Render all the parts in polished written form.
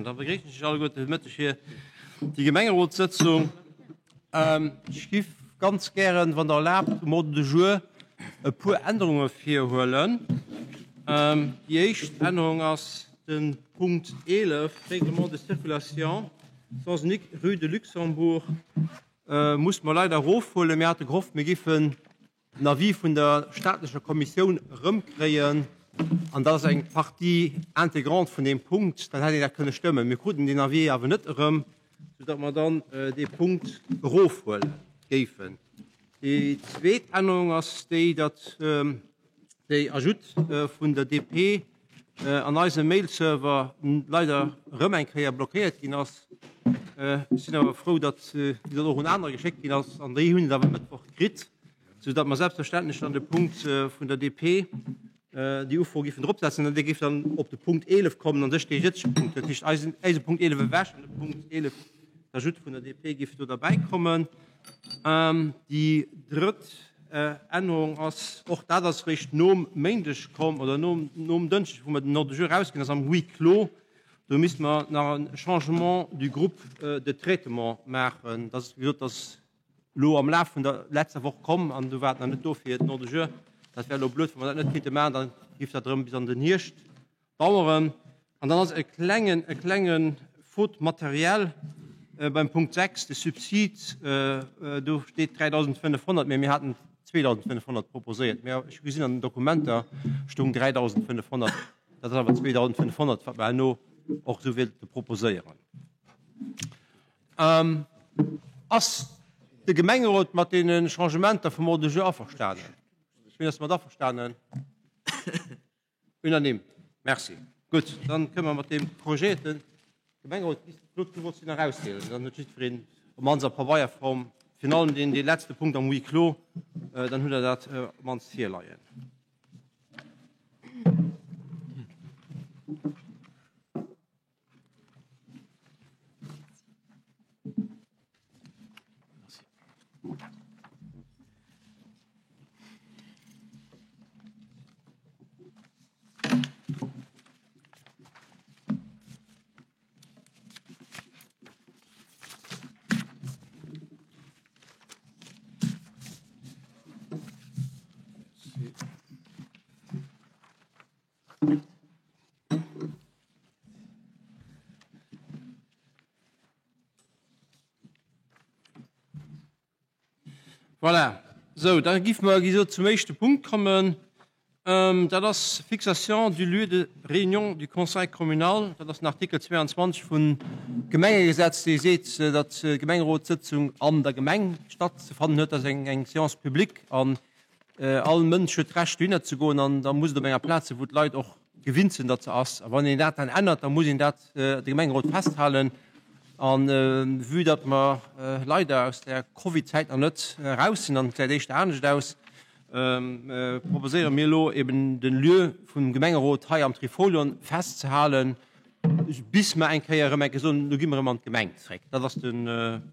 Da begréissen ech Iech alleguerte de Mëtteg fir déi Gemengerotssëtzung. Ech giff ganz gären, wann Der erlaabt, um Ordre du jour e puer Ännerunge virhuelen. Déi éischt Ännerung ass de Punkt 11, Règlement de circulation, sens unique rue de Luxembourg, muss mer leider erofhuelen. Mir hate gehofft, mir giffen den Avis vun der staatlecher Kommissioun erëmkréien, an dat ass eng Partie intégrante vun deem Punkt, dann hätt een dat kënne stëmmen. Mir kruten deen Avis awer net erëm, soudatt mer dann dee Punkt erofhuele géifen. Déi zweet Ännerung ass déi, datt déi Ajoute vun der DP an eisem Mailserver leider erëm eng Kéier blockéiert ginn ass. Ech sinn awer frou, datt déi dann och un anerer geschéckt ginn ass an déi hunn et awer e Mëttwoch kritt, soudatt mer selbstverständlech dann de Punkt vun der DP, déi Ufro géifen dropsetzen an déi géif dann op de Punkt 11 kommen an sech dee jëtzege Punkt, dat heescht eisen, eise Punkt 11 ewech an de Punkt 11, d'Ajoute vun der DP géif do derbäikommen. Déi drëtt Ännerung ass, och dat ass réischt nom Méindeg komm oder nom, nom Dënschdeg, wou mer den Ordre du jour erausginn ass, am Huis clos, do misste mer nach e Changement du groupe de traitement maachen. Dat ass, wéi gesot, dat ass elo am Laf vun der letzter Woch komm an do war et nach net do fir den Ordre du jour. Dat wär elo blöd, wa mer dat net kéinte maachen, da géif dat erëm bis an den Hierscht Daueren. An dann ass e klengen, e klenge Faute matérielle beim Punkt 6, de Subsid, do steet 3.500, mä mir haten 2.500 proposéiert. Mä ech hu gesinn, an den Dokumenter stoung 3.500. Dat ass awer 2.500, wat mer herno och esou wäerte proposéieren. Ass de Gemengerot mat deene Changementer vum Ordre du jour averstanen? Wien ass domat averstanen? Unanime. Merci. Gutt, dann kënne mer mat deem Projet de Gemengerot, Claude, du wollts deen nach ausdeelen, dann huet jiddwereen op d'mannst a Pabeierform, virun allem deen, dee letzte Punkt am Huis clos, dann hutt Der dat op d'mannst virleien. Voilà. Sou, da giff mer, wéi gesot, zum éischte Punkt kommen. Dat ass Fixation du lieu de réunion du Conseil communal. Dat ass den Artikel 22 vum Gemengegesetz, dee seet, datt d'Gemengerotssëtzung an der Gemeng stattzefannen huet. Dat ass eng Séance publique an All Mënsch huet d'Recht dohinner ze goen an da muss et op enger Plaz sinn, wou d'Leit och gewinnt sinn, datt se ass. A wann een dat dann ännert, da muss een dat de Gemengerot festhalen. A vue datt mer leider aus der Covid-Zäit nach net eraus sinn an et gesäit éischter anescht aus, proposéiere mir elo eben de Lieu vum Gemengerot hei am Trifolion festzehalen, bis mer eng Kéier erëm eng Kéier soen, elo gi mer erëm an d'Gemeng zréck. Dat ass de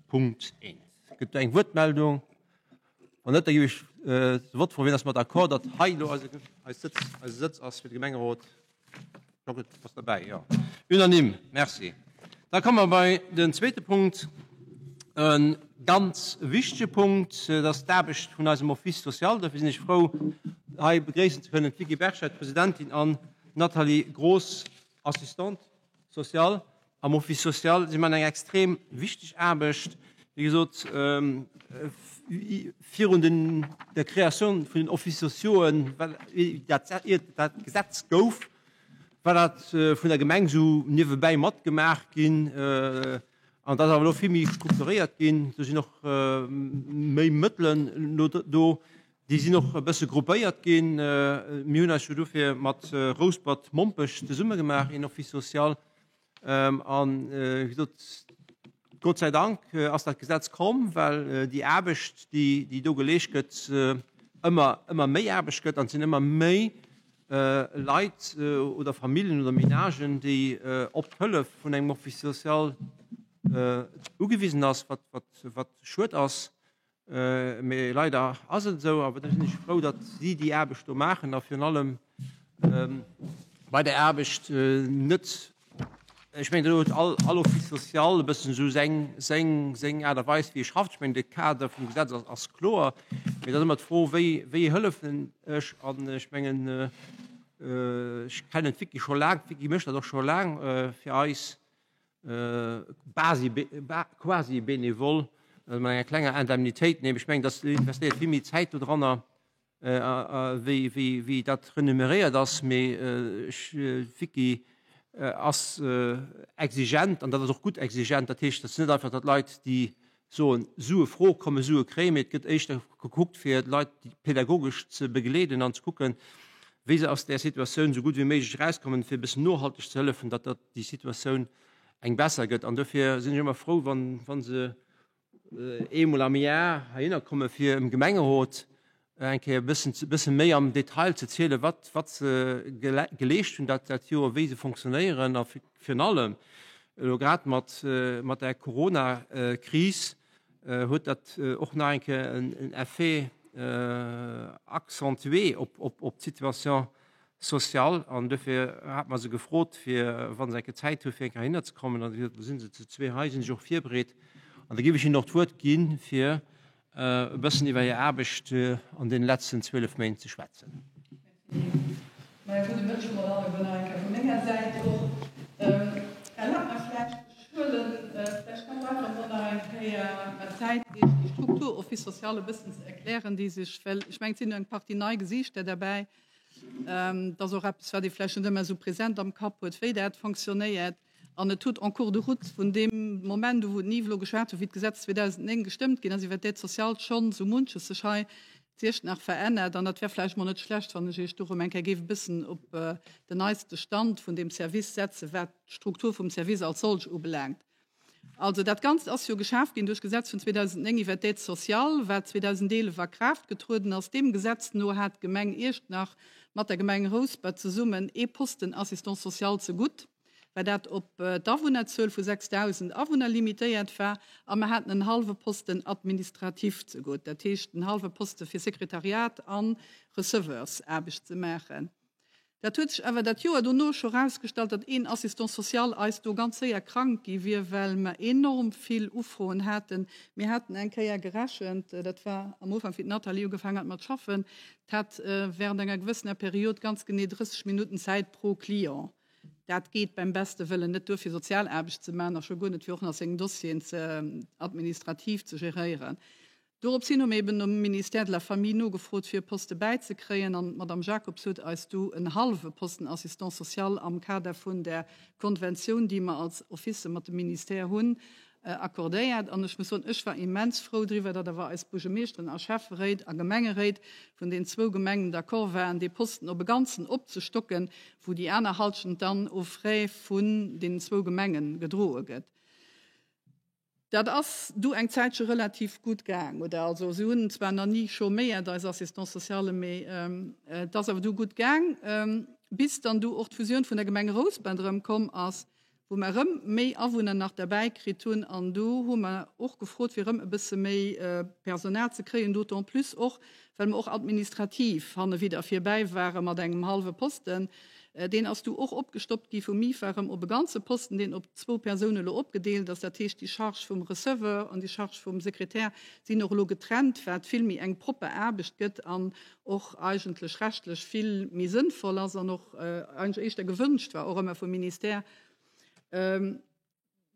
Punkt eent. Gëtt do eng Wuertmeldung? Wann net, da ginn ech de Vott froen. Wien ass mat d'accord, datt hei elo eise, eis Sëtz, eise Sëtz ass fir de Gemengerot? Jean-Claude, bass derbäi? Jo. Unanime. Merci. Da komme mer bei den zweete Punkt, e ganz wichtege Punkt, dat ass d'Aarbecht vun eisem Office social. Dofir sinn ech frou, hei begréissen ze kënnen d'Vicky Berscheid, Presidentin, an d'Nathalie Groos, Assistante sociale. Am Office social si mer eng extrem wichteg Aarbecht. Wéi gesot, virun den, der Créatioun vun den Offices sociauxen, well dat, iert dat Gesetz gouf, war dat vun der Gemeng esou niewebäi matgemaach ginn. An dat ass awer elo vill méi strukturéiert ginn. Do sinn och méi Mëttelen elo do. Déi sinn och e bësse gruppéiert ginn. Mir hunn eis jo dofir mat Rouspert-Mompech zesumme gemaach, een Office social. An wéi gesot, Gott sei Dank ass dat Gesetz komm, well déi Aarbecht, déi do geleescht gëtt, ëmmer, ëmmer méi Aarbecht gëtt an et sinn ëmmer méi Leit oder Familljen oder Menagen, déi op d'Hëllef vun engem Office social ugewisen ass, wat, wat, wat schued ass. Mee leider ass et esou. Awer da sinn ech frou, datt si déi Aarbecht do maachen a virun allem bei der Aarbecht net. Ech mengen, do huet all, all Office social e bëssen esou seng, seng, seng Aart a Weis, wéi e schafft. Ech mengen, de Kader vum Gesetz ass, ass kloer. Mee et ass ëmmer d'Fro, wéi, wéi hëllefen ech? An ech mengen, ech kennen d'Vicky scho laang, d'Vicky mécht dat och scho laang fir eis, basi, quasi bénévol, mat enger klenger Indemnitéit. Nee, ech mengen, dass investéiert vill méi Zäit dodranner. wéi dat renumeréiert ass, mee d'Vicky ass exigent an dat ass och gutt exigent. Dat heescht, et ass net einfach, datt Leit, déi soen, Sue fro kommen, Sue kréien, mee et gëtt éischter gekuckt, fir d'Leit pedagogesch ze begleeden an ze kucken, wéi se aus där Situatioun esou gutt wéi méiglech erauskommen, fir e bëssen nohalteg ze hëllefen, datt déi Situatioun eng besser gëtt. An dofir sinn ech ëmmer frou, wa se eemol am Jar heihinner komme fir em Gemengerot eng Kéier e bëssen, bësse méi am Detail ze zielen, wat, wat se geleescht hunn dat, dat Joer, wéi se fonctionnéieren a virun allem elo grad mat, mat der Corona-Kris huet dat och nach eng Kéier en, en Effet accentué op, op, op d'Situation sociale an dofir hate mer se gefrot fir, wa se eng Kéier Zäit hu fir eng Kéier heihinner ze kommen an da si se zu zwee hei, sinn sech och virbereet an da géif ech hinnen och d'Wuert gi fir e bëssen iwwer hir Aarbecht an deene letzten 12 Méint ze schwätzen. Merci. Maja, gudde Mëtteg mol alleguer nach eng Kéier vu menger Säit och. Erlaabt mer vläicht, ech huelen vläicht ganz einfach mol nach eng Kéier mer Zäit, Iech déi Struktur Office social e bëssen ze erklären, déi sech, well ech mengen, et sinn jo eng Partie nei Gesiichter derbäi, Dat ass och eppes, wat ee vläicht net ëmmer esou present am Kapp huet, wéi dat fonctionnéiert. An et huet en cours de route vun deem Moment u wou den Yves elo geschwat huet, wéi d'Gesetz 2009 gestëmmt ginn ass iwwert d'Aide sociale, schonn esou munches sech hei zu Iechternach verännert. An dat wär vläicht mol net schlecht, wann ech Iech do erëm eng Kéier géif e bëssen op den neiste Stand vun deem Service setzen, wat d'Struktur vum Service als solch ubelaangt. Also dat Ganzt ass jo geschaf ginn duerch d'Gesetz vun 2009 iwwert d'Aide sociale, wat 2011 a Kraaft getrueden ass. Deem Gesetz no hat d'Gemeng Iechternach mat der Gemeng Rouspert zesummen ee Posten Assistant social zegutt, well dat op d'Awunnerzuel vu 6.000 Awunner limitéiert war, a mer haten en hallwe Posten administratif zegutt, dat heescht en hallwe Poste fir Sekretariat a Receveursaarbecht ze maachen. Dat huet sech awer dat Joer dono scho rausgestallt, datt een Assistant social eis do ganz séier krank gi wier, well mer enorm vill Ufroen haten. Mir haten eng Kéier gerechent, dat war am Ufank, wéi d'Nathalie ugefaangen hat mat schaffen, d'hat während enger gewëssener Period ganz genee 30 Minutten Zäit pro Client. Dat geet beim beste Wëllen net duer, fir Sozialaarbecht ze maachen a scho guer net, fir och nach seng Dossieren ze administrativ ze geréieren. Dorops hin hu mir eben nom Ministère de la Famille nogefrot, fir e Poste bäizekréien, an d'Madame Jacobs huet eis du en hallwe Posten Assistant social am Kader vun där Konventioun, déi mer als Office mat dem Ministère hunn, accordéiert. An ech muss soen, ech war immens frou driwwer, datt awer eis Buergermeeschteren a Schäfferéit a Gemengeréit vun den zwou Gemengen d'accord waren, dee Posten op e Ganzen opzestocken, wou déi aner Halschent dann aux frais vun deenen zwou Gemenge gedroe gëtt. Dat ass du eng Zäitche relativ gutt gaang, oder? Also se hunn zwar nach ni chôméiert, eis Assistants socialen, mee et ass awer du gutt gaang, bis dann du och d'Fusioun vun der Gemeng Rouspert erëm komm ass, wou mer erëm méi Awunner nach derbäi kritt hunn. An do hu mer och gefrot, fir erëm e bësse méi Personal ze kréien, d'autant plus och, well mer och administrativ hanne widder virbäi ware mat engem hallwe Posten. Deen ass du och opgestoppt gi vum MIFA erëm op e ganze Posten, deen op zwou Persoune elo opgedeelt ass. Dat heescht, déi Charge vum Receveur an déi Charge vum Sekretär sinn och elo getrennt, wat vill méi eng propper Aarbecht gëtt an och eigentlech rechtlech vill méi sënnvoll ass an och eigentlech éischter gewënscht war, och ëmmer vum Ministère.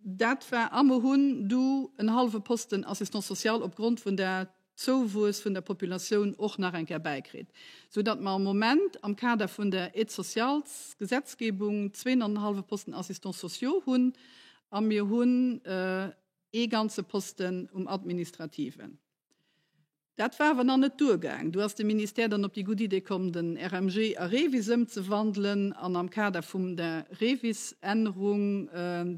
Dat war, a mer hunn du en hallwe Posten Assistant social opgrond vun der Zouwuess vun der Populatioun och nach eng Kéier bäikritt, soudatt mer am Moment am Kader vun der Aide-sociales-Gesetzgebung zween an en hallwe Posten Assistants sociaux hunn a mir hunn ee ganze Posten um Administrativen. Dat war awer nach net duergaang. Du ass de Ministère dann op déi gutt Idee komm, den RMG a REVIS ëmzewandelen an am Kader vum der REVIS-Ännerung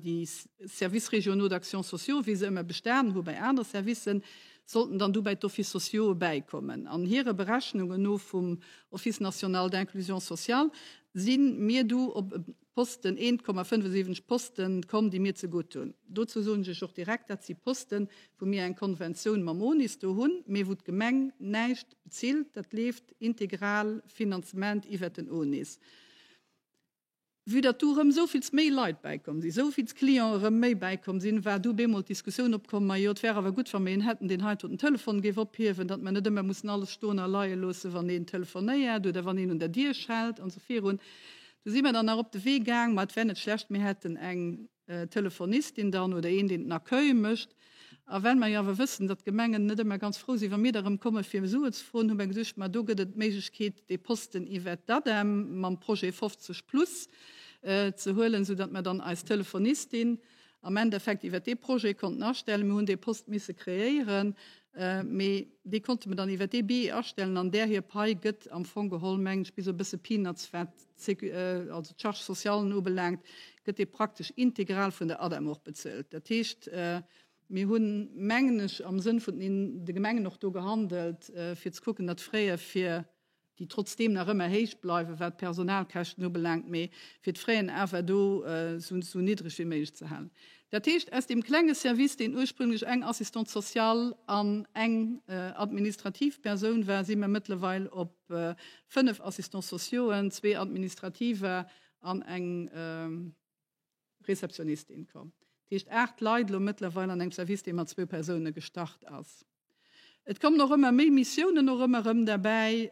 déi Services régionaux d'action sociaux, wéi se ëmmer bestanen hu bei anere Servicen, sollten dann du bäi d'Offices sociaux bäikommen. An hire Berechnungen no vum Office national d'inclusion sociale si mir du op e Posten, 1,75 Posten komm, déi mir zegutt hunn. Dozou soen ech Iech och direkt, dat si Posten, wou mir eng Konventioun mam ONIS do hunn, mee wou d'Gemeng näischt bezilt. Dat leeft integral Finanzement iwwert den ONIS. Vue datt du erëm esou vills méi Leit bäikomm sinn, esou vills Clienten erëm méi bäikomm sinn, war du bemol d'Diskussioun opkomm, Majo, et wär awer gutt, wa mir een hätten, deen hei do den Telefon géif ophiewen, datt mer net ëmmer mussen alles stoen a leie loossen, wann een telefonéiert oder wann een un der Dier schellt an esou virun. Du si mer dann nach op de Wee gaang, ma et wär net schlecht, mir hätten eng Telefonistin dann oder een, deen den Accueil mécht. A well mer jo awer wëssen, datt d'Gemengen net ëmmer ganz frou sinn, wa mir da erëm komme fir Suen ze froen, hu mer geduecht, ma do gëtt et d'Méiglechkeet, dee Posten iwwert d'ADEM mam Projet 50 plus ze huelen, soudatt mer dann eis Telefonistin am Endeffekt iwwert dee Projet konnten astellen. Mir hunn dee Post misse kreéieren, mee dee konnte mer dann iwwert dee Biais astellen an där hir Pai gëtt am Fong geholl, mengen ech, bis op e bësse Peanuts, wat also d'Charges socialen ubelaangt, gëtt dee praktesch integral vun der ADEM och bezuelt. Dat heescht, mir hunn, mengen ech, am Sënn vun de Gemengen och do gehandelt, fir ze kucken, datt d'Fraie fir, déi trotzdeem nach ëmmer héich bleiwen, wat d'Personalkäschten ubelaangt, mee fir d'Fraien awer do esou niddreg wéi méiglech ze halen. Dat heescht, aus deem klenge Service, deen ursprünglech eng Assistante sociale an eng administrativ Persoun war, si mer mëttlerweil op 5 Assistants sociauxen, zwee Administrativer an eng Receptionnistin komm. Dat heescht 8 Leit elo mëttlerweil an engem Service, dee mat zwou Persoune gestart ass. Et kommen och ëmmer méi Missiounen och ëmmer erëm derbäi.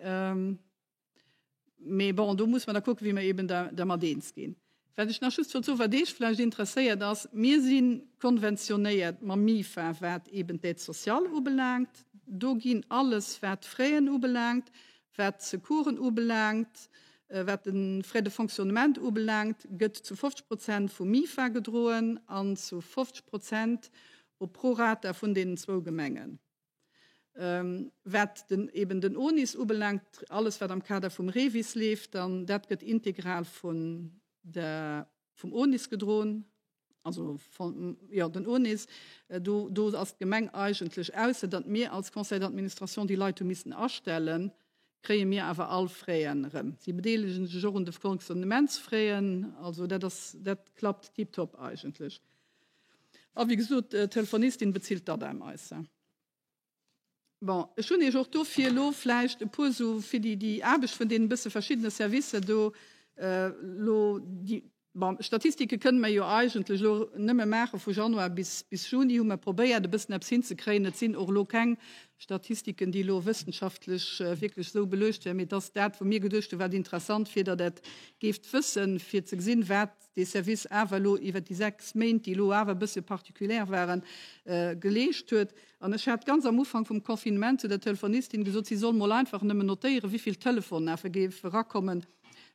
Mee bon, do muss mer da kucken, wéi mer eben da dermat eens ginn. Wat ech nach just wollt soen, wat Iech vläicht interesséiert, ass, Mir si konventionéiert mam MIFA, wat eben d'Aide sociale ubelaangt. Do ginn alles, wat d'Fraisen ubelaangt, wat d'Secoursen ubelaangt, wat de Frais de fonctionnement ubelaangt, gëtt zu 50 Prozent vum MIFA gedroen an zu 50 Prozent au prorata vun deenen zwou Gemengen. Wat den, eben den ONIS ubelaangt, alles wat am Kader vum REVIS leeft, dann dat gëtt integral vun der, vum ONIS gedroen, also von, jo, den ONIS, do, do ass d'Gemeng eigentlech, ausser datt mir als Conseil d'administration déi Leit hu missen astellen, kréie mir awer all Fräen erëm. Si bedeelegen sech och un de Fonctionnementsfraien, also dat ass, dat klappt tiptop eigentlech. A wéi gesot, d'Telefonistin bezilt d'ADEM eis. Bon, ech hunn Iech och dofir elo vläicht e puer esou fir déi, déi Aarbecht vun deenen e bësse verschiddene Servicer do elo, déi, bon, Statistike kënne mer jo eigentlech elo nëmme maache vu Januar bis, bis Juni hu mer probéiert e bëssen eppes hinzekréien. Et sinn och elo keng Statistiken, déi elo wëssenschaftlech wierklech esou beluecht wären, mee et ass dat, wou mir geduecht hunn, wat interessant wier, datt Der et géift wëssen, fir ze gesinn, wat dee Service awer elo iwwert déi 6 Méint, déi elo awer e bësse particulière waren, geleescht huet. An ech hat ganz am Ufank vum Confinement zu der Telefonistin gesot, si soll mol einfach nëmmen notéieren, wéi vill Telefonen awer géife erakommen,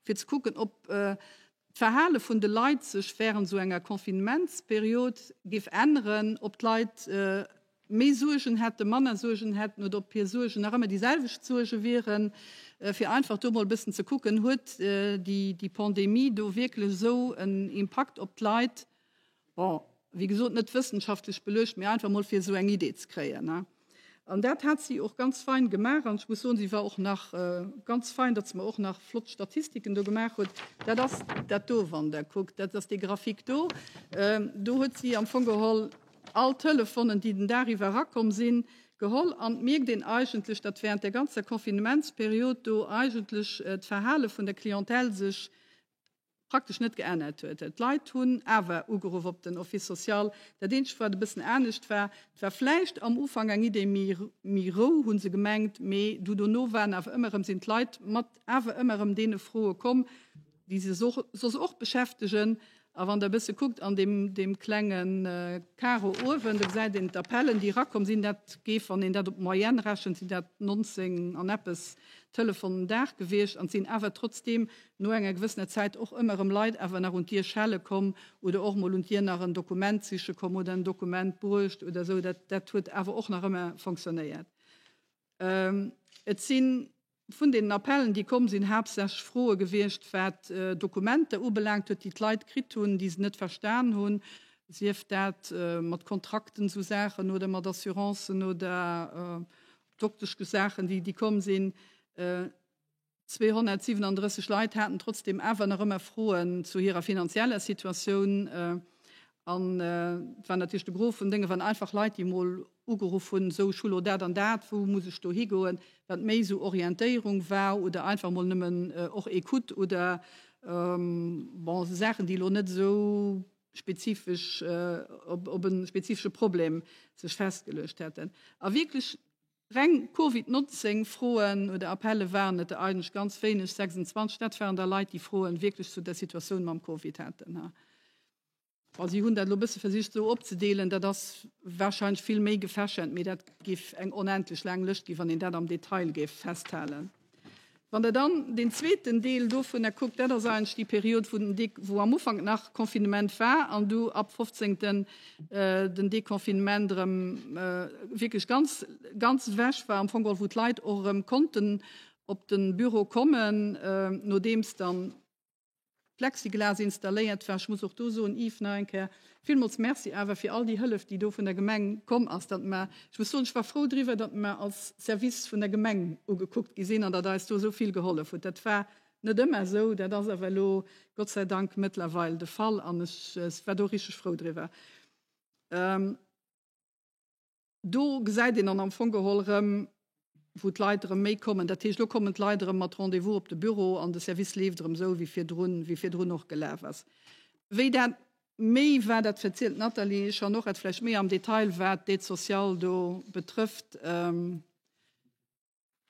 fir ze kucken, ob d'Verhale vun de Leit sech während esou enger Confinementsperiod géif änneren, ob d'Leit méi Suergen hätten, manner Suergen hätten oder ob hir Suergen nach ëmmer déi selwecht Suerge wieren, fir einfach do mol e bëssen ze kucken, huet déi Pandemie do wierklech esou en Impakt op d'Leit? Bon, wéi gesot, net wëssenschaftlech beluecht, mee einfach mol fir esou eng Idee ze kréien. An dat hat si och ganz fein gemaach an ech muss soen, si war och nach ganz fein, datt se mer och nach flott Statistiken do gemaach huet. Dat ass dat do, wann Der kuckt, dat ass dee Graphique do. Do huet si am Fong geholl all Telefonen, déi den Dag iwwer erakomm sinn, geholl an et mierkt een eigentlech, datt während der ganzer Confinementsperiod do eigentlech d'Verhale vun der Clientèle sech praktesch net geännert huet. D'Leit hunn awer ugeruff op den Office social. Dat eenzegt, wat e bëssen anescht war, et war vläicht am Ufank eng Idee méi, méi Rou, hu se gemengt, mee du dono waren awer ëmmer erëm, sinn d'Leit mat awer ëmmer erëm deene Froe komm, déi se soss och beschäftegen. A wann Der e bësse kuckt an deem, deem klenge Karo uewen, do gesäit een d'Appellen, déi erakomm sinn. Dat géif, wann een dat op d'Moyenne rechent, sinn dat 19 an eppes Telefonen den Dag gewiescht. An et sinn awer trotzdeem no enger gewëssener Zäit och ëmmer erëm Leit awer nach un d'Dier schelle komm oder och mol un d'Dier nach en Dokument siche komm oder en Dokument bruecht oder esou. Dat, dat huet awer och nach ëmmer fonctionnéiert. Et sinn vun deenen Appellen, déi komm sinn, haaptsächlech Froe gewiescht, wat Dokumenter ubelaangt huet, déi d'Leit kritt hunn, déi se net verstan hunn, sief dat mat Kontrakten, esou Saachen, oder mat Assurancen oder Dokteschsaachen, déi komm sinn. 237 Leit haten trotzdeem awer nach ëmmer Froen zu hirer finanzieller Situatioun. An et war natierlech de Gros vun Dénge waren einfach Leit, déi mol ugeruff hunn, esou ech hu lo dat an dat, wou muss ech do higoen, wat méi esou Orientéierung war oder einfach mol nëmmen och Ecoute oder. Bon, Saachen, déi elo net esou spezifesch op e spezifesche Problem sech festgeluecht hätten. A wierklech reng Covid 19 Froen oder Appelle waren et der eigentlech ganz wéineg, 26. Dat waren da Leit, déi Froen wierklech zu der Situatioun mam Covid haten. Bon, si hunn dat elo e bësse versicht esou opzedeelen. Dat ass warscheinlech vill méi gefächert, mee dat géif eng onendlech laang Lëscht ginn, wann een dat am Detail géif festhalen. Wann Der dann deen zweeten Deel dovunner kuckt, dat ass eigentlech déi Period, wou den Dé-, wou am Ufank nach Confinement war an du ab 15. Den Deconfinement erëm wierklech ganz, ganz ewech war, am Fong geholl, wou d'Leit och erëm konnten op de Büro kommen, nodeems dann Plexiglas installéiert war. Ech muss och do soen, Yves, nach eng Kéier villmools Merci awer fir all déi Hëllef, déi do vun der Gemeng komm ass, datt mer, ech muss soen, ech war frou driwwer, datt mer als Service vun der Gemeng ugekuckt gi sinn an datt eis do esou vill gehollef hutt. Dat war net ëmmer esou, dat ass awer elo Gott sei Dank mëttlerweil de Fall an ech war do richteg frou driwwer. Do gesäit een dann am Fong geholl erëm, wou d'Leit erëm méi kommen. Dat heescht, elo kommen d'Leit erëm mat Rendez-vous op de Büro an de Service leeft erëm esou, wéi virdrun, wéi virdrun och gelaf ass. Wéi dat méi war, dat verzielt d'Nathalie schonn och et vläicht méi am Detail, wat d'Aide sociale do betrëfft.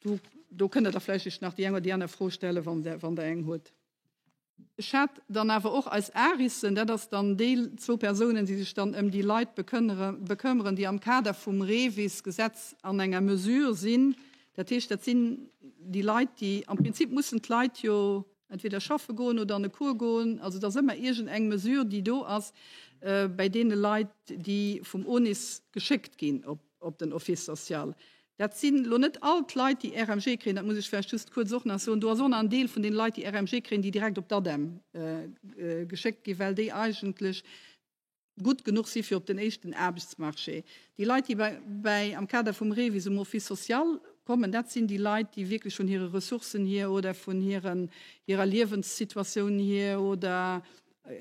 Do, do kënnt Der da vläicht Iech nach déi eng oder déi aner Fro stellen, wann Der, wann Der eng hutt. Ech hat dann awer och eis ARISen, dat ass dann déi zwou Persounen, déi sech dann ëm déi Leit bekënnere, bekëmmeren, déi am Kader vum REVIS-Gesetz an enger Mesure sinn. Dat heescht, dat sinn déi Leit, déi, am Prinzip mussen d'Leit jo entweder schaffe goen oder an e Cours goen, also et ass ëmmer iergend eng Mesure, déi do ass bei deene Leit, déi vum ONIS geschéckt ginn op, op den Office social. Dat sinn elo net all d'Leit, déi RMG kréien, dat muss ech vläicht just kuerz och nach soen. Do ass och nach en Deel vun deene Leit, déi RMG kréien, déi direkt op d'ADEM geschéckt ginn, well déi eigentlech gutt genuch si fir op den éischten Aarbechtsmarché. Déi Leit, déi bäi am Kader vum REVIS um Office social kommen, dat sinn déi Leit, déi wierklech vun hire Ressourcen hier oder vun hiren, hirer Liewenssituatioun hier oder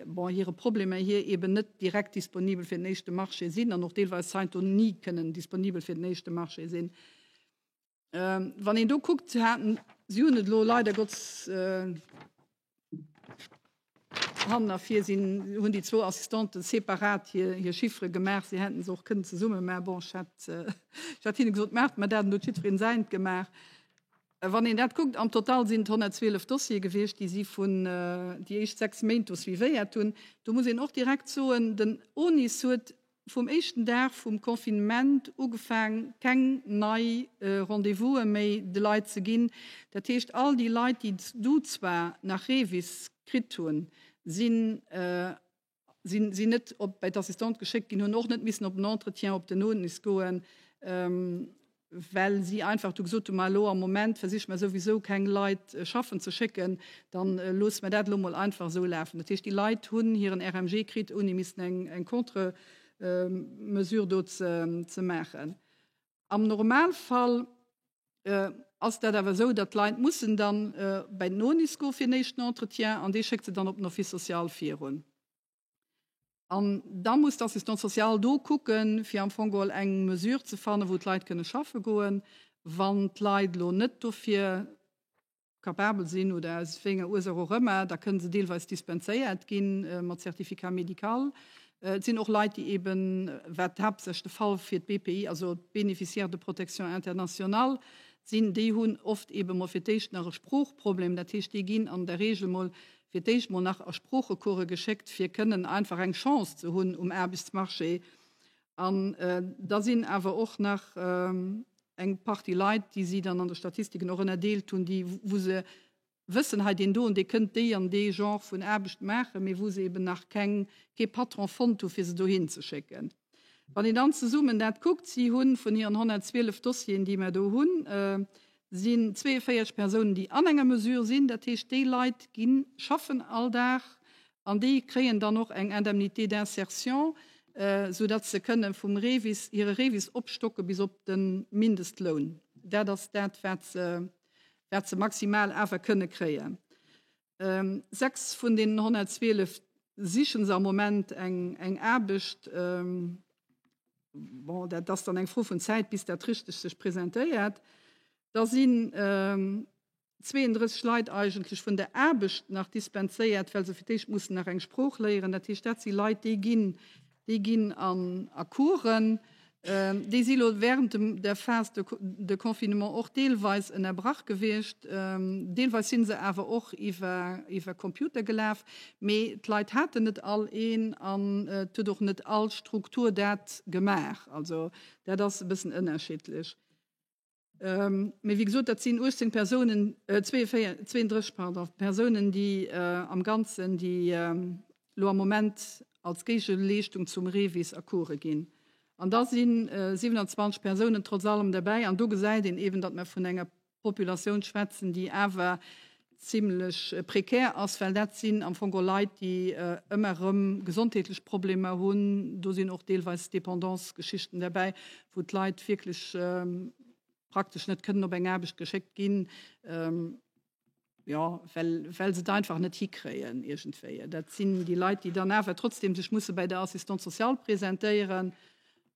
bon, hire Problemer hier eben net direkt disponibel fir den éischte Marché sinn an och deelweis heiansdo ni kënnen disponibel fir den éischte Marché sinn. Wann een do kuckt, se haten, si hunn et elo leider Gottes hannen a vir sinn, hunn déi zwou Assistante separat hir, hir Chiffere gemaach. Si hätten se och kënnen zesumme maachen. Bon, ech hätt, ech hätt hinne gesot, maacht mer dat, an do huet jiddwereen säint gemaach. Wann een dat kuckt, am Total sinn et 112 Dossiere gewiescht, déi si vun déi éischt 6 Méint do suivéiert hunn. Do muss een och direkt soen, den ONIS huet vum éischten Dag vum Confinement ugefaang keng nei Rendez-vouse méi de Leit ze ginn. Dat heescht, all déi Leit, déi du zwar nach REVIS kritt hunn, sinn sinn sinn net op bei d'Assistante geschéckt ginn, hunn och net missen op en Entretien op den ONIS goen, well si einfach du gesot hunn, ma elo am Moment versiche mer souwisou keng Leit schaffen ze schécken, dann loosse mer dat elo mol einfach esou lafen. Dat heescht, déi Leit hunn hiren RMG kritt, ouni missen eng eng Contre-mesure do ze ze maachen. Am Normalfall ass dat awer esou, datt d'Leit mussen dann bäi den ONIS goe fir en éischten Entretien an dee schéckt se dann op den Office social virun. An da muss d'Assistante sociale do kucken, fir am Fong geholl eng Mesure ze fannen, wou d'Leit kënne schaffe goen. Wann d'Leit elo net dofir capabel sinn oder aus wéi enger Ursaach och ëmmer, da kënne se deelweis dispenséiert gi mat Certificat médical. Et sinn och Leit, déi eben, wat haaptsächlech de Fall fir d'BPI, also d'Bénéficiaires de protection internationale sinn, déi hunn oft ebe mol fir d'éischt nach e Sproochproblem. Dat heescht, déi ginn an der Regel mol fir d'éischt mol nach a Sproochecourse geschéckt, fir kënnen einfach eng Chance ze hunn um Aarbechtsmarché. An da sinn awer och nach eng Partie Leit, déi si dann an de Statistiken och ënnerdeelt hunn, déi, wou se wëssen, hei deen doen, dee kënnt déi an dee Genre vun Aarbecht maachen, mee wou se eben nach keng, kee Patron fonnt hu fir se dohin ze schécken. Wann een dann zesummen dat kuckt, si hu vun hiren 112 Dossieren, déi mer do hunn, sinn 42 Persounen, déi an enger Mesure sinn, dat heescht déi Leit gi schaffen all Dag an déi kréien dann och eng Indemnité d'insertion, soudatt se kënne vum REVIS hire REVIS opstocke bis op de Mindestloun. Dat ass dat, wat se, wat se maximal awer kënne kréien. 6 vun deenen 112 siche se am Moment eng, eng Aarbecht. Bon, dat ass dann eng Fro vun Zäit, bis dat richteg sech presentéiert. Da sinn. 32 Leit eigentlech vun der Aarbecht nach dispenséiert, well se fir d'éischt mussen nach eng Sprooch léieren. Dat heescht, dat si Leit, déi ginn, déi ginn an a Coursen. Déi si lo während dem, der Phase de, de confinement och deelweis ënnerbrach gewiescht. Deelweis si se awer och iwwer, iwwer Computer gelaf. Mee d'Leit haten net all een an et huet och net all Struktur dat gemaach. Also dat ass e bëssen ënnerschiddlech. Mee wéi gesot, dat sinn 18 Persounen, 42, 32, pardon, Persounen, déi am Ganzen, déi elo am Moment als Géigeleeschtung zum REVIS a Course ginn. An da si 27 Persounen trotz allem derbäi. An do gesäit een eeben, datt mer vun enger Populatioun schwätzen, déi awer zimlech prekär ass, well dat sinn am Fong och Leit, déi ëmmer erëm gesondheetlech Problemer hunn. Do sinn och deelweis Dépendance-Geschichten derbäi, wou d'Leit wierklech praktesch net kënnen op eng Aarbecht geschéckt ginn, jo, well, well se et einfach net hikréien iergendwéi. Dat sinn déi Leit, déi dann awer trotzdem sech musse bei der Assistante sociale presentéieren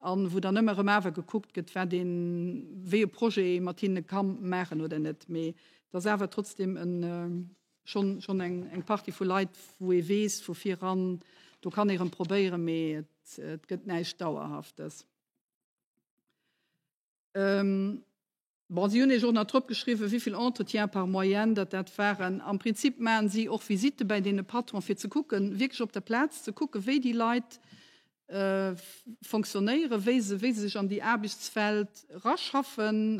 an wou dann ëmmer erëm awer gekuckt gëtt, wat een, wéi e Projet ee mat hinne ka maachen oder net. Mee et ass awer trotzdem en, schonn, schonn eng, eng Partie vu Leit, wou ee weess vu viran, do kann ee erëm probéieren, mee et, et gëtt näischt Dauerhaftes. Bon, si hunn Iech och nach drop geschriwwen, wéi vill Entretiens par moyenne datt dat waren. Am Prinzip maachen si och Visitte bäi deene Patron, fir ze kucken, wierklech op der Plaz ze kucken, wéi déi Leit fonctionnéieren, wéi se, wéi se sech an déi Aarbechtswelt raschaffen,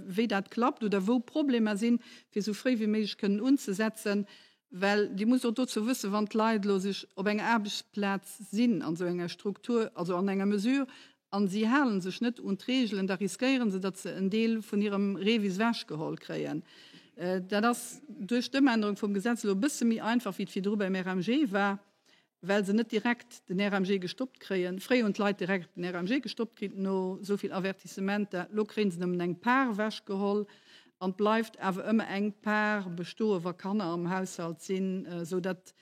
wéi dat klappt oder wou Problemer sinn, fir esou fréi wéi méiglech kënnen unzesetzen. Well Dir musst och dozou wëssen, wann d'Leit elo sech op enger Aarbechtsplaz sinn, an esou enger Struktur, also an enger Mesure, a si hale sech net un d'Reegelen, da riskéiere se, datt se en Deel vun hirem REVIS ewechgeholl kréien. Dat ass duerch d'Ëmännerung vum Gesetz elo e bësse méi einfach, wéi et virdru beim RMG war, well se net direkt den RMG gestoppt kréien. Fréier hunn d'Leit direkt den RMG gestoppt kritt no esou vill Avertissementer. Elo kréie se nëmmen eng Part ewechgeholl an et bleift awer ëmmer eng Part bestoe wa Kanner am Haushalt sinn, esou datt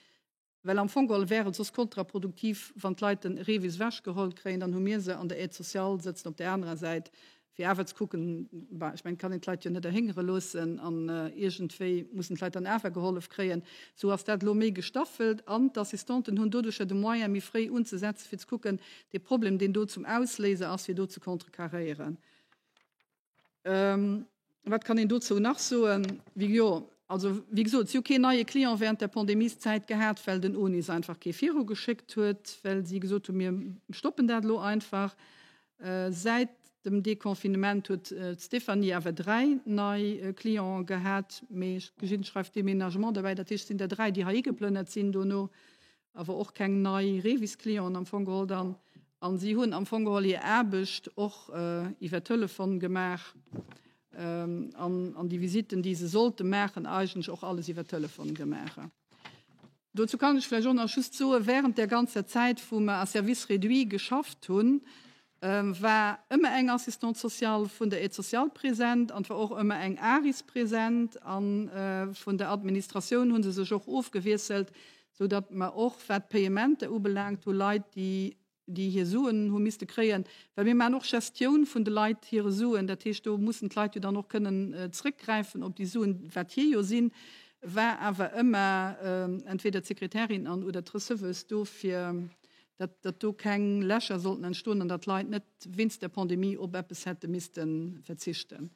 Well am Fong geholl wär et soss kontraproduktiv, wann d'Leit den REVIS ewechgeholl kréien, dann hu mir se an der Aide sociale sëtzen op där anerer Säit, fir awer ze kucken, bah, ech mengen, et kann een d'Leit jo net erhéngere loossen an iergendwéi mussen d'Leit dann awer gehollef kréien. Sou ass dat elo méi gestaffelt an d'Assistanten hunn doduercher de Moyen, méi fréi unzesetzen, fir ze kucken, dee Problem, deen do zum Ausléiser ass, fir do ze contrecarréieren. Wat kann een dozou nach soen? Wéi jo, also wéi gesot, si hu keen neie Client während der Pandemieszäit gehat, well den ONIS einfach kee virugeschéckt huet, well si gesot hunn, mir stoppen dat elo einfach. Säit dem Deconfinement huet d'Stéphanie awer 3 nei Clienten gehat, mee ech gesinn, et schreift Déménagement derbäi, dat heescht, et sinn der 3, déi hei higeplënnert sinn dono. awer och keng nei Revis-Clienten am Fong geholl dann. An si hunn am Fong geholl hir Aarbecht och iwwer Telefon gemaach an, an déi Visitten, déi se sollte maachen, eigentlech och alles iwwer Telefon gemaach. Dozou kann ech vläicht och nach just soen, Während där ganzer Zäit, wou mer à service réduit geschafft hunn, war ëmmer eng Assistante sociale vun der Aide sociale present an et war och ëmmer eng ARIS present a vun der Administratioun hu se sech och ofgewiesselt, sou datt mer och, wat d'Payementer ubelaangt, hu Leit, déi déi hir Suen hu misste kréien, well mir maachen och Gestioun vun de Leit hire Suen, dat heescht, do mussen d'Leit jo dann och kënnen zrëckgräifen op déi Suen, wat hir jo sinn, war awer ëmmer entweder d'Sekretärin an oder d'Receveuse do fir datt datt do keng Lächer sollten entstoen an datt d'Leit net wéinst der Pandemie op eppes hätte misste verzichten.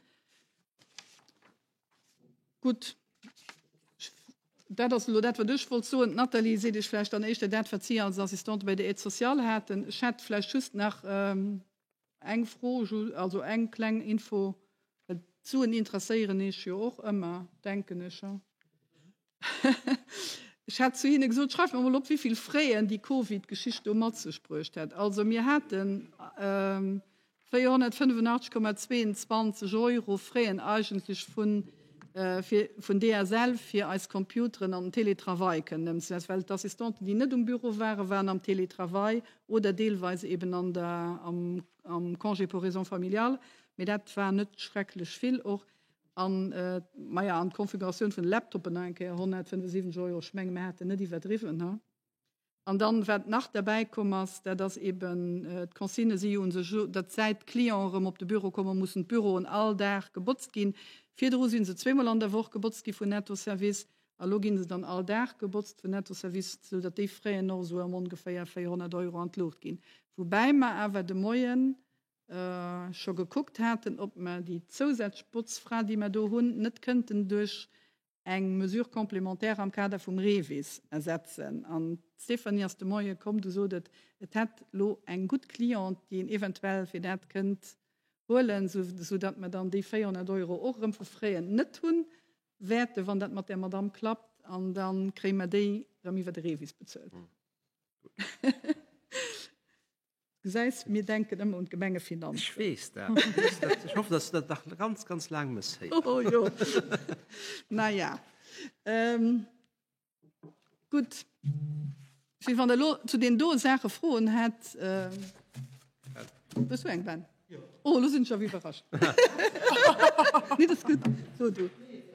Gutt, dat ass elo dat, wat ech wollt soen. D'Nathalie seet Iech vläicht dann éischter dat, wat si als Assistante bei der Aide sociale haten. Ech hätt vläicht just nach eng Fro, also eng kleng Info, well d'Suen interesséieren Iech jo och ëmmer, denken ech. Ech hat zu hinne gesot, schreift mer emol op, wéi vill Fräen déi Covid-Geschicht do mat sech bruecht hätt. Also mir haten 485,22 Euro Fräen eigentlech vun fir vun DSL fir eis Computeren an den Télétravail kënnen ëmzesetzen, well d'Assistanten, déi net um Büro waren, waren am Télétravail oder deelweis eben an der am am Congé pour raisons familiales. Mee dat war net schrecklech vill och. An, maja, an d'Konfiguratioun vun de Laptoppen nach eng Kéier 175 Euro. Ech menge mir haten net iwwerdriwwen, he? An dann, wat nach derbäi komm ass, dat ass eben, d'Consignë si jo u sech esou, datt säit d'Clienten erëm op de Büro kommen, mussen d'Büroen all Dag gebotzt ginn. Virdru si se zweemol an der Woch gebotzt gi vun Netto Service a lo gi se dann all Dag gebotzt vun Netto Service, esou datt déi Fräen och esou ëm ongeféier 400 Euro an d'Luucht ginn. Woubäi mer awer de Moien scho gekuckt haten, ob mer déi zousätzlech Botzfra, déi mer do hunn, net kënnten duerch eng Mesure complémentaire am Kader vum REVIS ersetzen. An d'Stéphanie ass de Moie komm, du sot et, et hätt elo eng gutt Cliente, déi een eventuell fir dat kënnt huelen, sou datt mer dann déi 400 Euro och erëm vu Fräen net hunn wäerten, wann dat mat där Madamm klappt, an da kréie mer déi erëm iwwer de REVIS bezuelt. Gesäis, mir denken ëmmer un d'Gemengefinanzen. Ech weess dat. Ech hoffen, dass du dat nach ganz, ganz laang mëss héieren. Oh jo. Naja. Gutt. Ech weess, wann Der elo zu deenen doe Saache Froen hätt. Hues du eng, Ben? Jo. Oh, elo sinn ech awer iwwerrascht. Nee, dat ass gutt. So du.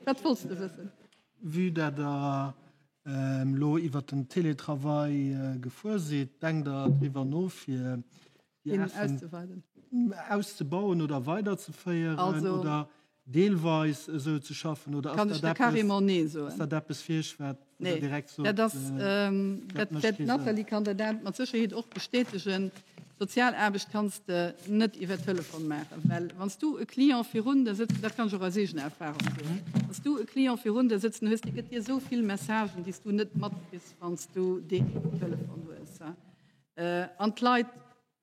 Wat wollts de wëssen? Vue dat Der elo iwwert den Télétravail gefuer sidd, denkt Der driwwer no fir déi Aart vun auszebauen oder weiderzeféieren oder deelweis esou ze schaffen? Oder ass dat eppes, ass dat eppes fir Iech wat Der direkt sot, dat mécht kee Sënn? D'Nathalie kann der dat mat Sécherheet och bestätegen. Sozialaarbecht kanns de net iwwer Telefon maachen, well wann s du e Client virun der sëtzen, dat kann ech och aus eegener Erfahrung soen, wann s du e Client virun der sëtzen hues, dee gëtt dir esou vill Messagen, déi s du net matkriss, wann s du deen um Telefon hues. An d'Leit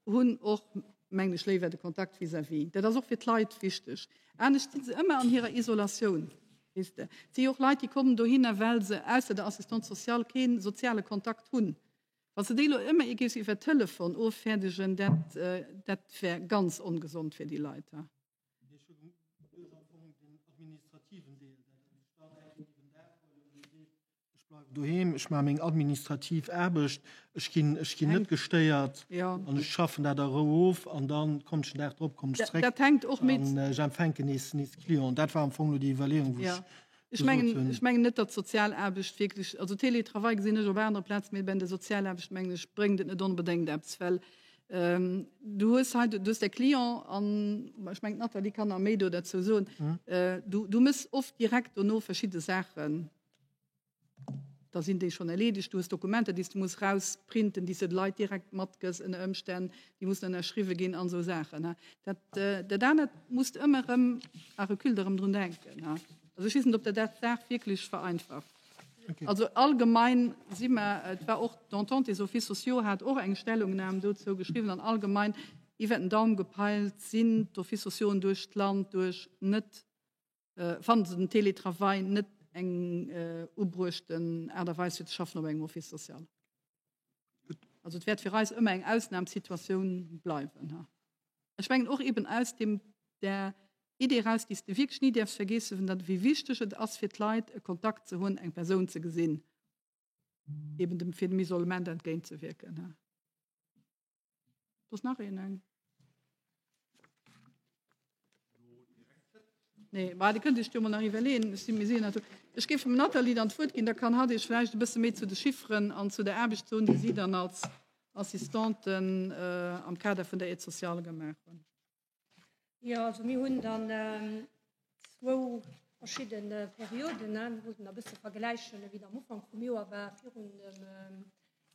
hunn och, mengen ech, léiwer de Kontakt vis-à-vis. Dat ass och fir d'Leit wichteg. Anescht si se ëmmer an hirer Isolatioun, weess de. Et si jo och Leit, déi kommen dohinner, well se ausser der Assistante sociale kee soziale Kontakt hunn. Wann s de déi elo ëmmer géifs iwwer Telefon offäerdegen, dat, dat wär ganz ongesond fir déi Leit. Ech bleiwen doheem, ech maache meng administrativ Aarbecht, ech ginn, ech ginn net gestéiert an ech schaffen dat a Rou of an da kommen ech den Dag drop kommen ech zréck an ech empfänken nees, nees Clienten. Dat war am Fong elo déi Iwwerleeung, wou ech Ech mengen, ech mengen net, datt d'Sozialaarbecht wierklech, also Télétravail gesinn ech op anere Plazen, mee bei der Sozialaarbecht mengen ech bréngt et net onbedéngt eppes, well du hues hei, du hues däi Client an, ech mengen d'Nathalie kann nach méi do derzou soen, du, du méchs oft direkt dono verschidde Saachen, da sinn déi schonn erleedegt, du hues Dokumenter, déi s du muss rausprinten, déi s de de Leit direkt matgëss ënner Ëmstänn, déi mussen ënnerschriwwe ginn an esou Saachen. Dat, dat anert muss de ëmmer erëm à recul erëm drun denken. Also ech weess net, ob der dat d'Saach wierklech vereinfacht. Okay. Also allgemein si mer, et war och d'Entente des Offices sociaux hat och eng Stellungnahme dozou geschriwwen an allgemein iwwer den Daum gepeilt sinn d'Offices sociauxen duerch d'Land duerch net, fannen se den Télétravail net eng ubruechten Aart a Weis fir ze schaffen op engem Office social. Also et wäert fir eis ëmmer eng Ausnahmssituatioun bleiwen. Ech mengen och eben aus dem der Idee eraus, déi s de wierklech ni däerfs vergeessen, datt wéi wichteg et ass fir d'Leit e Kontakt ze hunn, eng Persoun ze gesinn, eben dem fir dem Isolement entgéintzewierken. Do ass nach een eng. Nee, ma Dir kënnt Iech jo mol nach iwwerleeën. Ech sinn, mir sinn jo Ech géif dem Nathalie dann d'Wuert ginn, da kann hatt Iech vläicht e bësse méi zu de Chifferen an zu der Aarbecht soen, déi si dann als Assistante am Kader vun der Aide sociale gemaach hunn. Jo, also mir hunn dann zwou verschidde Perioden. Mir wollten e bësse vergläichen, wéi et am Ufank vum Joer war, virun dem,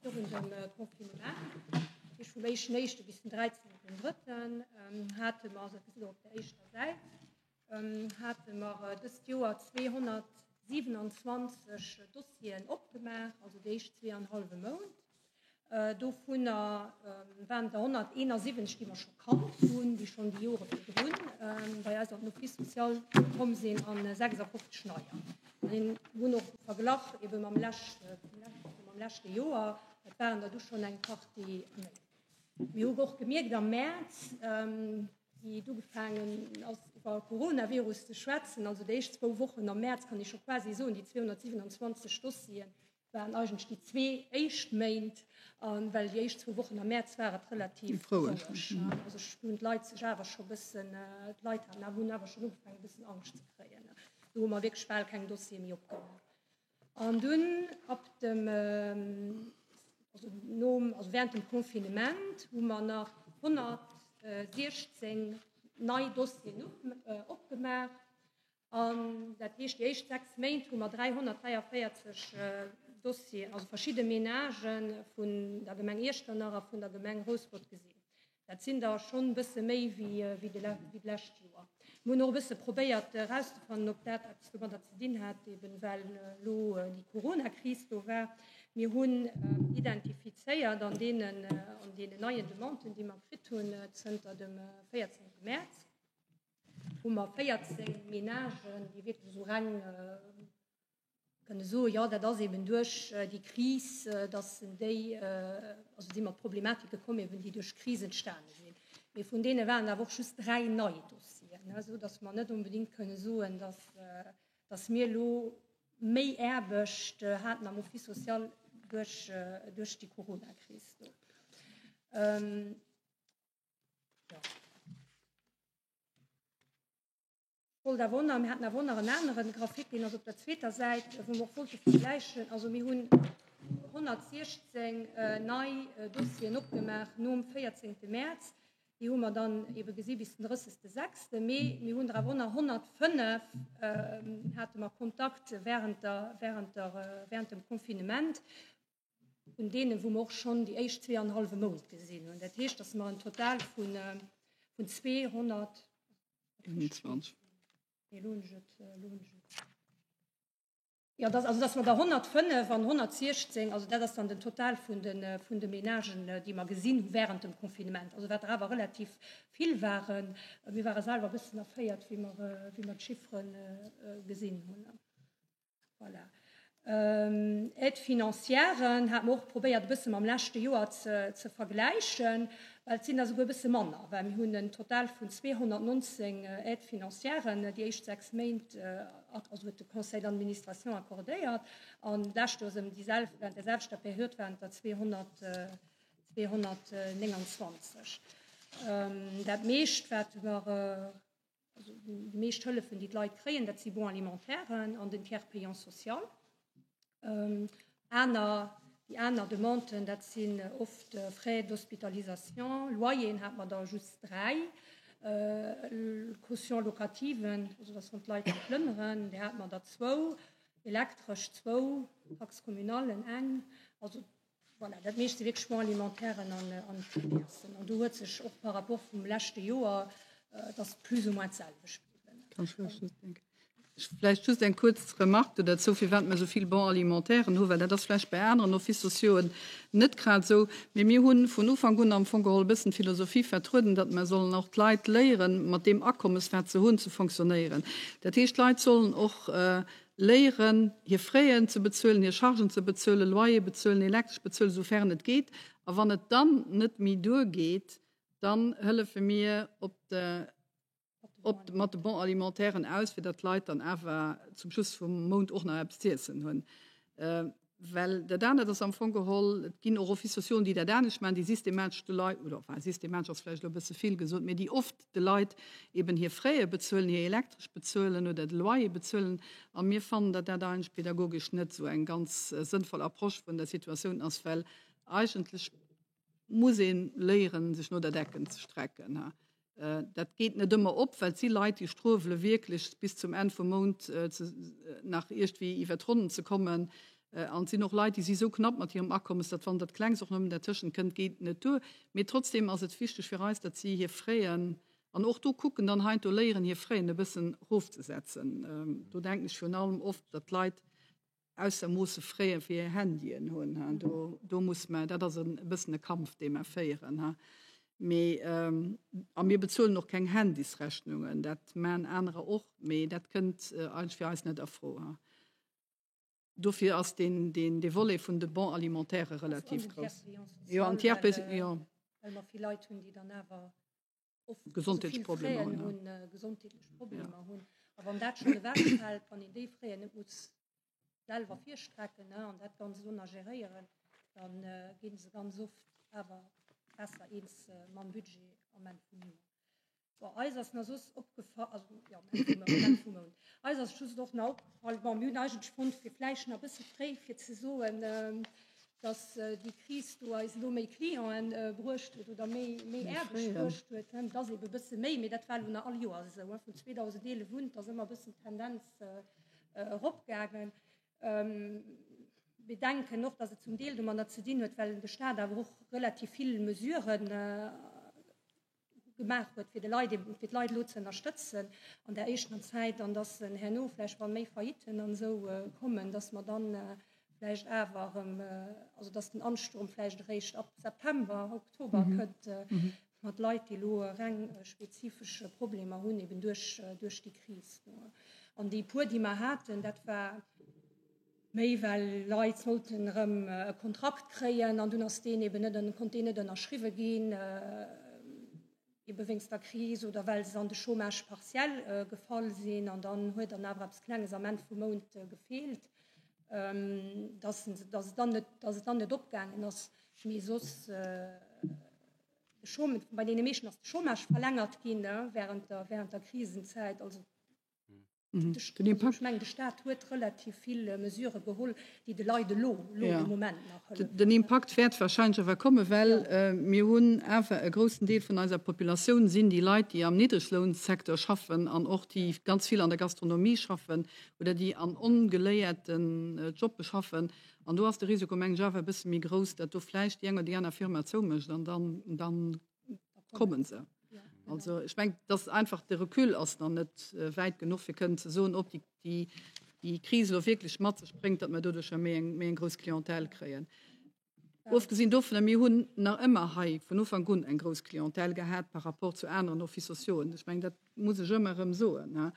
virun dem Confinement. Dat heescht vum éischten éischte bis den dräizéngten drëtten hate mer, also dat gesitt Der op der éischter Säit, hate mer dëst Joer 227 Dossieren opgemaach, also déi éischt zweeanhallwe Mount. Dovunner waren der 171, déi mer scho kannt hunn, déi schonn déi Jore virdrun bei eis an den Office social komm sinn, a 56 neier. Mir hunn och verglach ebe mam leschte Joer, et waren der du schonn eng Partie méi. Mir hu och gemierkt am Mäerz, wéi et ugefaangen ass iwwer Coronavirus ze schwätzen, also déi éischt zwou Wochen am Mäerz kann ee scho quasi soen, déi 227 Dossieren, waren eigentlech déi zwee éischt Méint, well déi éischt zwou Wochen am Mäerz war et relativ roueg. Also hunn d'Leit sech awer scho bëssen, d'Leit haten awer, hunn awer schonn ugefaangen e bëssen Angscht ze kréien. Do hu mer wierklech bal keng Dossiere méi opgemaach. An dunn ab dem, also nom, also während dem Confinement hu mer nach 116 nei Dossieren opgemaach. An dat heescht, déi éischt 6 Méint hu mer 343 Dossieren, also verschidde Menagë vun der Gemeng Iechternach a vun der Gemeng Rouspert gesinn. Dat sinn der schonn e bësse méi wéi d'lescht Joer. Mir hunn och e bësse probéiert erauszefannen, ob dat eppes domadder ze dinn hat, eben well elo déi Coronakris do war. Mir hunn identifizéiert an deenen neien Demanden, déi mer kritt hunn zënter dem 14 Mäerz, hu mer 14 Menagen, déi wierklech esou reng kënne soen, jo, dat ass eben duerch déi Kris, dass déi, also si mat Problematike komm eben, déi duerch d'Kris entstane sinn. Mee vun deene waren awer och just 3 nei Dossieren, esou dass mer net onbedéngt kënne soen, dass, dass mir elo méi Aarbecht haten am Office social duerch, duerch déi Coronakris do. Jo. Wollt awer och nach, mir haten awer och nach en aneren Graphique, deen ass op der zweeter Säit, wou mer och wollte vergläichen. Also mir hunn 116 nei Dossieren opgemaach nom 14. Mäerz. Déi hu mer dann ebe gesi bis den 30. 6. Mee mir hunn der awer och nach 105 hate mer Kontakt während der, während der, während dem Confinement, vun deenen, wou mer och schonn déi éischt zweeanenhallwe Mount gesinn hunn. Dat heescht, dass mer en Total vun, vun 200. 21. Nee, elo hunn ech et, elo hunn ech et. Jo, dass, also dass mer der 105 an 116, also dat ass dann den Total vun de, vun de Menagen, déi mer gesinn hu während dem Confinement, also wat der awer relativ vill waren. Mir ware selwer e bëssen erféiert, wéi mer, wéi mer d'Chiffere gesinn hunn. Voilà. Aide-financièren hate mer och probéiert e bësse mam leschte Joer ze vergläichen, well et sinn der souguer e bësse manner, well mir hunn en Total vun 219 Aide-financièren déi éischt 6 Méint, also huet de Conseil d'administration accordéiert, an d'lescht Joer ëm déi selw, während där selwechter Period waren et der 229. Dat meescht, wat mer Also déi meescht Hëllefen, déi d'Leit kréien, dat si Bons alimentairen an den Tiers payant social. Aner, déi aner Demanden, dat sinn oft Frais d'hospitalisation, Loyeren hat mer der just 3, Caution locativen, also dass wann d'Leit plënneren, där hat mer der zwou, Elektresch zwou, Taxe communallen eng. Also Voilà, dat meescht si wierklech Bons alimentairen an, an TPSen. An do huet sech och par rapport vum leschte Joer, et ass plus ou moins d'selwecht bliwwen. Kann ech vläicht just eng, vläicht just eng kuerz Remarque do derzou, firwat mer esou vill Bons alimentairen hu, well dat ass vläicht bei aneren Offices sociauxen net grad esou. Mee mir hu vun Ufank un am Fong geholl e bëssen d'Philosophie vertrueden, datt mer sollen och d'Leit léieren, mat deem Akommes, wat se hunn, ze fonctionnéieren. Dat heescht, d'Leit sollen och Léieren, hir Fraisen ze bezuelen, hir Chargen ze bezuelen, Loyer bezuelen, Elektresch bezuelen, soufern et geet. A wann et dann net méi duergeet, dann hëllefe mir op de, op, mat de Bon-alimentairen aus, fir datt d'Leit dann awer zum Schluss vum Mount och nach eppes z'iessen hunn. Well dat anert ass am Fong geholl, et ginn och Offices sociauxen, déi dat anescht maachen, déi systematesch de Leit, oder enfin systematesch ass vläicht elo e bësse vill gesot, mee déi oft de Leit eben hir Fraie bezuelen, hir Elektresch bezuelen oder de Loyer bezuelen. A mir fannen, datt dat eigentlech pedagogesch net esou eng ganz sënnvoll Approche vun der Situatioun ass, well eigentlech muss ee léieren, sech no der Decken ze strecken. Dat geet net ëmmer op, well et si Leit, déi struewele wierklech bis zum Enn vum Mount nach iergendwéi iwwer d'Ronnen ze kommen. An et sinn och Leit, déi si sou knapp mat hirem Akommes, datt wann dat Klengs och nëmmen dertëschent kënnt, geet net duer. Mee trotzdeem ass et wichteg fir eis, datt si hir Fräen, an och do kucken dann heiansdo léieren, hir Fräen e bëssen erofzesetzen. Do denken ech virun allem oft, datt d'Leit aussermoosse fréier fir hir Handyen hunn. Ha. Do, do muss mer, dat ass en bëssen e Kampf, dee mer féieren. Ha. Mee, ähm, a mir bezuelen och keng Handysrechnungen, dat man anerer och, mee dat kënnt äh, eigentlech fir eis net a Fro. Ha. Dofir ass deen, deen, dee Volet vun de Bons alimentaires relativ grouss. Jo, an Tiers, jo. Well mer vill Leit hunn, déi dann awer oft Gesondheetsproblemer hunn, hunn, äh, gesondheetlech Problemer hunn. A wann dat schonn ewechfält, wann een déi Fräen net muss selwer virstrecken ne, an dat ganz elo nach geréieren, dann äh, ginn se ganz oft awer besser eens äh, mam Budget am Enn vum Joer. Bon, eis ass nach soss opgefall, also ja, am Enn vum, am Enn vum Mount. Eis ass just och nach opgefall, bon, mir hunn eigentlech fonnt, fir vläicht nach e bësse fréi fir ze soen, ähm,. Dass déi Kris do eis elo méi Clienten bruecht huet oder méi, méi Aarbecht bruecht huet, dat ass ebe e bësse méi, mee dat war elo nach all Joers esou. Vun 2011 un, et ass ëmmer e bëssen d'Tendenz eropgaangen. Mir denken och, dass et zum Deel domadder ze dinn huet, well de Staat awer och relativ vill Mesuren gemaach huet, fir de Leit eben, fir d'Leit elo ze ënnerstëtzen an der éischter Zäit, an dass en herno vläicht, wa méi Faillitten an esou kommen, dass mer dann vläicht awer erëm, also dass den Ansturm vläicht eréischt ab September, Oktober kënnt, mat Leit, déi elo reng spezifesch Problemer hunn, eben duerch, duerch déi Kris do. An déi puer, déi mer haten, dat war méi well Leit sollten erëm e Kontrakt kréien an dunn ass deen eben net, konnt deen net ënnerschriwwe ginn, ebe wéinst der Kris oder well se an de Chômage partiel gefall sinn an dann huet dann awer eppes Klenges am Enn vum Mount gefeelt, dass dass et dann net, dass et dann net opgaangen ass. Mee soss de Chôme, bei deene meeschten ass de Chômage verlängert ginn während der, während der Krisenzäit. Also Den Impakt. Ech mengen, de Staat huet relativ vill Mesurë geholl, déi de Leit elo, elo de Moment nach hëllefen. Den Impakt wäert warscheinlech awer kommen, well mir hunn awer e groussen Deel vun eiser Populatioun sinn déi Leit, déi am Niddreglounsecteur schaffen an och déi ganz vill an der Gastronomie schaffen oder déi an ongeléierten Jobbe schaffen. An do ass de Risiko, mengen ech, awer e bësse méi grouss, datt do vläicht déi eng oder déi aner Firma zoumécht an dann, dann kommen se. Also ech meng, dass einfach de Recul ass nach net äh, wäit genuch fir kënnen ze soen, ob déi, déi, déi Kris elo wierklech mat sech bréngt, datt mer doduercher méi eng, méi eng grouss Clientèle kréien. Ofgesinn dovunner, mir hunn nach ëmmer hei vun Ufank un eng grouss Clientèle gehat par rapport zu aneren Offices sociauxen. Ech meng, dat muss ech ëmmer erëm soen. Ne?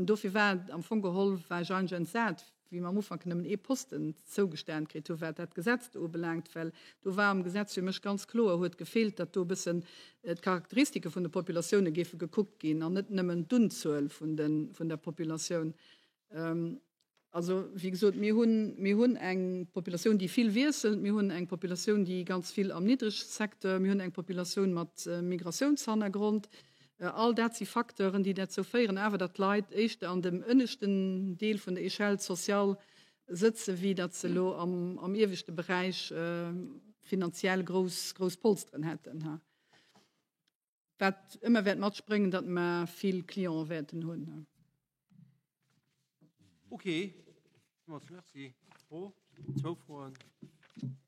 Dofir war am Fong geholl war ech eigentlech entsat, wéi mer am Ufank nëmmen ee Posten zougestan kritt hu wat dat Gesetz do ubelaangt, well do war am Gesetz fir mech ganz kloer, huet gefeelt, datt do e bëssen d'Charakteristike vun de Populatioune géife gekuckt ginn an net nëmmen d'Unzuel vun de vun der Populatioun. Also, wéi gesot, mir hunn, mir hunn eng Populatioun, déi vill wiesselt, mir hunn eng Populatioun, déi ganz vill am Niddregsecteur, mir hunn eng Populatioun mat Migratiounshannergrond. All dat si Facteuren, déi derzou féieren awer, datt d'Leit éischter an dem ënneschten Deel vun der Échelle sociale sëtzen, wéi datt se elo am, am ieweschte Beräich finanziell grouss, grouss Polsteren hätten. Wat ëmmer wäert matspréngen, datt mer vill Clienten wäerten hunn. Ok, villmools Merci. Fro, zwou Froen.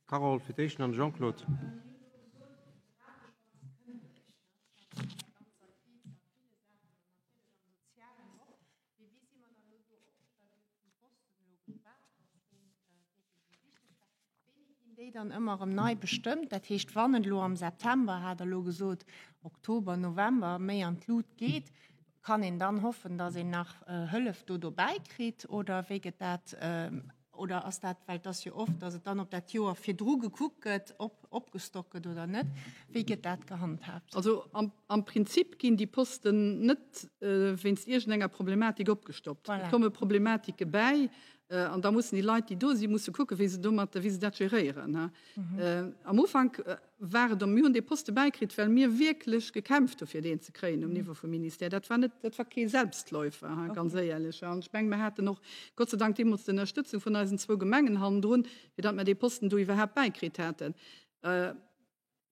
Carole fir d'éischt an dann de Jean-Claude. Wéini ginn déi dann ëmmer erëm nei bestëmmt? Dat heescht, wann et elo am September, hat Der elo gesot, Oktober, November, méi an d'Lut geet, kann een dann hoffen, datt een nach Hëllef do dobäi kritt? Oder wéi gëtt dat, oder ass dat, well et ass jo oft, datt et dann op dat Joer virdru gekuckt gëtt, ob opgestockt gëtt oder net, wéi gëtt dat gehandhaabt? Also am Prinzip ginn déi Posten net wéinst iergendenger Problematik opgestockt. Et komme Problematike bäi, An da mussen déi Leit, déi do sinn, musse kucken, wéi se domat, wéi se dat geréieren. Am Ufank war et, mir hunn dee Poste bäikritt, well mir wierklech gekämpft hu fir deen ze kréien um Niveau vum Ministère. Dat war net, dat war kee Selbstläufer, ganz éierlech. An ech menge mir haten och Gott sei Dank deemools d'Ënnerstëtzung vun eisen zwou Gemengen hannendrun, fir datt mer dee Posten do iwwerhaapt bäikritt haten.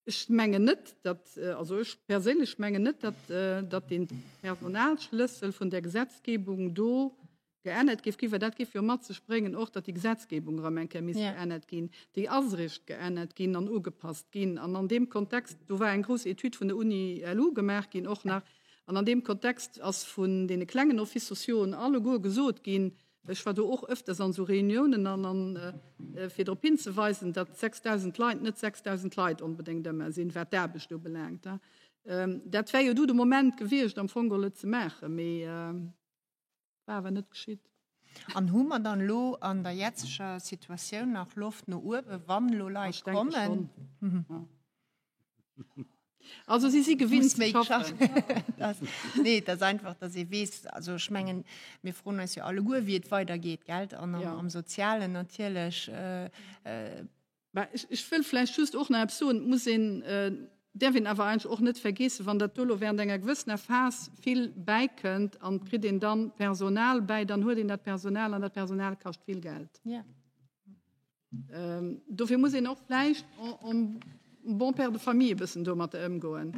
Ech mengen net, datt, also ech perséinlech mengen net, datt, datt dee Personalschlëssel vun där Gesetzgebung do geännert géif ginn, well dat géif jo mat sech bréngen och, datt déi Gesetzgebung erëm eng Kéier misst geännert ginn. Déi ass eréischt geännert ginn an ugepasst ginn. An an deem Kontext, do war eng grouss Etüd vun der Uni LU gemaach ginn och nach, an an deem Kontext ass vun deene klengen Offices sociauxen alleguer gesot ginn, Ech war do och öfters an esou Reuniounen an an fir drop hinzeweisen, datt 6.000 Leit net 6.000 Leit onbedéngt ëmmer sinn, wat d'Aarbecht ubelaangt. Dat wär jo du de Moment gewiescht am Fong geholl et ze maachen, mee war awer net geschitt. An hu mer dann elo an der jetzeger Situatioun nach Loft no uewen, wann elo Leit kommen? Ech denke schonn. Also si si gewinnt ze schaffen. Nee, et ass einfach, datt ee weess, also ech mengen, mir froen eis jo alleguer, wéi et weidergeet, gell? An am, am Sozialen natierlech. Mä ech, ech wëll vläicht just och nach eppes soen, et muss een, däerf een awer eigentlech och net vergeessen, wann dat do elo während enger gewëssener Phas vill bäikënnt an et kritt een dann Personal bäi, dann huet een dat Personal an dat Personal kascht vill Geld. Ja. Dofir muss een och vläicht en bon père de famille e bëssen domatter ëmgoen.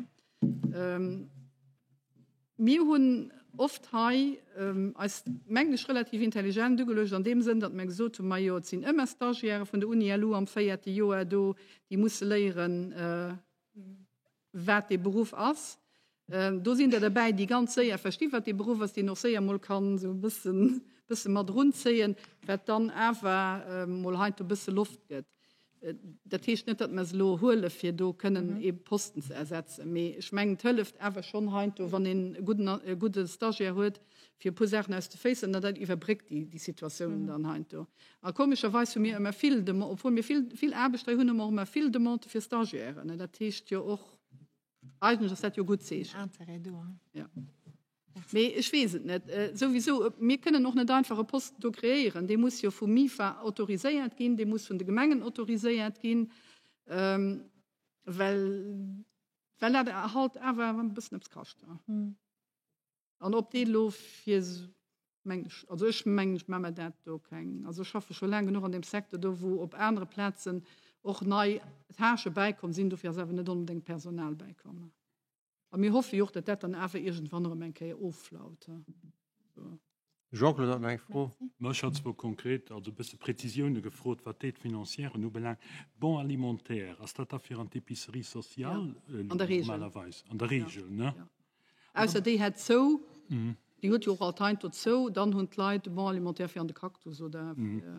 Mir hunn oft hei eis, mengen ech, relativ intelligent ugeluecht an deem Sënn, datt mir gesot hunn, Majo, et sinn ëmmer Stagiairë vun der Uni LU am véierte Joer do, déi musse léieren, wat dee Beruff ass. Do sinn der derbäi, déi ganz séier versti wat dee Beruff ass, deen och séier mol kann esou e bëssen, bësse mat erunzéien, wat dann awer mol heiansdo e bësse Loft gëtt. Dat heescht net, datt mer se elo huele fir do kënnen ee Posten ze ersetzen, mee ech mengen, et hëlleft awer schonn heiansdo, wann een e gudden, e gudde Stagiaire huet, fir e puer Saachen aus de Féiss, an dat iwwerbréckt déi, déi Situatiounen dann heiansdo. A komescherweis hu mir ëmmer vill Deman-, obwuel mir vill, vill Aarbecht hei hunn, hu mer och ëmmer vill Demandë fir Stagiairen. Dat heescht jo och, eigentlech ass dat jo e gutt Zeechen. Intérêt do, hein. Ja. Mee ech weess et net. Souwisou, mir kënnen och net einfach e Posten do kreéieren. Dee muss jo vum MIFA autoriséiert ginn, dee muss vun de Gemengen autoriséiert ginn, well, well dat halt awer e bëssen eppes kascht. An ob dee elo fir, mengen ech, also ech mengen, ech maache mer dat do keng, also ech schaffe scho laang genuch an deem Secteur do, wou op anere Plazen och nei Tâchë bäikomm sinn, dofir ass awer net onbedéngt Personal bäikomm. A mir hoffe jo och, datt dat dann awer iergendwann erëm eng Kéier offlaut. Jean-Claude hat nach eng Fro. Ma ech hat zwou konkret, also e bësse Prezisioune gefrot, wat d'Aide financièren ubelaangt. Bon alimentaire, ass dat da fir an d'Épicerie sociale elo normalerweis? An der Regel, ne? Jo. Ausser déi hätt zou, déi huet jo och alt heiansdo zou, dann hunn d'Leit de Bon alimentaire fir an de Cactus oder fir.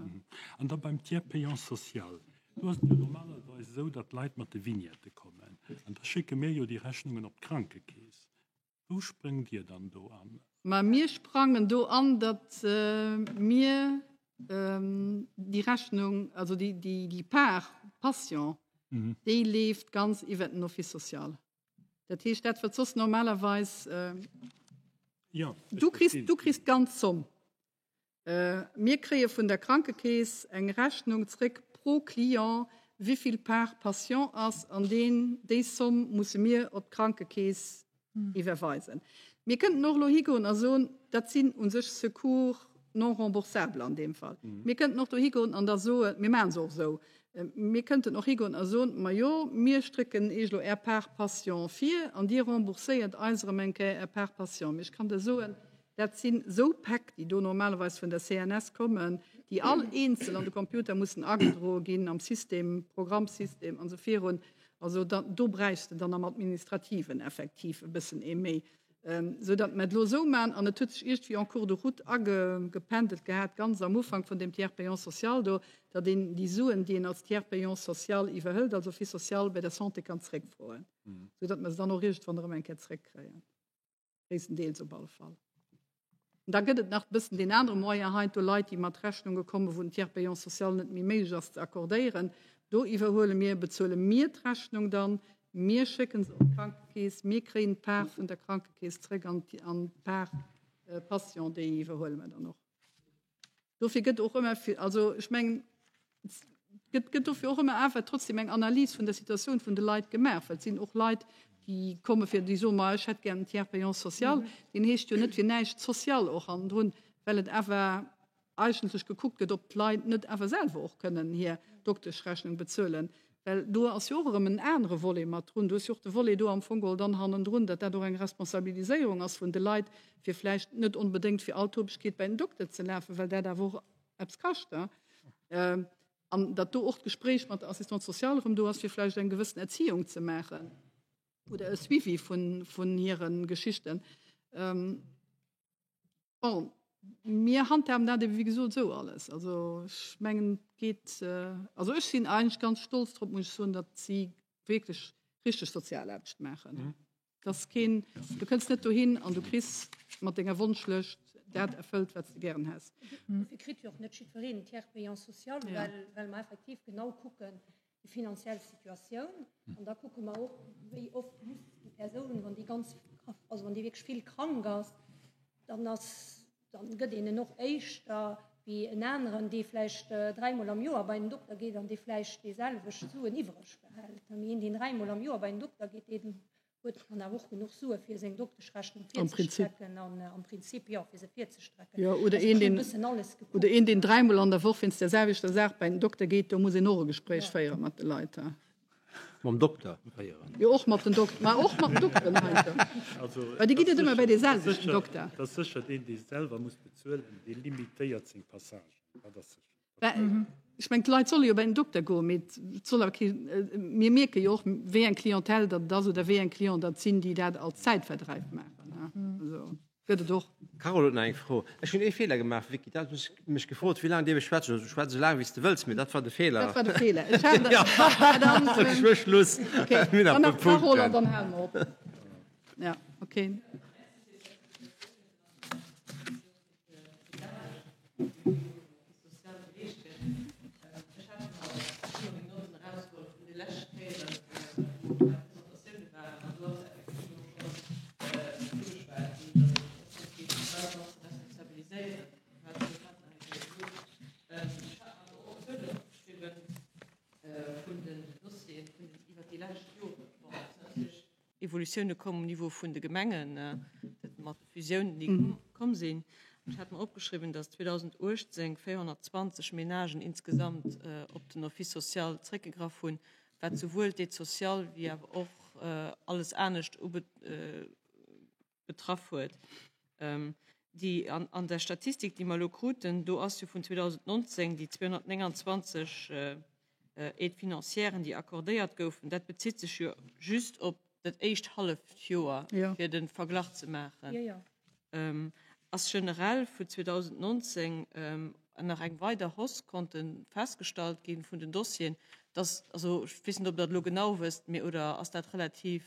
An da beim Tiers payant social, do ass et jo normalerweis esou, datt d'Leit mat de Vignettë kommen an da schécke mir jo déi Rechnungen op d'Krankekeess. Wou spréngt Dir dann do an? Ma mir sprangen do an, datt mir déi Rechnung, also déi Part patient, déi leeft ganz iwwert den Office social. Dat heescht, dat wat soss normalerweis ja, du kriss, du kriss d'ganz Zomm. Äh, mir kréie vun der Krankekeess eng Rechnung zréck pro Client, wivill Part patient ass, an deen, déi Somm musse mir op d'Krankekeess iwwerweisen. Mir kënnten och elo higoen a soen, dat sinn u sech Secours non remboursable an deem Fall. Mir kënnten och do higoen an da soen, mir maachen se och esou, Mir kënnten och higoen a soen, Majo, mir strécken Iech elo Är Part patient vir an Dir rembourséiert eis erëm eng Kéier Är Part patient. Mee ech kann der soen, dat sinn esou Päck, déi do normalerweis vun der CNS kommen, déi all eenzel an de Computer mussen agedroe ginn, am System, Programmsystem an esou virun. Also da, do bräichs de dann am Administrativen effektiv e bëssen ee méi. Sou datt mer et elo esou maachen, an et huet sech iergendwéi en cours de route agependelt gehat, ganz am Ufank vun deem Tiers payant social do, datt een déi Suen, déi een als Tiers payant social iwwerhëlt, als Office social bei der Santé kann zréckfroen, sou datt mer se dann och iergendwann erëm eng Kéier zréckkréien, gréisstendeels op alle Fall. An da gëtt et nach e bëssen deen anere Moyen heiansdo, Leit, déi mat Rechnunge kommen, wou den Tiers payant social net méi méiglech ass ze accordéieren. Do iwwerhuele mir, bezuele mir d'Rechnung dann, mir schécke se op d'Krankekeess, mir kréien d'Part vun der Krankekeess zréck an d'Part patient, déi iwwerhuele mer dann och. Dofir gëtt och ëmmer, also ech mengen, et gëtt dofir och ëmmer awer trotzdem eng Analys vun der Situatioun vun de Leit gemaach, well et sinn och Leit, déi komme fir, déi soen, ma ech hätt gär en Tiers payant social. Deen heescht jo net fir näischt social och hannendrun, well et awer eigentlech gekuckt gëtt, ob d'Leit net awer selwer och kënnen hir Dokteschrechnung bezuelen. Well do ass jo och erëm en anere Volet mat drun. Do ass jo och de Volet do am Fong geholl dann hannendrun, datt dat och eng Responsabiliséierung ass vun de Leit, fir vläicht net onbedéngt fir all Tobegkeet bei den Dokter ze lafen, well dat awer och eppes kascht. An datt do och d'Gespréich mat der Assistante sociale erëm do ass, fir vläicht eng gewëssen Erziehung ze maachen oder e Suivi vun hire Geschichten. Bon, mir handhaben dat ebe wéi gesot esou alles. Also ech mengen, et geet, also ech sinn eigentlech ganz stolz drop, muss ech soen, datt si wierklech richteg Sozialaarbecht maachen. Et ass keen, du kënns net dohin an du kriss mat denger Wonschlëscht dat erfëllt, wat s de gären häss. Dofir kritt jo och net jiddwereen en Tiers payant social, well, well mer effektiv genau kucken, déi finanziell Situatioun. An da kucke mer och, wéi oft muss déi Persoun, wann déi ganz, also wann déi wierklech vill krank ass, dann ass, dann gëtt een en och éischter wéi en aneren, dee vläicht dräimol am Joer bei den Dokter geet an dee vläicht déiselwecht Suen iwwereg behält. Mee een, deen dräimol am Joer bei den Dokter geet, dee. Huet dann awer och genuch Sue fir seng Dokteschrechnung virzestrecken an am Prinzip, jo, fir se virzestrecken. Jo, oder een, deen, oder een, deen dräimol an der Woch wéinst der selwechter Saach bei den Dokter geet, do muss een och e Gespréich féiere mat de Leit. Mam Dokter féieren? Jo, och mat den Dok-, ma och mat den Dokteren heiansdo. Well déi ginn net ëmmer bei dee selwechten Dokter. Dat ass sécher, deen, dee selwer muss bezuelen, dee limitéiert seng Passagen, dat ass sécher. Ech mengen, d'Leit solle jo bei den Dokter goen, mee et soll awer kee, mir mierke jo och, wéi eng Clientèle datt et ass oder wéi eng Clienten datt sinn, déi dat als Zäitverdräif maachen. Also gëtt et och. D'Carole huet nach eng Fro. Ech hunn ee Feeler gemaach, Vicky, du has mech gefrot, wéi laang dierf ech schwätzen. Also schwätz esou laang, wéi s de wëlls, mee dat war de Feeler. Dat war de Feeler. Ech hat dann. Ech hu Schluss. Okay, dann nach d'Carole an dann hale mer op. Ja, okay. Evolutioune komm um Niveau vun de Gemengen, dat mat de Fusiounen, déi komm sinn. Ech hat mer opgeschriwwen, datt 2018 420 Menagen insgesamt op den Office social zréckgegraff hunn, wat souwuel d'Aide sociale wéi awer och alles anescht betraff huet. Déi an der Statistik, déi mer elo kruten, do ass jo vun 2019 déi 229 Aide financièren, déi accordéiert goufen, dat bezitt sech jo just op dat éischt halleft Joer, fir de Verglach ze maachen. Ass generell vun 2019 nach eng weider Hausse konnte festgestallt gi vun den Dossieren, dass, also ech weess net, ob Der dat elo genau wësst, mee oder ass dat relativ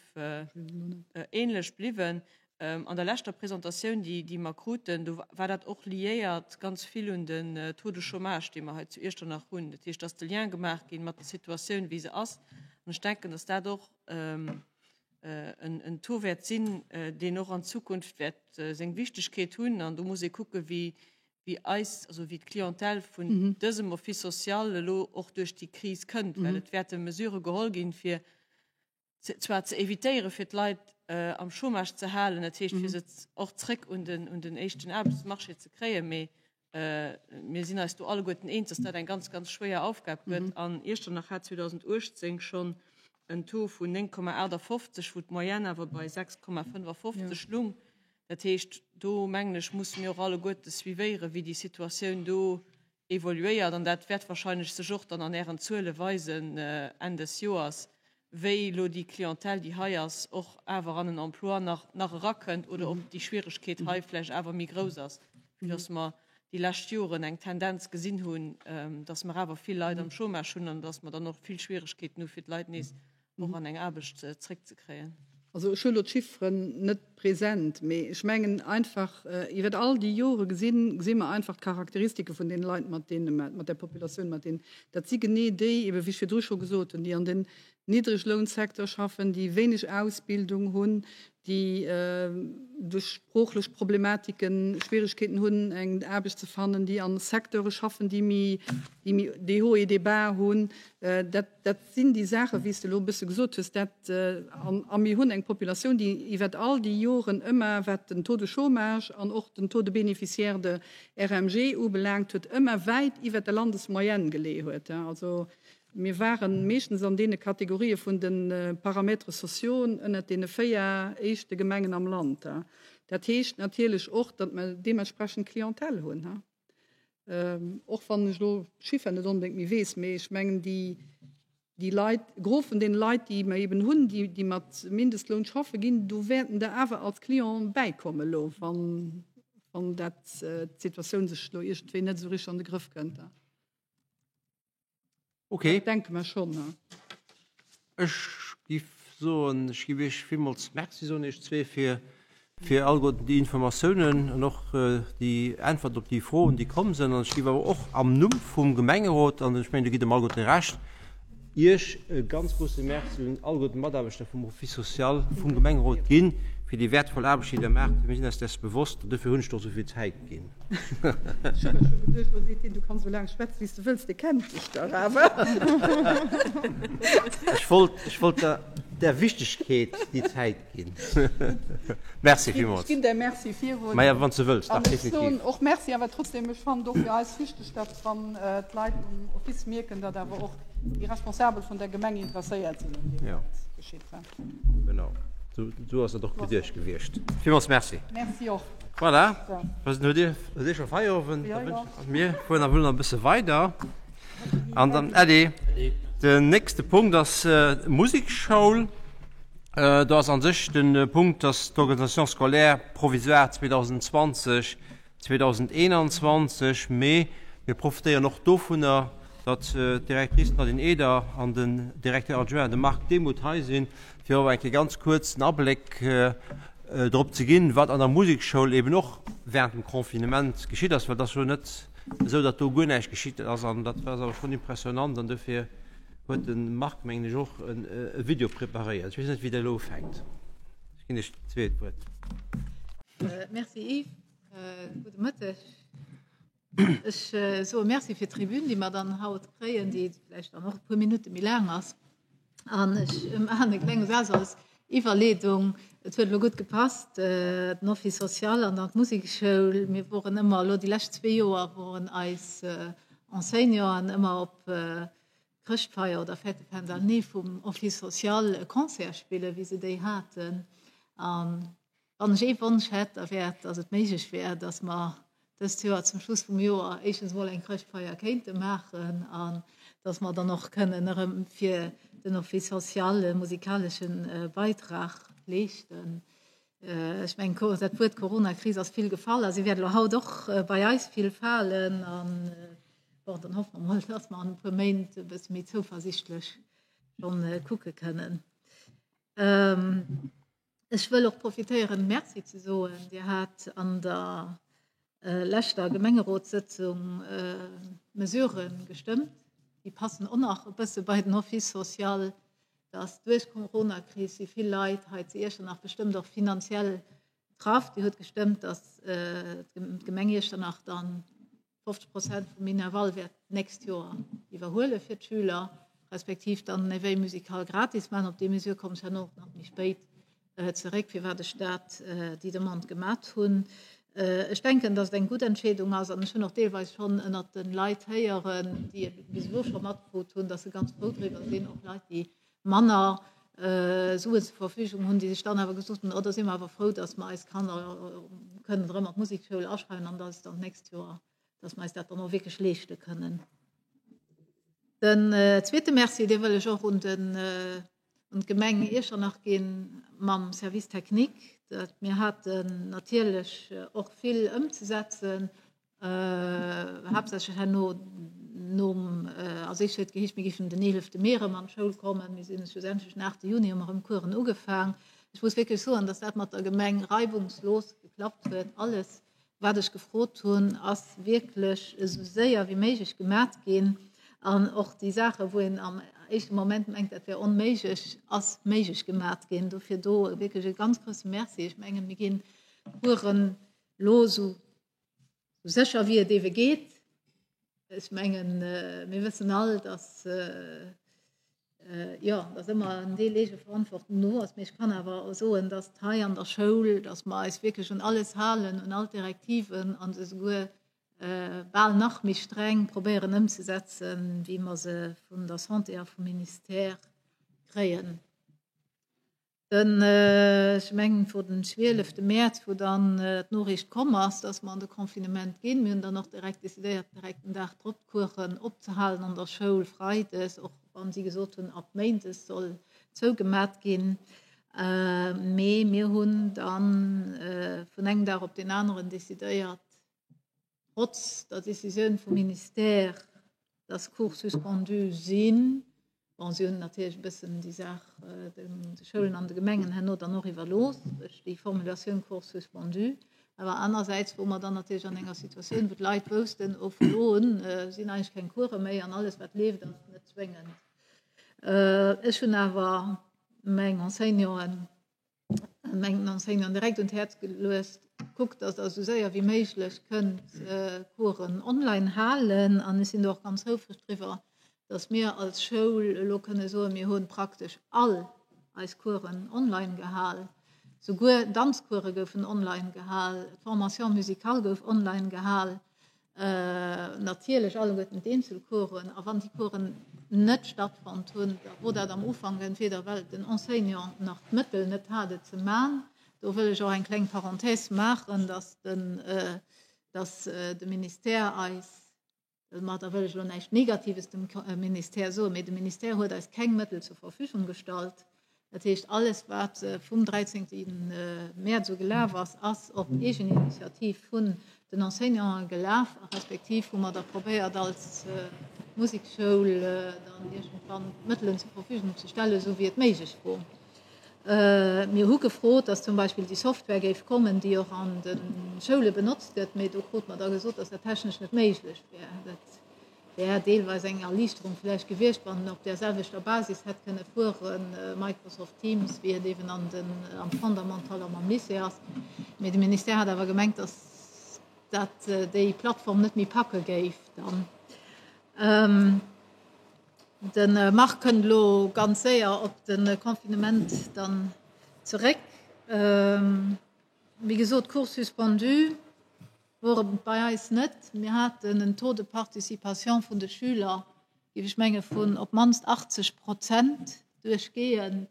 ähnlech bliwwen? An der leschter Presentatioun, déi, déi mer kruten, do war dat och liéiert ganz vill un den Taux de chômage, dee mer hei zu Iechternach hunn. Dat heescht, dass de Lien gemaach ginn mat der Situatioun, wéi se ass. An ech denken, dass dat och en Taux wäert sinn, deen och an Zukunft wäert seng Wichtigkeet hunn. An do muss ee kucken, wéi, wéi eis, also wéi d'Clientèle vun dësem Office social elo och duerch déi Kris kënnt, well et wäerte Mesurë geholl ginn, fir zwar ze évitéieren, fir d'Leit am Chômage ze halen, dat heescht, fir se och zréck un den, un den éischten Aarbechtsmarché ze kréien, mee mir sinn eis do alleguerten eens, dass dat eng ganz, ganz schwéier Aufgab gëtt. An Iechternach hat 2018 schonn en Taux vun 9,58, wou d'Moyenne awer bei 6,55 lung. Dat heescht, do mengen ech, musse mir och alleguerte suivéieren, wéi déi Situatioun do evoluéiert. An dat wäert wahrscheinlech sech och dann an Ären Zuele weisen Enn des Joers, wéi elo déi Clientèle, déi hei ass, och awer an en Emploi nach nach erakënnt oder ob déi Schwieregkeet hei vläicht awer méi grouss ass, vue dass mer déi lescht Joren eng Tendenz gesinn hunn, dass mer awer vill Leit am Chômage hunn an dass mer dann och vill Schwieregkeeten hu fir d'Leit nees och an eng Aarbecht zréckzekréien. Also ech hu elo d'Chifferen net present, mee ech mengen einfach, iwwert all déi Jore gesinn, gesi mer einfach d'Charakteristike vun deene Leit, mat deene mer, mat där Populatioun, mat deenen, dat si genee déi, ebe wéi ech virdru scho gesot hunn, déi an den Niddreglounsecteur schaffen, déi wéineg Ausbildung hunn, déi duerch sproochlech Problematiken Schwierigkeeten hunn, eng Aarbecht ze fannen, déi a Secteure schaffen, déi méi, déi méi des hauts et des bas hunn. Dat, dat sinn déi Saachen, wéi s de elo e bësse gesot hues, dat, an, a mir hunn eng Populatioun, déi iwwert all déi Joren ëmmer, wat den Taux de chômage an och den Taux de bénéficiaires de RMG ubelaangt huet, ëmmer wäit iwwert der Landesmoyenne geleeë huet. Also mir ware meeschtens an deene Kategorië vun de Paramètres sociaux ënnert deene 4 éischte Gemengen am Land. Dat heescht natierlech och, datt mer deementsprechend Clientèle hunn. Och wann ech elo d'Chiffer net onbedéngt méi weess, mee ech mengen déi, déi Leit, e Gros vun deene Leit, déi mer eben hunn, déi, déi mat Mindestloun schaffe ginn, do wäerten der awer als Client bäikommen elo, wann, wann dat, d'Situatioun sech elo iergendwéi net esou richteg an de Grëff kënnt. Okay. Dat denke mer schonn. Ech giff soen, ech giff Iech villmools Merci soen, Iech zwee, fir, fir alleguerten déi Informatiounen an och déi Äntwerten op déi Froen, déi komm sinn. An ech giff awer och am Numm vum Gemengerot, an ech mengen, do gitt Der mer alleguerte Recht, Iech e ganz grousse Merci un alleguerten d'Mataarbechter vum Office social vum Gemengerot ginn, fir déi wäertvoll Aarbecht, déi Der maacht. Mir sinn eis däers bewosst an dofir hunn ech der och esou vill Zäit ginn. Ech hu mer scho geduecht, lo seet hien, du kanns esou laang schwätzen, wéi s de wëlls, dee kennt dech dach awer. Ech wollt, ech wollt der. der Wichtegkeet déi Zäit ginn. Merci villmools. Ech ginn där Merci virun. Maja, wann s de wëlls, dach, definitiv. An ech soen och Merci, awer trotzdem, ech fannen et och fir eis wichteg, datt wann d'Leit um Office mierken, datt awer och déi Responsabel vun der Gemeng interesséiert sinn un deem, wat geschitt. Genau, esou ass dat och geduecht gewiescht. Villmools Merci. Merci och. Voilà, hutt Dir scho Feierowend? Mir fueren awer elo nach e bësse weider. An dann, Äddi. Den nächste Punkt ass d'Musekschoul. Do ass a sech de Punkt, dass d'Organisation scolaire provisoire 2020, 2021, mee mir profitéieren och dovunner, datt d'Directrice Nadine Eder an den Directeur adjoint, de Marc Demuth, hei sinn, fir och eng Kéier ganz kuerz en Abléck drop ze ginn, wat an der Musekschoul eben och während dem Confinement geschitt ass, well et ass jo net esou, datt do guer näischt geschitt ass an dat ass awer schonn impressionnant an dofir huet de Marc, mengen ech, och e Video preparéiert. Ech weess net, wéi Der elo ufänkt. Ech ginn Iech zweet d'Wuert. Merci Yves. Gudde Mëtteg. Ech soe Merci fir d'Tribün, déi mer dann haut kréien, déi vläicht dann och e puer Minutte méi laang ass. An ech maachen e klenge Saz als Iwwerleedung. Et huet elo gutt gepasst, den Office social an dann d'Musekschoul. Mir woren ëmmer elo déi lescht zwee Joer woren eis Enseignanten ëmmer op Chrëschtfeier oder Fête de fin d'année vum Office social e Concert spillen, wéi se déi haten. An Wann ech ee Wonsch hätt, da wär et, datt et méiglech wär, datt mer dëst Joer zum Schluss vum Joer éischtens emol eng Chrëschtfeier kéinte maachen an datt mer dann och kënnen erëm fir den Office social e musikalesche Beitrag leeschten. Ech mengen, dat Wuert Coronakris ass vill gefall a si wäert elo haut och bei eis vill falen. An bon, dann hoffe mer mol, datt mer an e puer Méint e bësse méi zouversichtlech schonn kucke kënnen. Ech wëll och profitéieren, Merci ze soen. Dir hat an der leschter Gemengerotssëtzung Mesurë gestëmmt, déi passen och nach e bësse bei den Office social, dass duerch d'Coronakris si vill Leit hei zu Iechternach bestëmmt och finanziell betraff. Dir hutt gestëmmt, dass d'Gemeng Iechternach dann 50 Prozent vum Minerval wäert d'nächst Joer iwwerhuele fir d'Schüler, respektiv dann den Éveil musical gratis maachen. Op déi Mesure kommen ech herno och nach méi spéit zeréck, firwat ech dat, déi Demande gemat hunn. Ech denken, datt et eng gutt Entscheedung ass an ech hunn och deelweis schonn ënnert de Leit héieren, déi et bis elo scho matkrut hunn, datt se ganz frou driwwer sinn, och Leit, déi manner Suen zur Verfügung hunn, déi sech dann awer gesot hunn, oh da si mer awer frou, datt mer eis Kanner kënnen erëm an d'Musekschoul aschreiwen an datt et dann d'nächst Joer, datt mer eis dat dann och wierklech leeschte kënnen. Den zweete Merci, dee wëll ech och un den, un d'Gemeng Iechternach ginn mam Service technique. Dat mir haten natierlech och vill ëmzesetzen, Haaptsächlech herno nom, als éischt huet et geheescht, mir géifen den 11 Mee erëm an d'Schoul kommen. Mir sinn schlussendlech den 8 Juni hu mer erëm Coursen ugefaang. Ech muss wierklech soen, dass dat mat der Gemeng reibungslos geklappt huet. Alles, wat ech gefrot hunn, ass wierklech esou séier wéi méiglech gemat ginn. An och déi Saachen, wou een am éischte Moment mengt, dat wär onméiglech, ass méiglech gemat ginn. Dofir do wierklech e ganz grousse Merci. Ech mengen, mir ginn d'Coursen elo esou Sou sécher wéi et ewe geet. Ech mengen, mir wëssen all, dass, jo, dass ëmmer en Deel Eegeverantwortung do ass. Mee ech kann awer soen, dass hei an der Schoul, dass mer eis wierklech un alles halen, un all d'Direktiven a se souguer bal nach méi streng probéieren ëmzesetzen, wéi mer se vun der Santé a vum Ministère kréien. Den, ech mengen, et wor den 12. Mäerz, wou dann d'Noriicht komm ass, dass mer an de Confinement ginn. Mir hunn dann och direkt decidéiert, direkt den Dag drop d'Coursen opzehalen an der Schoul, freides, och wann si gesot hunn, ab méindes soll zougemat ginn. Mee mir hunn dann vun engem Dag op deen aneren decidéiert, trotz der Décisioun vum Ministère, dass Cours suspendus sinn, bon, si hunn natierlech e bëssen déi Saach de Schoulen an de Gemengen herno dann och iwwerlooss duerch déi Formulatioun Cours suspendus, awer anersäits wore mer dann natierlech an enger Situatioun, wou d'Leit woussten, oh vu lo un sinn eigentlech keng Course méi an alles wat leeft ass net zwéngend. Ech hunn awer meng Enseignanten, mengen Enseignanten direkt un d'Häerz geluecht, kuckt, dass Der esou séier wéi méiglech kënnt Coursen online halen. An ech sinn do och ganz houfreg driwwer, dass mir als Schoul elo kënne soen, mir hu praktesch all. eis Coursen online gehal. Souguer Danzcourse goufen online gehal, d'Formation musicale gouf online gehal, natierlech alleguerten d'Eenzelcoursen. A wann déi Coursen net stattfonnt hunn, da wor dat am Ufank entweder well den Enseignant nach d'Mëttel net hat et ze man, do wëll ech och eng kleng Parenthèse maachen, dass den, dass de Ministère eis, Domadder wëll ech elo näischt Negatives dem Ministère soen, mee de Ministère huet eis keng Mëttel zur Verfügung gestallt. Dat heescht, alles, wat vum 13. Mäerz u gelaf ass, ass op Eegeninitiativ vun den Enseignanten gelaf, respektiv hu mer da probéiert, als Musekschoul dann iergendwann d'Mëttelen zur Verfügung ze stellen, esou wéi et méiglech wor. Mir hu gefrot, dass zum Beispill déi Software géif kommen, déi och an de Schoule benotzt gëtt, mee do krute mer da gesot, dass dat technesch net méiglech wär. Dat wär deelweis eng Erliichterung vläicht gewiescht, wann en op där selwechter Basis hätt kënne fueren, Microsoft Teams, wéi et eeben an den, am Fondamental an am Lycée ass. Mee de Ministère hat awer gemengt, dass dat déi Plattform net méi packe géif dann. De Marc kënnt elo ganz séier op de Confinement dann zeréck. Wéi gesot, Cours suspendus wor et bei eis net. Mir haten en Taux de participation vun de Schüler, géif ech menge vun op d'mannst 80 Prozent duerchgehend.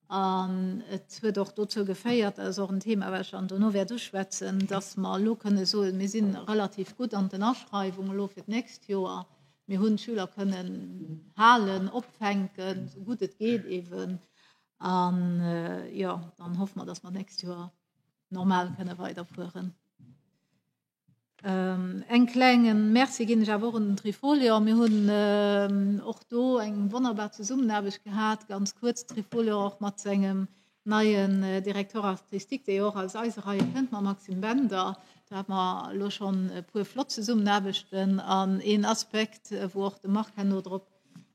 An et huet och dozou geféiert, dat ass och en Thema, wat ech dann dono wäert uschwätzen, dass mer elo kënne soen, mir si relativ gutt an den Aschreiwungen elo fir d'nächst Joer. Mir hunn d'Schüler kënnen halen, opfänken, esou gutt et geet eeben. An, jo, dann hoffe mer, dass mer d'nächst Joer normal kënne weiderfueren. Eng klenge Merci ginn ech awer och un den Trifolion. Mir hunn och do eng wonnerbar Zesummenaarbecht gehat. Ganz kuerz, Trifolion och mat sengem neien Directeur artistique, dee jo och aus eise Reie kënnt, mam Maxime Bender. Do hate mer elo schonn e puer flott Zesummenaarbechten. An een Aspekt, wou och de Marc herno drop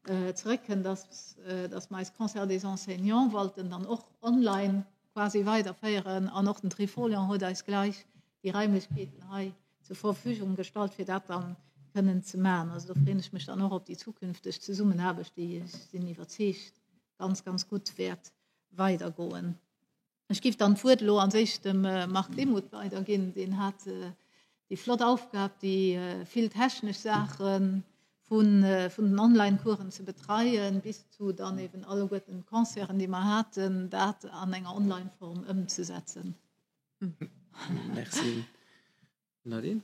zeréckkënnt, ass, dass mer eis Concert des enseignants wollten dann och online quasi weiderféieren. An och den Trifolion huet eis gläich déi Raimlechkeeten hei zur Verfügung gestallt, fir dat dann kënnen ze maachen. Also do freeën ech mech dann och op déi zukünfteg Zesummenaarbecht, déi, ech sinn iwwerzeegt, ganz, ganz gutt wäert weidergoen. Ech géif dann d'Wuert elo als éischt dem Marc Demuth weiderginn. Deen hat déi flott Aufgab, déi vill technesch Saache vun den Online-Coursen ze betreien, bis zu dann eben alleguerten d'Concerten, déi mer haten, dat an enger Online-Form ëmzesetzen. Merci Nadine.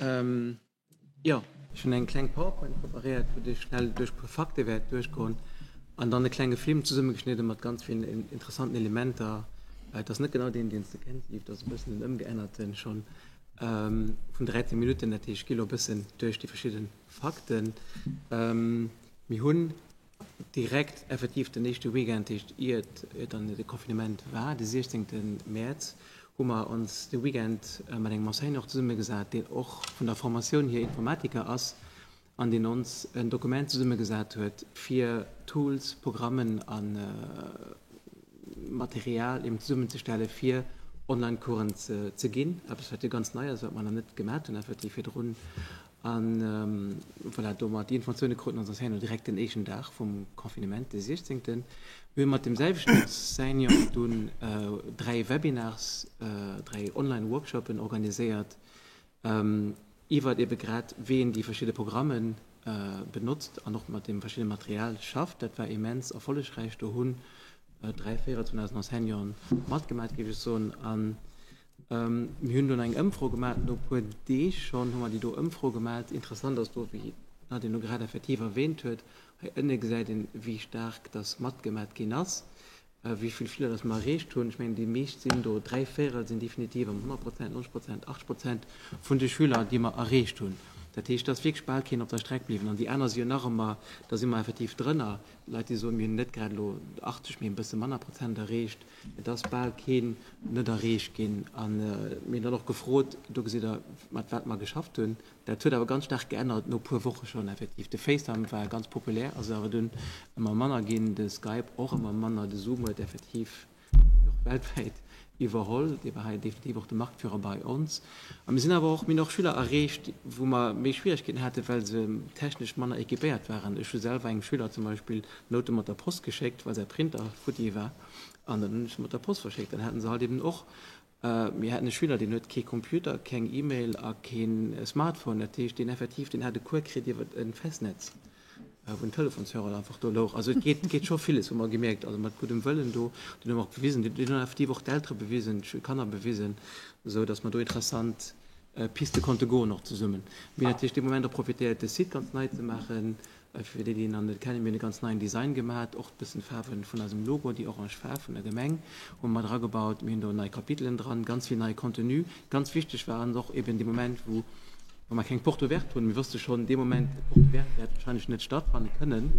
Ähm, jo, ech hunn eng kleng PowerPoint preparéiert, wou ech schnell duerch e puer Fakte wäert duerchgoen an dann e klenge Film zesummegeschnidde mat ganz villen interessanten Elementer. Et ass net genau deen, deen s de kenns, Yves, et ass e bëssen en ëmgeännerten schonn, vun 13 Minutten. Dat heescht, ech gi lo e bëssen duerch déi verschidde Fakten. Mir hunn Direkt effektiv den éischte Weekend, dat heescht iert dann de Confinement war, de 16 Mäerz, hu mer ons de Weekend mat engem Enseignant zesummegesat, deen och vun der Formatioun hier Informatiker ass an deen ons en Dokument zesummegesat huet, fir Tools, Programmen a Material eben zesummenzestelle fir Online-Coursen ze ginn, eppes wat jo ganz nei ass, wat mer nach net gemat hunn effektiv virdrun. An voilà, domat déi Informatioune kruten ons Enseignanten direkt den éischten Dag vum Confinement, de 16. Mir hunn mat deem selwechten Enseignant dunn 3 Webinars, 3 Online-Workshopen organiséiert iwwert ebe grad wéi een déi verschidde Programme benotzt an och mat deem verschiddene Material schafft. Dat war immens erfollegräich. Do hunn 3 Véierel vun eisen Enseignanten matgemat, géif ech soen. An Mir hunn dunn eng Ëmfro gemaach, no e puer Deeg schonn hu mer déi do Ëmfro gemaach. Interessant ass do, wéi d'Nadine elo grad effektiv erwähnt huet, hei ënne gesäit een, wéi staark dass matgemat ginn ass, wéi vill Schüler dass mer erreecht hunn. Ech mengen, déi meescht sinn do, 3 Véierel sinn definitiv am 100 Prozent, 90 Prozent, 80 Prozent vun de Schüler, déi mer erreecht hunn. Dat heescht, et ass wierklech bal keen op der Streck bliwwen. An déi aner si jo nach ëmmer, da si mer effektiv drënner, Leit, déi soen, mir hunn net grad elo 80, mee e bësse manner Prozent erreecht. Et ass bal keen net erreecht ginn. A mir hunn dann och gefrot, do gesitt Der, mat wat mer geschafft hunn. Dat huet awer ganz staark geännert no e puer Woche schonn effektiv. De FaceTime war ganz populär, ass awer dunn ëmmer manner ginn, de Skype och ëmmer manner, de Zoom huet effektiv, wéi och. weltwäit iwwerholl. Dee war hei definitiv och de Marktführer bei ons. A mir sinn awer och, mir hunn och Schüler erreecht, wou mer méi Schwieregkeeten haten, well se technesch manner équipéiert waren. Ech hu selwer engem Schüler zum Beispill Noute mat der Post geschéckt, well säi Printer futti war. An dann hunn ech se mat der Post verschéckt. Dann haten se halt eben och Mir haten e Schüler, deen huet kee Computer, keng E-Mail a kee Smartphone. Dat heescht, deen effektiv, deen hat e Cours kritt iwwer e Festnetz, wou en Telefonshörer einfach do louch. Also et geet, geet scho villes, hu mer gemierkt, also mat guddem Wëllen do. Deen hu mer och bewisen, deen hunn effektiv och d'Eltere bewisen, d'Kanner bewisen, esou datt mer do interessant Piste konnte goen och zesummen. Mir hunn natierlech dee Moment och profitéiert, de Site ganz nei ze maachen. Fir déi, déi en nach net kennen, mir hunn e ganz neien Design gemat, och bëssen d'Faarwen vun eisem Logo, déi orange Faarf vun der Gemeng hu mer mat eragebaut. Mir hunn do nei Kapitelen dran, ganz vill neie Contenu. Ganz wichteg war eis och eben dee Moment, wou mer keng Porte ouverte hunn. Mir wosste schonn dee Moment, d'Porte ouverte wäert wahrscheinlech net stattfanne kënnen.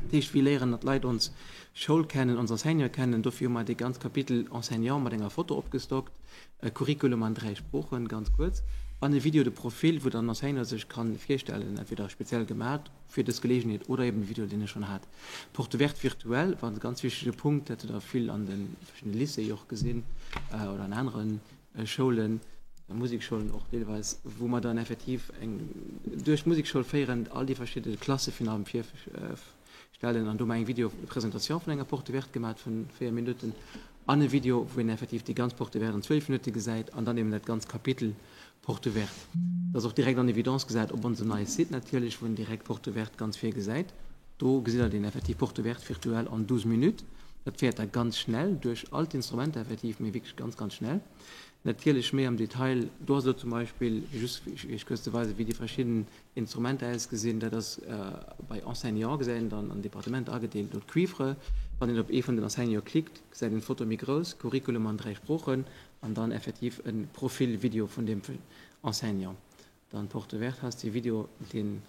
Dat heescht, wéi léieren d'Leit ons Schoul kennen, ons Enseignante kennen? Dofir hu mer dee ganz Kapitel Enseignant mat enger Foto opgestockt, e Curriculum an 3 Sproochen, ganz kuerz, an e Video de profil, wou dann den Enseignant sech kann virstellen, entweder speziell gemat fir dës Gelegenheet oder eben e Video, deen e schonn hat. Porte ouverte virtuelle war e ganz wichtege Punkt, dat hutt Der vill an de verschiddene Lycéeë och gesinn oder an anere Schoulen, Musekschoulen och deelweis, wou mer dann effektiv eng duerch d'Musekschoul féierend all déi verschidde Klasse virun allem virstellen an do mer eng Video-Presentation vun enger Porte ouverte gemat vun 4 Minutten an e Video, wou een effektiv déi ganz Porte ouverte an 12 Minutte gesäit an dann eben dat ganz Kapitel Porte ouverte. Dat ass och direkt an Evidence gesat op onsem neie Site natierlech, wou een direkt Porte ouverte ganz vir gesäit. Do gesitt Der den effektiv Porte ouverte virtuell en 12 minutes. Dat féiert da ganz schnell duerch all d'Instrumenter effektiv, mee wierklech ganz, ganz schnell. Natierlech méi am Detail, do ass elo zum Beispill, just fir Iech kuerz ze weisen, wéi déi verschidden Instrumenter ausgesinn, dat ass bei Enseignant gesäit een dann an Departementer agedeelt, do d'Cuivre. Wann een op ee vun den Enseignante klickt, gesäit een d'Foto méi grouss, Curriculum an 3 Sproochen an dann effektiv e Profilvideo vun deem Enseignant. Dann Porte ouverte heist dee Video, deen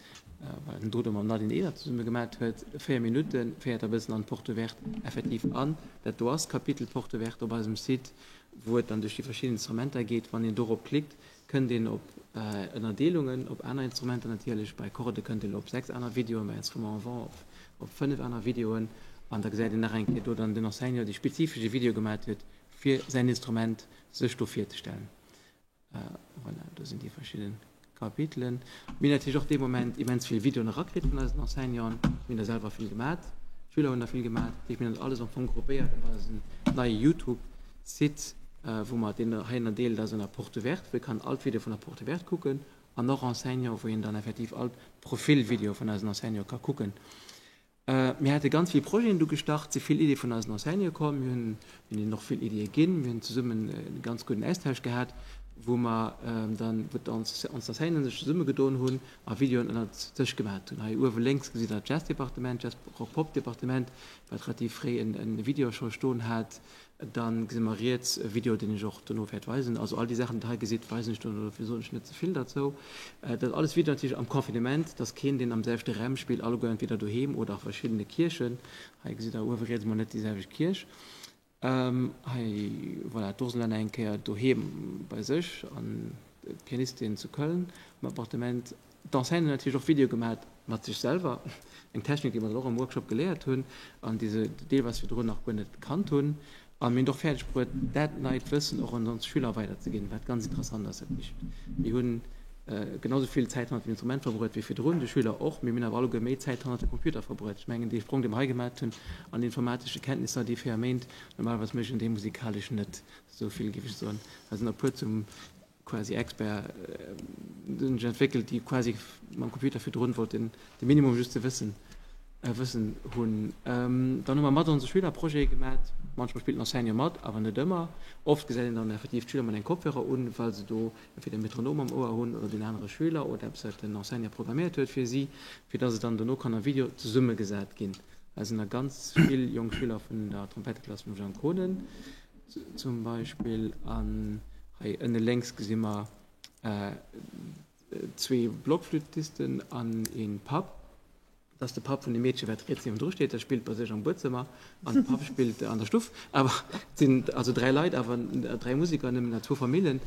den Dodo mam Nadine Ehler zesumme gemat huet, 4 Minutten, féiert e bëssen an d'Porte ouverte effektiv an. Dat do ass d'Kapitel Porte ouverte op eisem Site, wou et dann duerch déi verschidden Instrumenter geet. Wann een dorop klickt, kënnt een op Ënnerdeelungen, op aner Instrumenter natierlech. Bei Corde kënnt een op 6 aner Videoen, bei Instruments à vent op 5 aner Videoen. An da gesäit een nach eng Kéier do dann den Enseignant, dee spezifesch e Video gemat huet, fir säin Instrument sech do virzestellen. Voilà, do sinn déi verschidde Kapitelen. Mir hunn natierlech och dee Moment immens vill Videoen erakritt vun eisen Enseignanten. Mir hunn der selwer vill gemat, d'Schüler hunn der vill gemat. Dat heescht, mir hunn dat alles am Fong gruppéiert op eisem neie YouTube-Site, wou mer deen hei ënnerdeelt ass ënner Porte ouverte, wou ee kann all d'Videoe vun der Porte ouverte kucken an och Enseignant, wou een dann effektiv all d'Profilvideoe vun eisen Enseignante ka kucken. Mir hate ganz vill Projeten du gestart, si vill Iddie vun eisen Enseignante komm. Mir hunn hinnen och vill Iddie ginn. Mir hunn zesummen e ganz gudden Austausch gehat, wou mer dann, wou ons Enseignanten sech zesummegedoen hunn a Videoen ënnert sech gemat hunn. Hei uewe lénks gesitt Der d'Jazz-Departement, Jazz-Rock-Pop-Departement, wat relativ fréi e Video scho stoen hat. Dann gesi mer riets e Video, deen ech och dono wäert weisen. Also all déi Saachen, déi Der hei gesitt, weisen ech dono, dofir soen ech net ze vill derzou. Dat alles Video natierlech am Confinement, et ass keen, deen am selwechte Raum spillt, alleguer entweder doheem oder a verschiddene Kierchen. Hei gesitt Der uewe riets emol net déi selwecht Kierch. Hei, voilà, d'Ursula nach eng Kéier doheem bei sech an d'Pianistin zu Köln am Appartement. D'Enseignanten hunn natierlech och Videoe gemat mat sech selwer, eng Technik, déi mer dann och am Workshop geléiert hunn an déi se deelweis virdrun nach guer net kannt hunn. A mir hunn et och fäerdeg bruet, dat neit Wëssen och un ons Schüler weiderzeginn, wat ganz interessant ass. Dat heescht, mir hunn genau esou vill Zäit hannert dem Instrument verbruet wéi virdrun, de Schüler och, mee mir hunn awer alleguer méi Zäit hannert dem Computer verbruet. Ech mengen, dee Sprong, dee mer hei gemat hunn an informatesche Kenntnisser, déi 4 Méint, normalerweis mécht een dee musikalesch net esou vill, géif ech soen. Hei sinn der e puer zum quasi Expert hunn sech entwéckelt, déi quasi mam Computer virdrun wollten de Minimum just ze wëssen wëssen hunn. Dann hu mer mat onse Schüler Projete gemat. Manchmol spillt den Enseignant mat, awer net ëmmer. Oft gesäit een dann effektiv d'Schüler mat engem Kopfhörer un, well se do entweder e Metronom am Ouer hunn oder deen anere Schüler oder eppes wat den Enseignant programméiert huet fir si, fir dass et dann dono kann am Video zesummegesat ginn. Hei sinn da ganz vill jonk Schüler vun der Trompetteklass vum Jean Kohnen. Zum Beispill an hei ënne lénks gesi mer zwee Blockflüttisten an ee Papp. Et ass de Papp vun dem Meedche wat riets niewendru steet, dat spillt bei sech am Buedzëmmer an de Papp spillt an der Stuff. Awer et sinn also 3 Leit, awer 3 Museker nëmmen a zwou Famillen.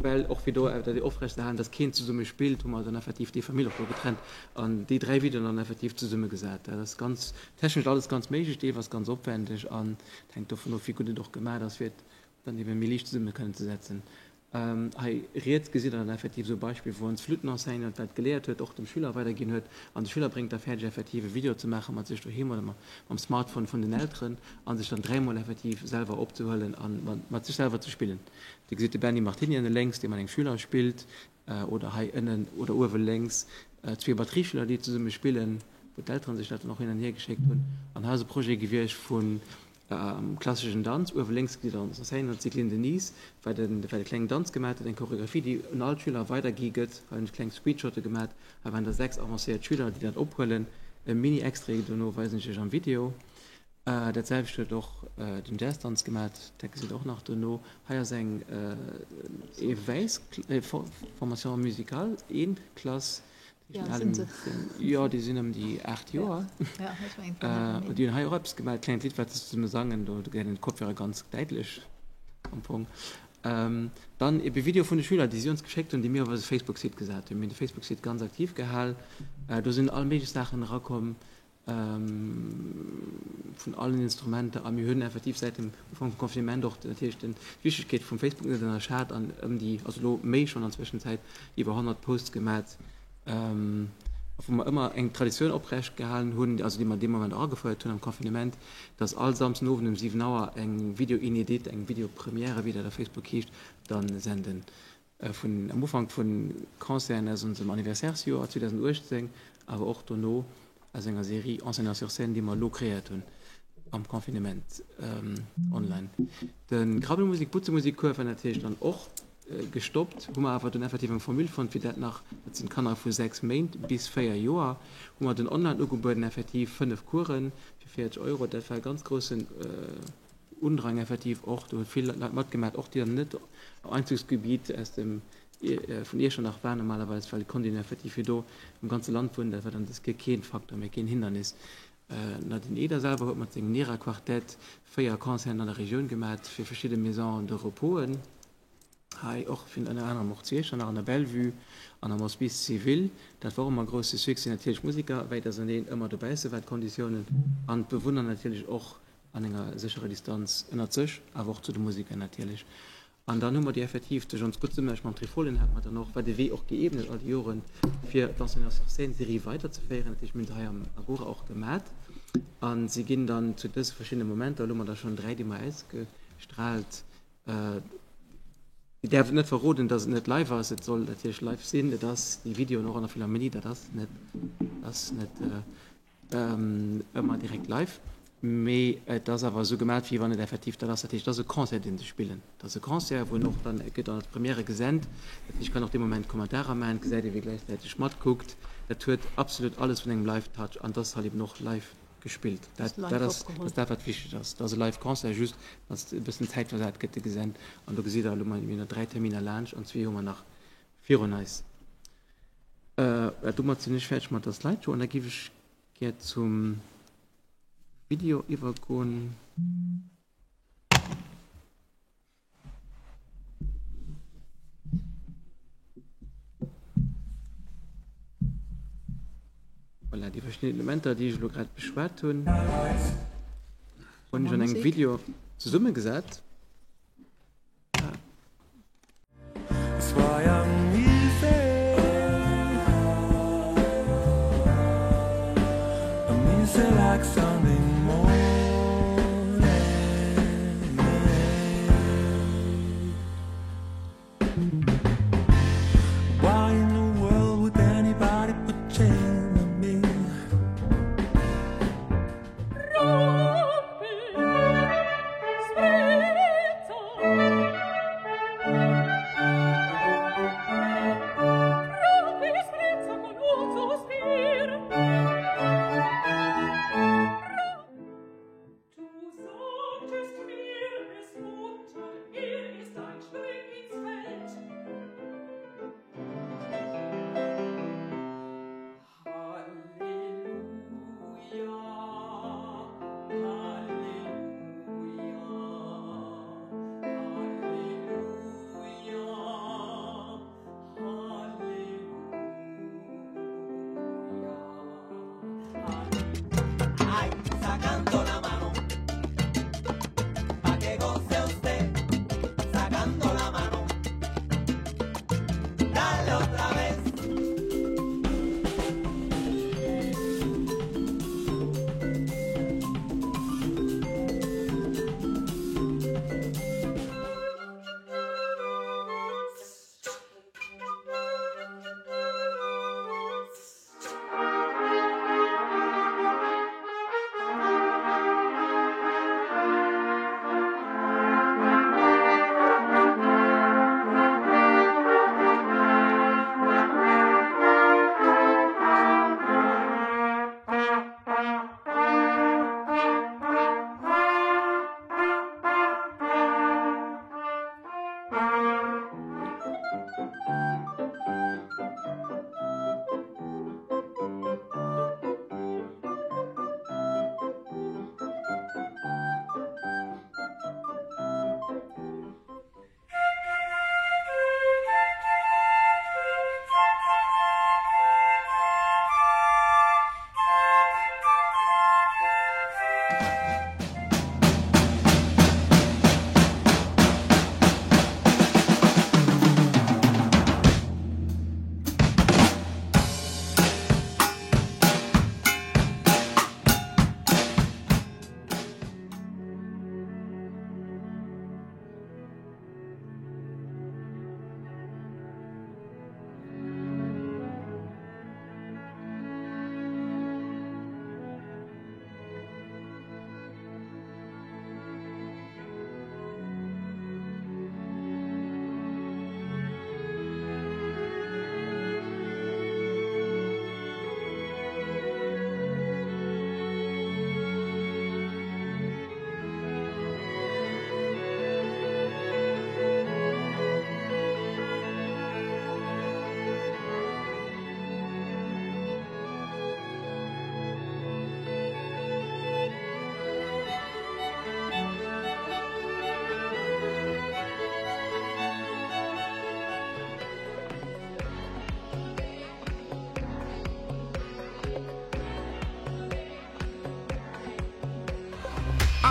Well och fir do dat oprecht ze halen, datt keen zesumme spillt, hu mer dann effektiv déi Famill och do getrennt an déi 3 Videoen dann effektiv zesummegesat. Dat ass ganz technesch alles ganz méiglech, deelweis ganz opwändeg an et hänkt dovun of wéi gutt et och gemaach ass, fir et dann ebe méi liicht zesumme kënnen ze setzen. Hei riets gesitt der dann effektiv esou e Beispill, wou ons Flüttenenseignante dat geléiert huet, och dem Schüler weiderginn huet an de Schüler bréngt da fäerdeg effektiv e Video ze maache mat sech doheem oder mam Smartphone vun den Elteren a sech dann dräimol effektiv selwer opzehuelen a mat sech selwer ze spillen. Dir gesitt de Benny Martini ënne lénks, dee mat engem Schüler spillt oder hei ënnen oder uewe lénks zwee Batterieschüler, déi zesumme spillen, wou d'Elteren sech dat dann och hin an hier geschéckt hunn. An hei ass e Projet gewiescht vun Am klasseschen Danz, uewe lénks gesitt der ons Enseignante Sieglinde Denise, wat e wat e klengen Danz gemat huet, eng Choreographie, déi un all d'Schüler weidergi gëtt. Hei hunn ech kleng Screenshotte gemat. Hei waren der 6 avancéiert Schüler, déi dat ophuelen. E Mini-Extrait dono weisen ech iech am Video. Dat selwecht huet och den Jazzdanz gemat, dat gesitt der och nach dono. Hei ass eng ee wäiss Formation musicale, een Klass, Jo, déi sinn ëm déi 8 Joer. Déi hunn hei och eppes gemaach, e klengt Lidd, wat se zesumme sangen. Do gesäit een d'Kopfhörer ganz däitlech am Fong. Dann ebe Video vun de Schüler, déi si ons geschéckt hunn, déi mir op eise Facebook-Site gesat hunn. Mir hunn de Facebook-Site ganz aktiv gehal. Do sinn all méiglech Saachen erakomm. vun allen Instrumenter a mir hunn effektiv säit dem Ufank vum Confinement och natierlech den d'Wichtegkeet vum Facebook net ënnerschat an ëm déi, also elo méi schonn an Zwëschenzäit, iwwer 100 Posts gemat, wou mer ëmmer eng Traditioun oprecht gehalen hunn, also déi mer dee Moment och agefouert hunn am Confinement, dass all Samsden Owend um 7 Auer eng Video inédite, eng Video Première, wéi dat auf Facebook heescht, dann senden. Vun am Ufank vu Concerten aus onsem Anniversairesjoer 2018, awer och dono aus enger Serie Enseignants sur scène, déi mer elo kreéiert hunn am Confinement online. De Krabbelmusik Butzemusikcours war natierlech dann och gestoppt, hu mer awer dunn effektiv eng Formule fonnt, fir dat nach, dat sinn Kanner vu 6 Méint bis 4 Joer, hu mer dunn online ugebueden, effektiv 5 Coursen fir 40 Euro. Dat war e ganz groussen Undrang effektiv och, do huet vill Leit matgemaat, och déi dann net am Einzugsgebiet aus dem vun Iechternach waren normalerweis, well et konnt een effektiv jo do am ganze Land wunnen, dat war dann dës Kéier keen Faktor méi, keen Hindernis. D'Nadine Eder selwer huet mat sengem Nera Quartett 4 Concerten an der Regioun gemaat fir verschidde Maisons de Reposen. Hei och fir ënner anerem och zu Iechternach an der Bellevue an am Hospice civil. Dat war och ëmmer e grousse Succès. Natierlech d'Museker wäit auserneen ëmmer dobausse war d'Konditiounen an d'Bewunner natierlech och an enger sécherer Distanz ënnert sech, awer och zu de Museker natierlech. An dann hu mer déi effektiv duerch ons gutt Zesummenaarbecht mam Trifolien hate mer dann och, war de Wee och geebnet all déi Joren, fir d'Enseignants sur scène Serie weiderzeféieren. Dat heescht, mir hunn se hei am Agora och gemat a si ginn dann zu dëse verschiddene Momenter, elo hu mer der schonn 3, déi mer ausgestrahlt, Dir däerft et net verroden, dass et net live ass. Et soll natierlech live sinn. Et ass déi Videoen och an der Philharmonie, dat ass net, ass net ëmmer direkt live. Mee et ass awer esou gemaach, wéi wann et effektiv dat ass. Dat heescht, et ass e Concert, deen se spillen. Et ass e Concert, wou en och dann, et gëtt dann als Première gesent. Dat heescht, kann och dee Moment Kommentarer maachen, et gesäit ee wie gläichzäiteg matkuckt. Dat huet absolut alles vun engem Live-Touch an et ass halt eben och live. Gespillt. Dat, dat ass, dat ass dat, wat wichteg ass. Dat ass e live Concert, just datt e bëssen zäitversat gëtt, de Gesent. An do gesitt Der elo, mir hunn der 3 Terminer laanscht an zwee hu mer nach virun eis. Äh, domat sinn ech fäerdeg mat der Slideshow an da géif ech gär zum Video iwwergoen. Voilà, déi verschidden Elementer, déi ech elo grad beschwat hunn, hunn ech an engem Video zesummegesat.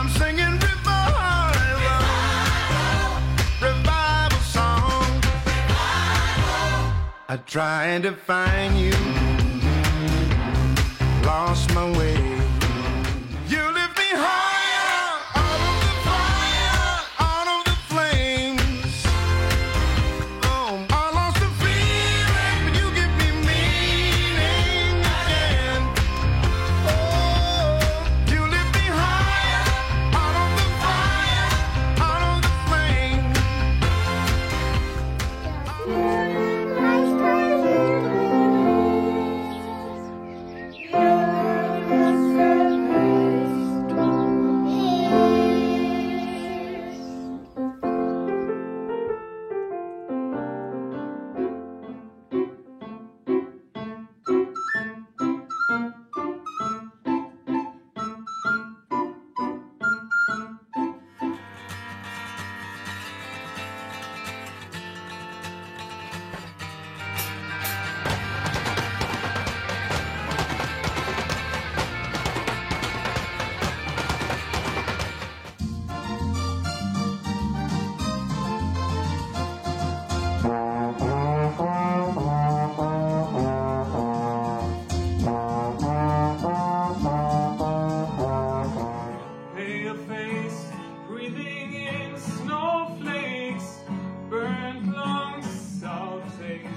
I'm singing revival, revival song. I tried to find you, lost my way. You lift me higher out of the fire, out of the flames. Oh, I lost the feeling, but you give me meaning again. Oh, you lift me higher out of the fire, out of the flames. Pale face, breathing in snowflakes, burnt lungs, sour taste.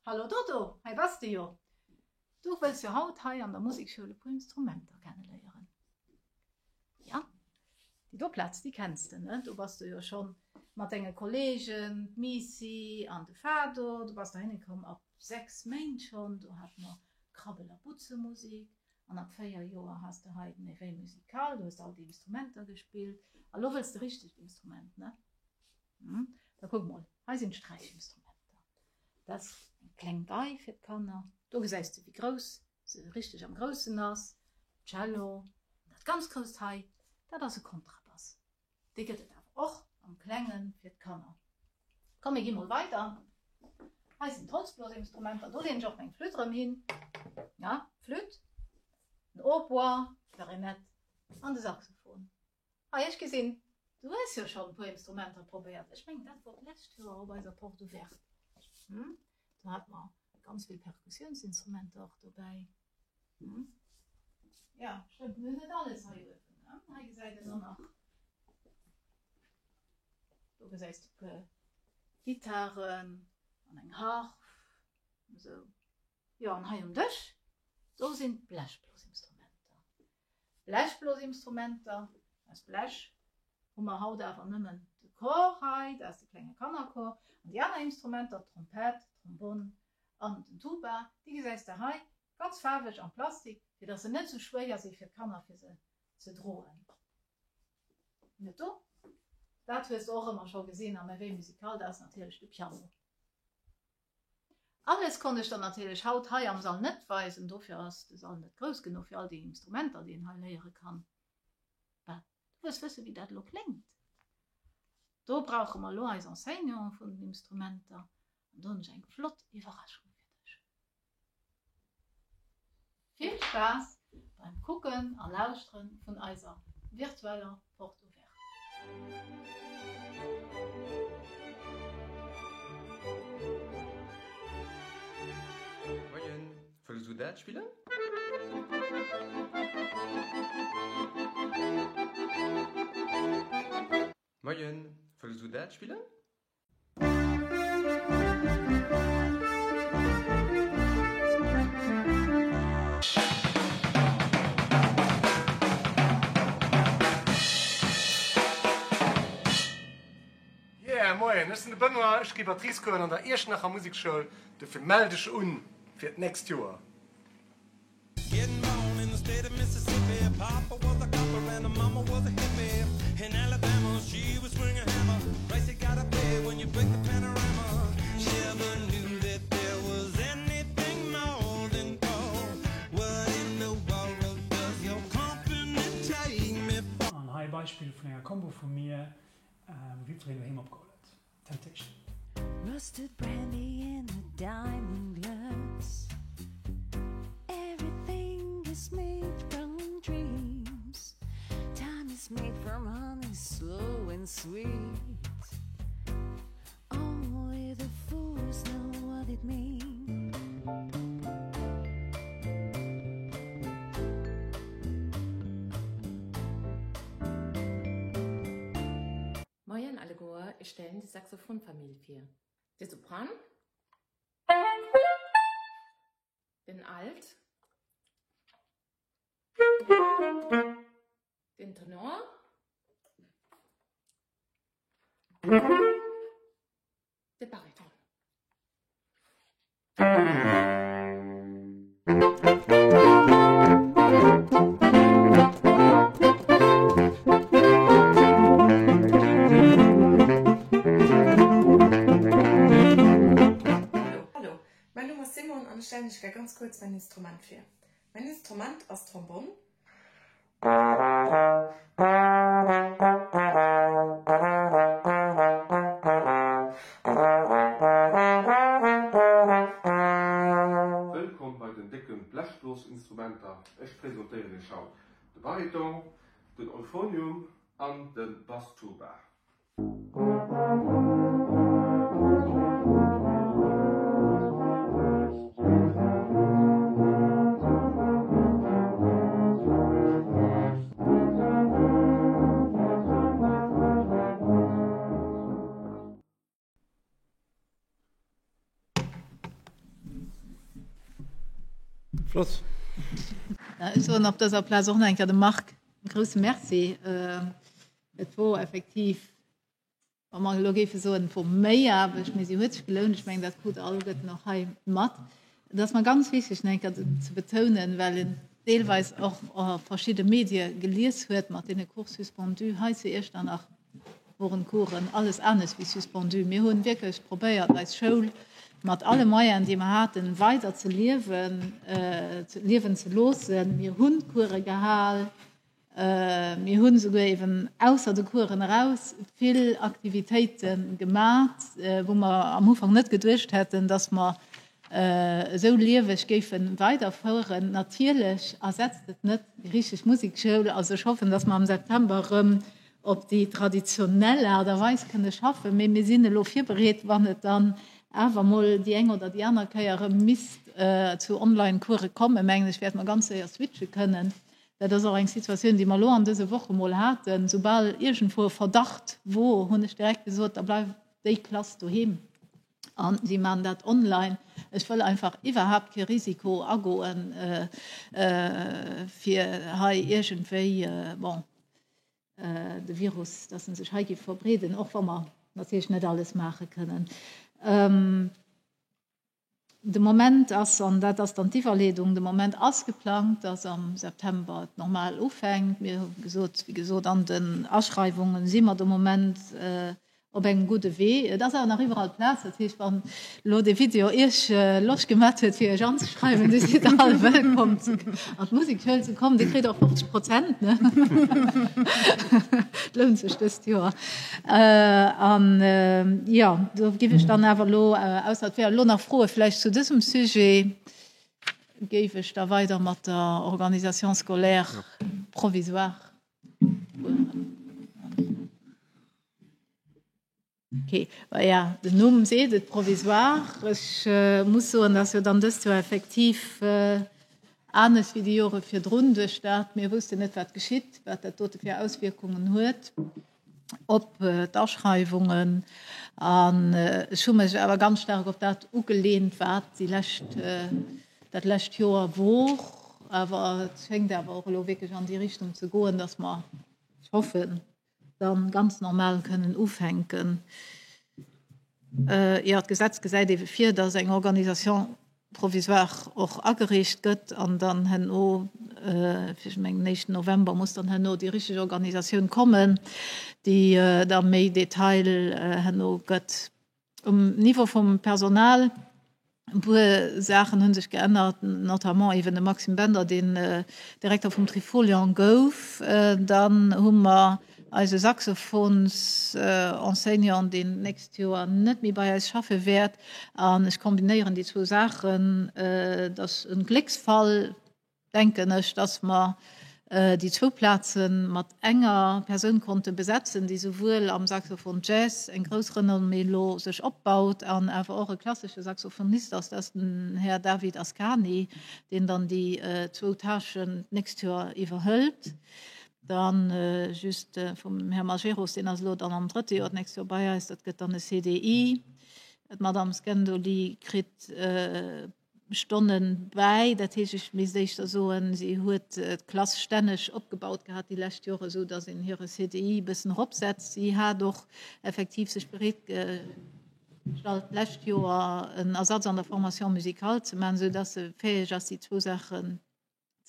Hallo Dodo, hei bass de jo. Du wëlls jo haut hei an der Musekschoul e puer Instrumenter kenneléieren. Ja, déi do Plaz, déi kenns de, ne? Do bass de jo schonn mat denge Kolleegen, d'Misi an de Fado. Du bass dohinne komm ab 6 Méint schonn. Do hate mer Krabbel a Butzemusek. An ab 4 Joer has de hei den Éveil musical, do hues de all déi Instrumenter gespillt. A lo wëlls de richtegt Instrument, ne? Hm, da kuck mol, hei sinn d'Sträichinstrumenter. Dat ass eng kleng Gei fir d'Kanner. Do gesäis de, wéi grouss se richteg am Groussen ass. Cello. An dat ganz Grousst hei, dat ass e Kontrabass. Dee gëtt et awer och am Klenge fir d'Kanner. Komm, mir gi mol weider. Hei sinn d'Holzblosinstrumenter. Do leeën ech och meng Flütt erëm hin. Ja, Flütt, den Hautbois, d'Klarinett an de Saxophon. Hei, ech gesinn, du hues jo schonn e puer Instrumenter probéiert. Ech mengen, dat wor d'lescht Joer op eiser Porte ouverte. Hm? Do hate mer ganz vill Perkussiounsinstrumenter och dobäi. Hm? Ja, stëmmt, mir hunn net alles hei uewen. Ne? Hei gesäit een och nach. Do gesäis de puer Gittaren an eng Harf. Esou. Jo, an hei um Dësch, do sinn d'Blechblosinstrumenter. Blechblosinstrumenter aus Blech hu mer haut awer nëmmen de Cor hei, dat ass de klenge Kannerchor, an déi aner Instrumenter, d'Trompett, d'Trombonn an den Tuba, déi gesäis de hei ganz faarweg am Plastik, fir dass se net sou schwéier si fir d'Kanner fir se ze droen. Net do? Dat hues de och ëmmer scho gesinn am Éveil musical, dat ass natierlech de Piano. Alles konnt ech der natierlech haut hei am Sall net weisen, dofir ass de Sall net grouss genuch fir all déi Instrumenter, déi een hei léiere kann. Bah, du wëlls wësse wéi dat elo kléngt? Do brauche mer elo eis Enseignanten vun den Instrumenter an do hunn ech eng flott Iwwerraschung fir dech. Vill Spaass beim Kucken a Lauschteren vun eiser virtueller Porte Ouverte. Moien, wëlls du dat spillen? Moien, wëlls du dat spillen? Yeah, moien, ech sinn de Benoît, ech gi Batteriescoursen an der Iechternacher Musekschoul, dofir mell dech un fir d'nächst Joer. An hei e Beispill vun enger Combo vu mir, wou jiddwereen doheem opgeholl huet. Temptation. Rusted brandy in a diamond glass Everything is made from dreams Time is made from honey slow and sweet Only the fools know what it means Moien alleguer, ech stellen déi Saxophonfamill vir. De Sopran, den Alt, den Tenor, de Bariton. Hallo, mäin Numm ass Simon an ech stellen iech gär ganz kuerz mäin Instrument vir. Mäin Instrument ass d'Trombonn. Wëllkomm bei den décken Blechblosinstrumenter. Ech presentéieren iech haut de Bariton, den Euphonium an de Basstuba. Flott. Ech soen op dëser Plaz och nach eng Kéier dem Marc e grousse Merci. Et wor effektiv, wa mer elo géife soen, et wor méi Aarbecht, mee si huet sech gelount. Ech mengen, dat krut der alleguerten och hei mat. Et ass mer ganz wichteg, nach eng Kéier ze betounen, well een deelweis och verschidde Medie gelies huet mat deene Cours suspendus hei zu Iechternach, woren d'Coursen alles anescht wéi suspendu. Mir hunn wierklech probéiert eis Schoul mat alle Moyenen déi mer haten weider ze liewen, liewen ze loossen. Mir hunn Course gehal, mir hunn souguer eben ausser de Coursen eraus vill Aktivitéite gemat, wou mer am Ufank net geduecht hätten, dass mer esou lieweg géife weiderfoueren. Natierlech ersetzt et net déi richteg Musekschoul. Also ech hoffen, dass mer am September erëm op déi traditionell Aart a Weis kënne schaffen, mee mir sinn elo virbereet, wann et dann awer mol déi eng oder déi aner Kéier erëm misst zu Online-Course kommen, mengen ech, wäerte mer ganz séier switche kënnen. Dat ass och eng Situatioun, déi mer elo an dëse Woche mol haten. Soubal iergendwou e Verdacht wor, hunn ech direkt gesot, da bleift déi Klass doheem a si maachen dat online. Ech wëll einfach iwwerhaapt kee Risiko agoen, fir hei iergendwéi, bon, de Virus, dass en sech hei géif verbreeden, och wa mer natierlech net alles maache kënnen. De Moment ass, an dat ass dann d'Iwwerleedung, de Moment ass geplangt, dass am September et normal ufänkt. Mir hu gesot, wéi gesot, an den Aschreiwunge si mer de Moment op engem gudde Wee. Et ass awer nach iwwerall Plaz, dat heescht, wann elo dee Video Iech Loscht gemat huet, fir Iech anzeschreiwen, Dir sidd all wëllkomm an d'Musekschoul ze kommen. Dir kritt och 50 Prozent, ne? Et lount sech dëst Joer. An jo, do giff ech dann awer elo, ausser et wären elo nach Froe vläicht zu dësem Sujet, géif ech da weider mat der Organisation scolaire provisoire fueren. Ok, ja, den Numm seet et, provisoire. Ech muss soen, dass jo dann dëst Joer effektiv anescht wéi déi Jore virdrun, duerch dat mir woussten net, wat geschitt, wat dat dote fir Auswierkungen huet op d'Aschreiwungen. An ech hu mech awer ganz staark op dat ugeleent, wat déi lescht, dat lescht Joer wor. Awer et schéngt awer och elo wierklech an déi Richtung ze goen, dass mer, ech hoffen, dann ganz normal kënnen ufänken. Jo, d'Gesetz gesäit eebe vir, dass eng Organisation provisoire och ageriicht gëtt an dann herno, ech mengen den éischten November muss dann herno déi richteg Organisatioun kommen, déi da méi Detail herno gëtt. Um Niveau vum Personal, e puer Saachen hu sech geännert, notamment eeben de Maxime Bender, deen Direkter vum Trifolion gouf. Dann hu mer eise Saxophonsenseignant, deen d'nächst Joer net méi bei eis schaffe wäert. An ech kombinéieren déi zwou Saachen. Et ass e Glécksfall, denken ech, dass mer déi zwou Plaze mat enger Persoun konnte besetzen, déi souwuel am Saxophon Jazz eng grouss Renommée elo sech opbaut an awer och e klassesche Saxophonist ass, dat ass den Här David Ascani, deen dann déi zwou Tâchen d'nächst Joer iwwerhëlt. Dann just vum Här Majerus, deen ass elo dann am drëtte Joer d'nächst Joer bei eis, dat gëtt dann e CDI. D'Madame Scendoli kritt Stonne bäi. Dat heescht, ech misst éischter soen, si huet d'Klass stänneg opgebaut gehat déi lescht Jore, esou datt een hire CDI e bëssen eropsetzt. Si hat och effektiv sech bereet gestallt, d'lescht Joer en Ersatz an der Formation musicale ze maachen, esou datt se fäeg ass, déi zwou Saachen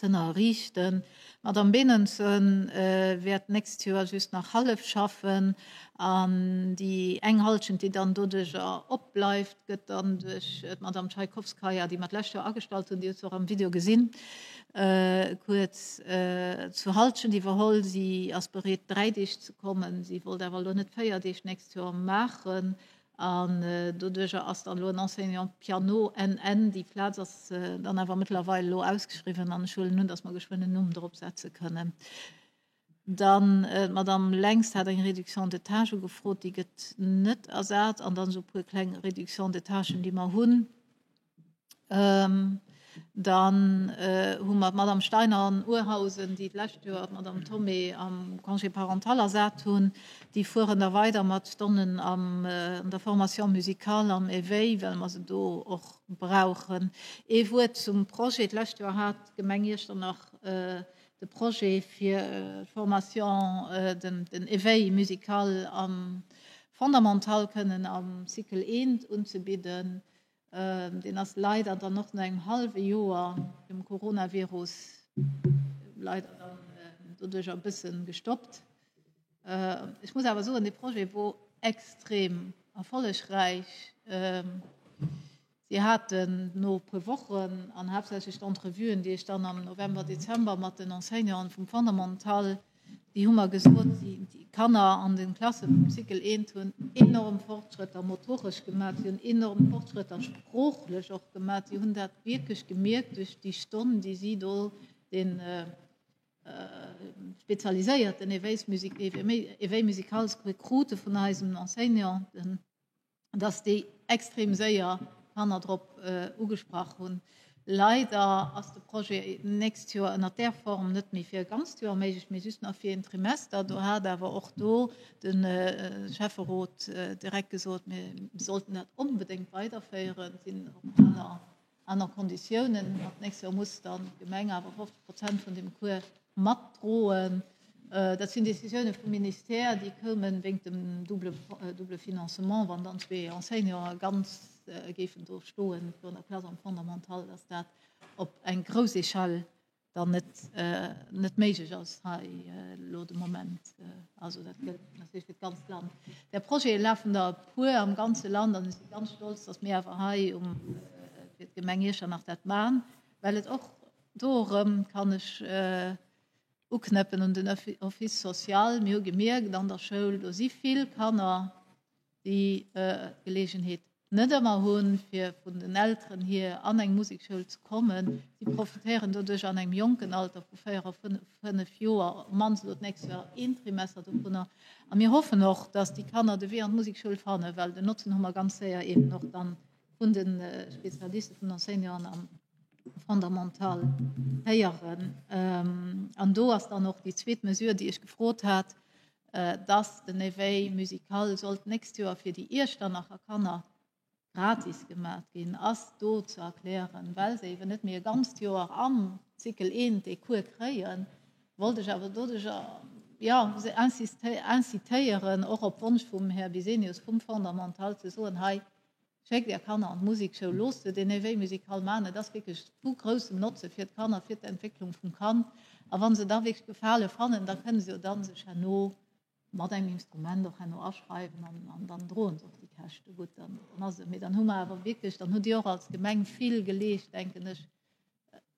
z'ënnerriichten. D'Madame Benenson wäert d'nächst Joer just nach hallef schaffen an déi eng Halschent, déi dann doduercher opbleift, gëtt dann duerch d'Madame Tschaikowskaja, déi mer d'lescht Joer agestallt hunn, Dir hutt se och am Video gesinn, kuerz, zur Halschent iwwerholl. Si ass bereet, 3 Deeg ze kommen. Si wollt awer elo net 4 Deeg d'nächst Joer maachen. An doduercher ass dann elo en Enseignant Piano NN. Déi Plaz ass dann awer mëttlerweil elo ausgeschriwwen an ech huelen un, dass mer geschwënn en Numm drop setze kënnen. Dann d'Madame Lengst hat eng Réduction de tâche ugefrot, déi gëtt net ersat. An dann esou e puer kleng Réductions de tâchen, déi mer hunn. Dann hu mer d'Madame Steiner an Urhausen, déi d'lescht Joer d'Madame Thomé am Congé parental ersat hunn. Déi fueren da weider mat Stonnen an der Formation musicale am Éveil, well mer se do och brauchen. Ee Wuert zum Projet, D'lescht Joer hat d'Gemeng Iechternach de Projet fir d'Formation, den Éveil musical am Fondamental kënnen am Cycle I unzebidden. Deen ass leider dann och no engem hallwe Joer dem Coronavirus leider dann doduercher e bësse gestoppt. Ech muss awer soen, dee Projet wor extrem erfollegräich. Si haten no e puer Wochen an haaptsächlech d'Entrevuen, déi ech dann am November, Dezember mat den Enseignanten vum Fondamental, déi hu mer gesot, déi Kanner an de Klasse vum Cycle I hunn enorm Fortschrëtter motoresch gemaach, si hunn enorm Fortschrëtter sproochlech och gemaach. Si hunn dat wierklech gemierkt duerch déi Stonn, déi si do de spezialiséierten Éveil musical krute vun eisen Enseignanten. dass déi extrem séier d'Kanner drop ugesprach hunn. Leider ass de Projet d'nächst Joer ënnert där Form net méi fir e ganzt Joer méiglech, mee just nach fir een Trimester. Do hat awer och do de Schäfferot direkt gesot, mir sollten dat onbedéngt weiderféieren. Et sinn och aner Aner Konditiounen, Ab d'nächst Joer muss dann d'Gemeng awer 50 Prozent vun dem Cours matdroen. Dat sinn Décisioune vum Ministère, déi koumen wéingt dem double Financement, wann dann zwee Enseignanten ganz géifen do stoen virun der Klass am Fondamental, dass dat op eng grouss Echelle dann net net méiglech ass hei elo de Moment. Also dat gëllt natierlech fir d'ganzt Land. Där Projete lafen der e puer am ganze Land an ech si ganz stolz, datt mir awer hei um fir d'Gemeng Iechternach dat man, well et och do erëm kann ech uknëppen un den Office social. Mir hu gemierkt an der Schoul, do si vill Kanner, déi d'Geleegenheet net ëmmer hunn, fir vun den Elteren hier an eng Musekschoul ze kommen. Si profitéieren doduerch an engem jonken Alter vu 4 a 5 Joer, op d'mannst elo d'nächst Joer, een Trimester dovunner. A mir hoffen och, dass déi Kanner de Wee an d'Musekschoul fannen, well den Notzen hu mer ganz séier eeben och dann vun de Spezialisten, vun den Enseignanten am Fondamental héieren. An do ass dann och déi zweet Mesure, déi ech gefrot hat, dass den Éveil musical sollt d'nächst Joer fir déi Iechternacher Kanner gratis gemaat ginn, ass do ze erklären, well se eben net méi e ganzt Joer am Cycle I dee Cours kréien, wollt ech awer doduercher, jo, se incitéieren, och op Wonsch vum Här Bisenius vum Fondamental, ze soen, hei, Schéckt är Kanner an d'Musekschoul, loosst se den Éveil musical maachen, et ass wierklech vu groussem Notze fir d'Kanner, fir d'Entwécklung vum Kand. A wa se da wierklech Gefale fannen, da kënne se jo dann sech herno mat engem Instrument och herno aschreiwen an dann droen se och déi Käschte. Gutt, dann ass et. Mee dann hu mer awer wierklech, dann hutt Dir och als Gemeng vill geleescht, denken ech,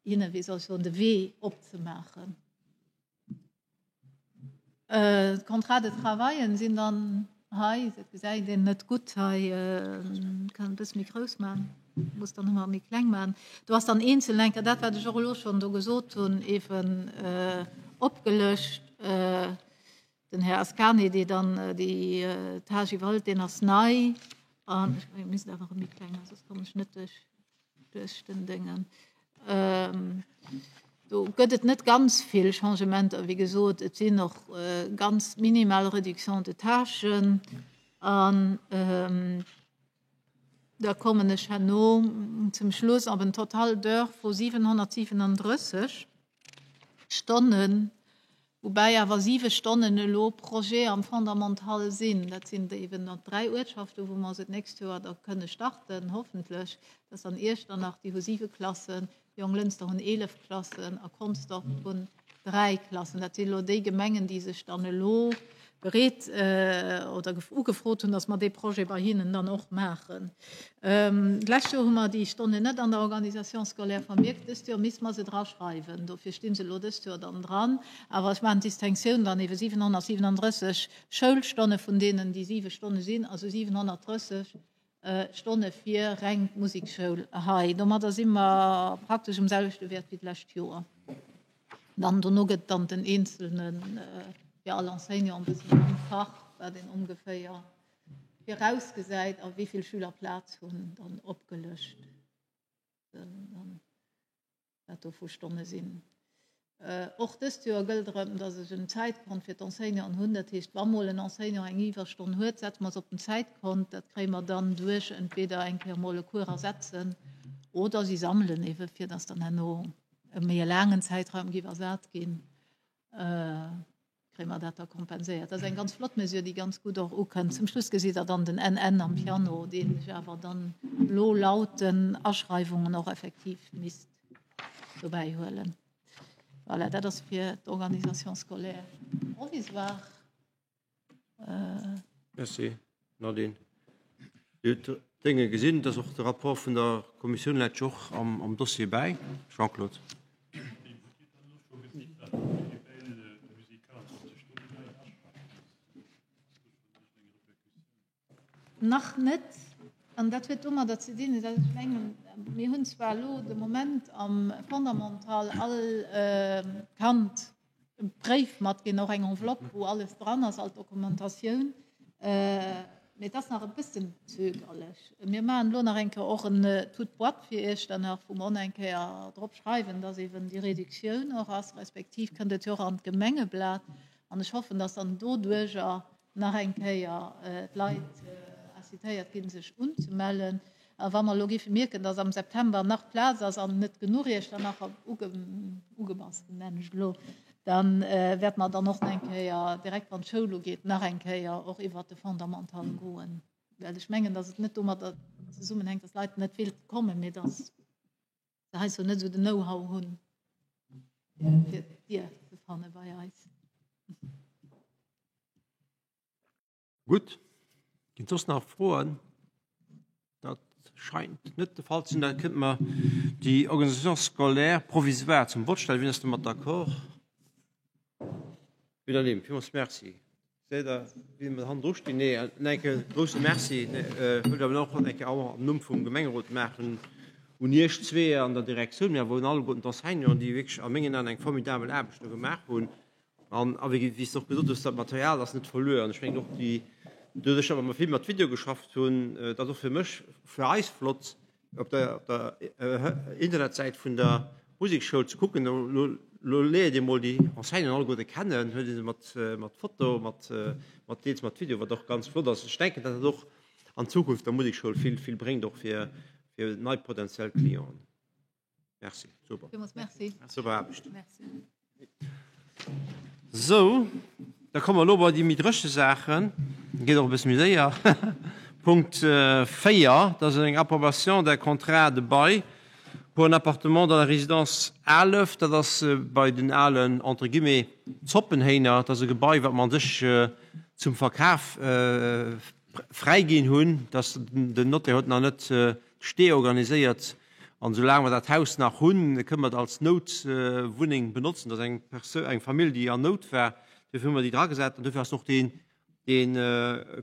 hinne, wéi soll ech soen, de Wee opzemaachen. D'Contrats de travaillen sinn dann hei, dat gesäit een net gutt hei, kann e bësse méi grouss maachen, muss dann ëmmer méi kleng maachen. Do ass dann eenzel enker dat, wat ech och elo schonn do gesot hunn, eeben opgelëscht. Den Här Ascani, dee dann déi Tâche iwwerhëlt, deen ass nei. An ech misst awer erëm méi kleng maachen, soss kommen ech net duerch. Duerch den Déngen. Do gëtt et net ganz vill Changementer. Wéi gesot, et sinn och ganz minimal Réductions de tâchen. An da kommen ech herno zum Schluss op en Total d'heures vu 737 Stonnen. Woubäi awer siwe Stonnen elo Projet am Fondamental sinn. Dat sinn eben dann dräi Uertschaften, wou mer se d'nächst Joer da kënne starten, hoffentlech. Dat ass dann Iechternach, déi hu siwe Klassen, Jonglënster hunn 11 Klassen a Consdorf hunn dräi Klassen. Dat sinn elo déi Gemengen, déi sech dann elo bereet oder ugefrot hunn, dass mer dee Projet bei hinnen dann och maachen. D'lescht Joer hu mer déi Stonnen net an der Organisation scolaire vermierkt. Dëst Joer misste mer se draschreiwen. Dofir sti se elo dëst Joer dann dran. Awer ech maachen d'Distinctioun dann ebe 737 Schoulstonne vun deenen déi siwe Stonne sinn, also 730 Stonne fir reng d'Musekschoul hei. Domadder si mer praktesch um selwechte Wäert wéi d'lescht Joer. Dann dono gëtt dann den Eenzelne fir all Enseignant e bëssen am Fach, wat een ongeféier virausgesäit a wéi vill Schüler Plaz hunn, dann opgelëscht. Wat do vu Stonne sinn. Och dëst Joer gëllt erëm, dass ech en Zäitkont fir d'Enseignanten hunn. Dat heescht, wa mol en Enseignant eng Iwwerstonn huet, setze mer se op den Zäitkont. Dat kréie mer dann duerch entweder eng Kéier mol e Cours ersetzen oder si sammelen eebe fir dass dann herno e méi e laangen Zäitraum géif ersat ginn. Kréie mer dat da kompenséiert. Dat ass eng ganz flott Mesure, déi ganz gutt och ukënnt. Zum Schluss gesitt Der dann den NN am Piano, deen ech awer dann elo laut den Aschreiwungen och effektiv misst dobäi huelen. Voilà, dat ass fir d'Organisation scolaire provisoire. Merci, Nadine. Dir hutt d'Dénge gesinn, et ass och de Rapport vun der Kommissioun läit jo och am Dossier bäi. Jean-Claude. Nach net. An dat huet domadder ze dinn, dass ech mengen, mir hunn zwar elo de Moment am Fondamental all Kand e Bréif matginn, och eng Enveloppe, wou alles dran ass, all d'Dokumentatioun, mee et ass nach e bëssen zögerlech. Mir maachen elo nach eng Kéier och en toute boîte fir Iech dann nach, wou mer och nach eng Kéier drop schreiwen, dass eeben déi Reduktioun och ass, respektiv kënnt et jo och an d'Gemengeblat. An ech hoffen, dass dann doduerjer nach eng Kéier d'Leit incitéiert ginn, sech unzemellen. A wa mer elo géife mierken, dass am September nach Plaz ass an net genuch Iechternacher ugebass ginn, nennen ech et elo, da wäerte mer dann och nach eng Kéier, direkt wann d'Schoul ugeet, nach eng Kéier och iwwert de Fondamental goen. Well ech mengen, dass et net domadder zesummenhänkt, dass d'Leit net wéilte kommen, mee dass se heiansdo net esou den Know-how hunn, fir d'Dier ze fanne bei eis. Gutt. Ginn et soss nach Froen? Dat scheint net de Fall ze sinn. Da kënnte mer déi Organisation scolaire provisoire zum Vott stellen. Wien ass domat d'accord? Unanime. Villmools Merci. Seet Der, wéi mer hannendru stinn? Nee, en enke grouse Merci wëllt ech awer och eng Kéier am Numm vum Gemengerot maachen un Iech zwee an der Direktioun, mee awer un alleguerten d'Enseignanten, déi wierklech a mengen Aen eng formidabel Aarbecht do gemaach hunn. An, a wéi s de och gesot hues, dat Material ass net verluer. An ech mengen och déi, doduerch, datt mer vill mat Video geschafft hunn, dat ass och fir mech, fir eis flott, op der, op der Internetsäit vun der Musekschoul ze kucken, elo, elo léiert ee mol déi Enseignanten alleguerte kennen, huet ee se mat, mat Foto, mat, mat deels mat Video, wat och ganz flott ass. Ech denken, datt dat och an Zukunft der Musekschoul vill, vill bréngt, och fir, fir nei potenziell Clienten. Merci, super. Villmools Merci. Super Aarbecht. Merci. Sou, da komme mer elo bei déi méi dréche Saachen. Geet och e bësse méi séier. Punkt 4, dat ass eng Approbation d'un contrat de bail pour un appartement dans la résidence Alef. Dat ass bei den alen, entre guillemets, Zoppenhéiner. Dat ass e Gebai, wat mer an sech zum Verkaf fräiginn hunn. Dass den Notaire huet nach net d'Stee organiséiert. An soulaang mer dat Haus nach hunn, kënne mer et als Noutwunneng benotzen. Dat ass eng Perso-, eng Famill, déi an Nout war. Duerfir hu mer déi dragesat. An duerfir ass och deen, dee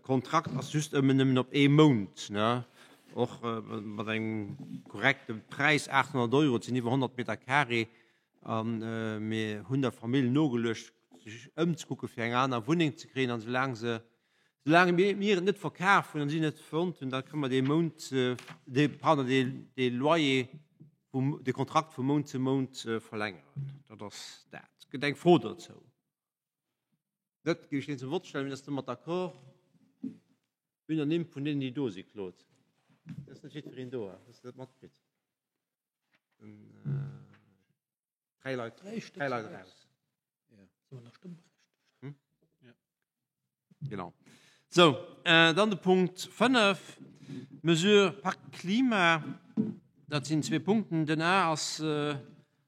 Kontrakt ass just ëmmen nëmmen op ee Mount, ne, och mat engem korrekte Präis, 800 Euro, et sinn iwwer 100 Meter carré. A mir hunn der Famill nogeluecht, sech ëmzekucken, fir eng aner Wunneng ze kréien. An soulaang se Soulaang mir et net verkaf hunn an si net fonnt hunn, da kënne mer dee Mount, dee, pardon, dee, dee Loyer vum, dee Kontrakt vu Mount zu Mount verlängeren. Dat ass dat. Gëtt eng Fro dozou? Net? Géif ech deen zum Vott stellen. Wien ass domat d'accord? Unanime vun deenen, déi do sinn, Claude. Et ass net jiddwereen do, hues de dat matkritt? Den. Dräi Leit, dräi Leit eraus. Hm? Genau. So, äh, dann de Punkt 5, Mesure Pacte Klima. Dat sinn zwee Punkten. Den A ass äh,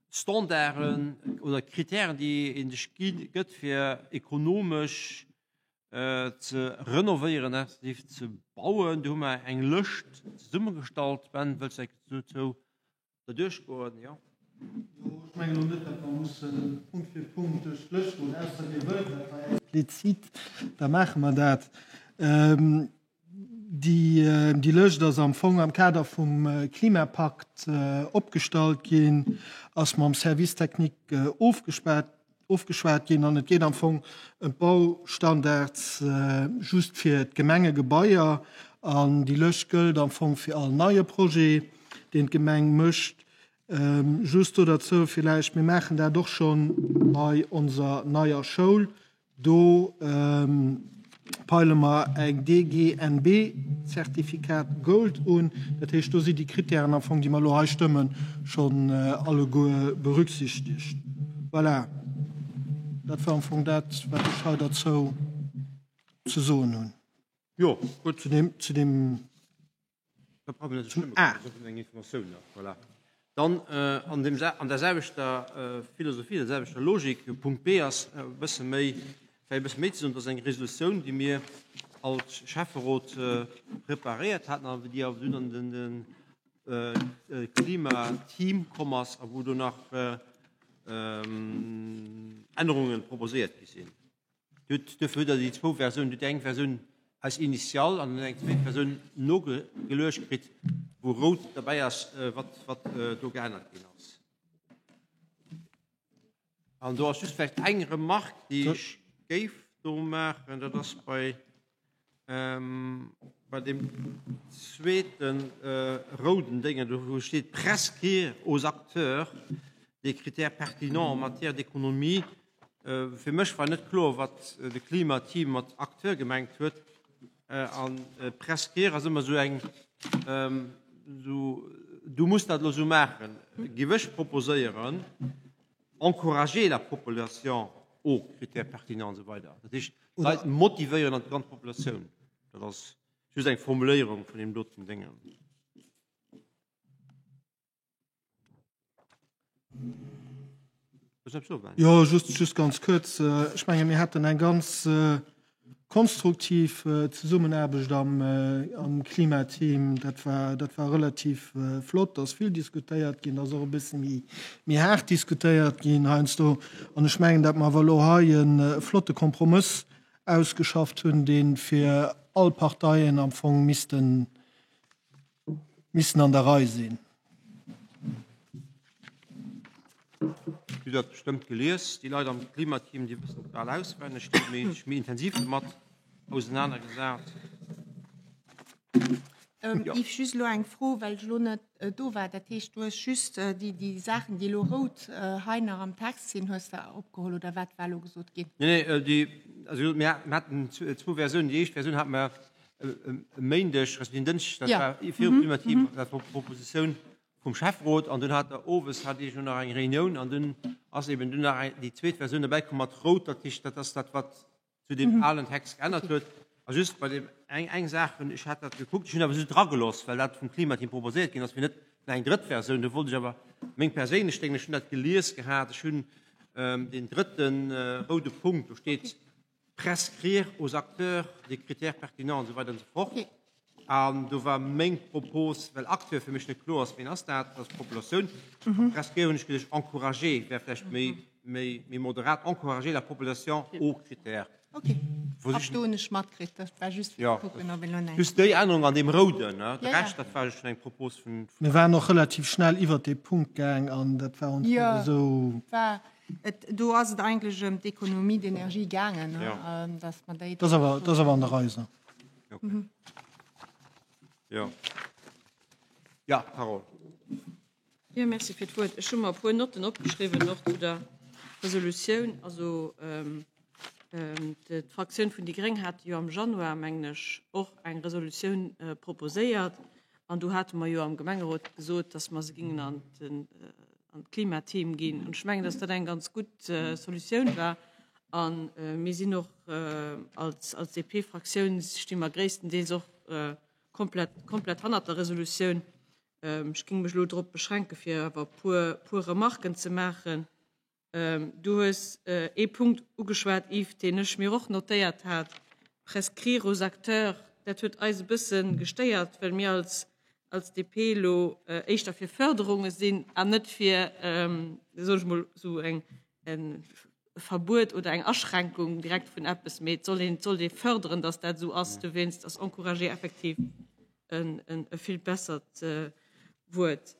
Standarden oder Kritären, déi een sech gëtt fir ekonomesch äh, ze renovéieren, respektiv ze bauen. Do hu mer eng Lëscht zesummegestallt. Ben, wëlls du dozou Der duerchgoen, jo. Jo, ech mengen elo net, datt mer musse Punkt fir Punkt duerch d'Lëscht goen, ausser Dir wëllt dat hei explizit, da maache mer dat. Déi, déi Lëscht ass am Fong am Kader vum Klimapakt opgestallt ginn, ass mam Service technique ofgespaart, ofgeschwat ginn an et geet am Fong ëm d'Baustandards just fir d'Gemengegebaier an déi Lëscht gëllt am Fong fir all neie Projet, deen d'Gemeng mécht. Just do derzou villäicht, mir maachen dat och scho bei onser neier Schoul. Do peile mer eng DGNB-Zertifikat Gold un. Dat heescht, do si déi Kritären am Fong, déi mer elo hei stëmmen, schonn alleguer berücksichtegt. Voilà, dat war am Fong dat, wat ech hei derzou ze soen hunn. Jo, gutt. Zu deem, zu deem. Da brauche mir net ze stëmme kommen, dat ass eng Informatioun nach. Voilà. Dann an deem, an der selwechter Philosophie, der selwechter Logik, Punkt B ass e bësse méi, vläicht e bësse méi ze soen, dat ass eng Resolutioun, déi mir als Schäfferot preparéiert haten an déi awer dunn an den Klimateam komm ass a wou do nach Ännerunge proposéiert gi sinn. Duerfir hutt Der déi zwou Versiounen. Dir hutt eng Versioun als Initial an dann eng zweet Versioun nogeluecht kritt, wou rout derbäi ass, wat, wat do geännert ginn ass. An do ass just vläicht eng Remark, déi ech géif do maachen, dat ass bei Bei deem zweete rouden Déngen, do wou steet prescrire aux acteurs des critères pertinents en matière d'économie, fir mech war net kloer, wat de Klimateam mat Acteur gemengt huet. An prescrire ass ëmmer esou eng, esou, du muss dat elo esou maachen, géif ech proposéieren. Encourager la population aux critères pertinents an esou weider. Dat heescht, d'Leit motivéieren an d'ganz Populatioun. Dat ass just eng Formuléierung vun deem doten Déngen. Jo, just, just ganz kuerz. Ech menge mir haten eng ganz Konstruktiv Zesummenaarbecht am Klimateam, dat war, dat war relativ flott. Da ass vill diskutéiert ginn, da ass och e bësse méi, méi haart diskutéiert ginn heiansdo. An ech mengen, datt mer awer elo hei e flotte Kompromëss ausgeschafft hunn, dee fir all Parteien am Fong missten, Missten an der Rei sinn. Dir hutt dat bestëmmt gelies. Déi Leit am Klimateam, déi wëssen et bal auswenneg. Déi hu sech méi intensiv domat ausenanergesat. Yves, just elo eng Fro, well ech elo net do war. Dat heescht, du hues just déi Saachen, déi elo rout hei nach am Text sinn, hues de opgeholl, oder wat war elo gesot ginn? Nee, nee, déi, also mir haten zwou Versiounen. Déi éischt Versioun hate mer E Méindeg, respektiv en Dënschdeg, dat war virum Klimateam, dat war d'Propositioun vum Schäfferot. An dunn hat der owes hat Dir jo nach eng Reunioun an dunn ass eben dunn nach déi zweet Versioun derbäi komm mat rout. Dat heescht, dat ass dat, wat zu deem alen Text geännert huet. A just bei deem eng, eng Saach, ech hat dat gekuckt, ech hunn awer just dragelooss, well dat vum Klimateam proposéiert ginn ass, fir net nach eng drëtt Versioun. Do wollt ech awer meng perséinlech Déngen, ech hunn dat gelies gehat, ech hunn deen drëtte roude Punkt, do steet, prescrire aux acteurs des critères pertinents an esou weider an esou fort. An do war meng Propos, well Acteur fir mech net kloer ass, wien ass dat, dat ass d'Populatioun. Prescrire hunn ech geduecht, encourager wär vläicht méi, méi, méi moderat, encourager la population aux critères. Ok, ab do hunn ech matkritt, dat war just fir ze kucken, ob een elo näischt. Just déi Ännerung an deem Rouden, de Rescht, dat war schonn eng Propos vun. Mir waren och relativ schnell iwwert dee Punkt gaang an dat war ons net esou. Jo, war. Et, do ass et eigentlech ëm d'Économie d'énergie gaangen, dass mer déi. Dat ass awer, dat ass awer an der Rei, esou. Okay. Jo. Ja, Carole. Jo, merci fir d'Wuert. Ech hu mer e puer Notten opgeschriwwen, och zu der Resolutioun. Also d'Fraktioun vun déi Gréng hat jo am Januar, mengen ech, och eng Resolutioun proposéiert. An do hate mer jo am Gemengerot gesot, dass mer se gingen an den an d'Klimateam ginn. An ech mengen, dass dat eng ganz gutt Solutioun war. A mir sinn och als, als DP-Fraktioun sti mer gréisstendeels och komplett, komplett hannert der Resolutioun. Ech géing mech elo drop beschränken, fir awer e puer, puer Remarken ze maachen. Du hues ee Punkt ugeschwat, Yves, deen ech mir och notéiert hat, prescrire aux acteurs. Dat huet eis e bësse gestéiert, well mir als, als DP elo éischter fir Förderunge sinn an net fir, soen ech mol, esou eng, e Verbuet oder eng Aschränkung direkt vun eppes. Mee et soll een, et sollt ee förderen, datt dat esou ass. Dowéinst ass encourager effektiv e vill bessert Wuert.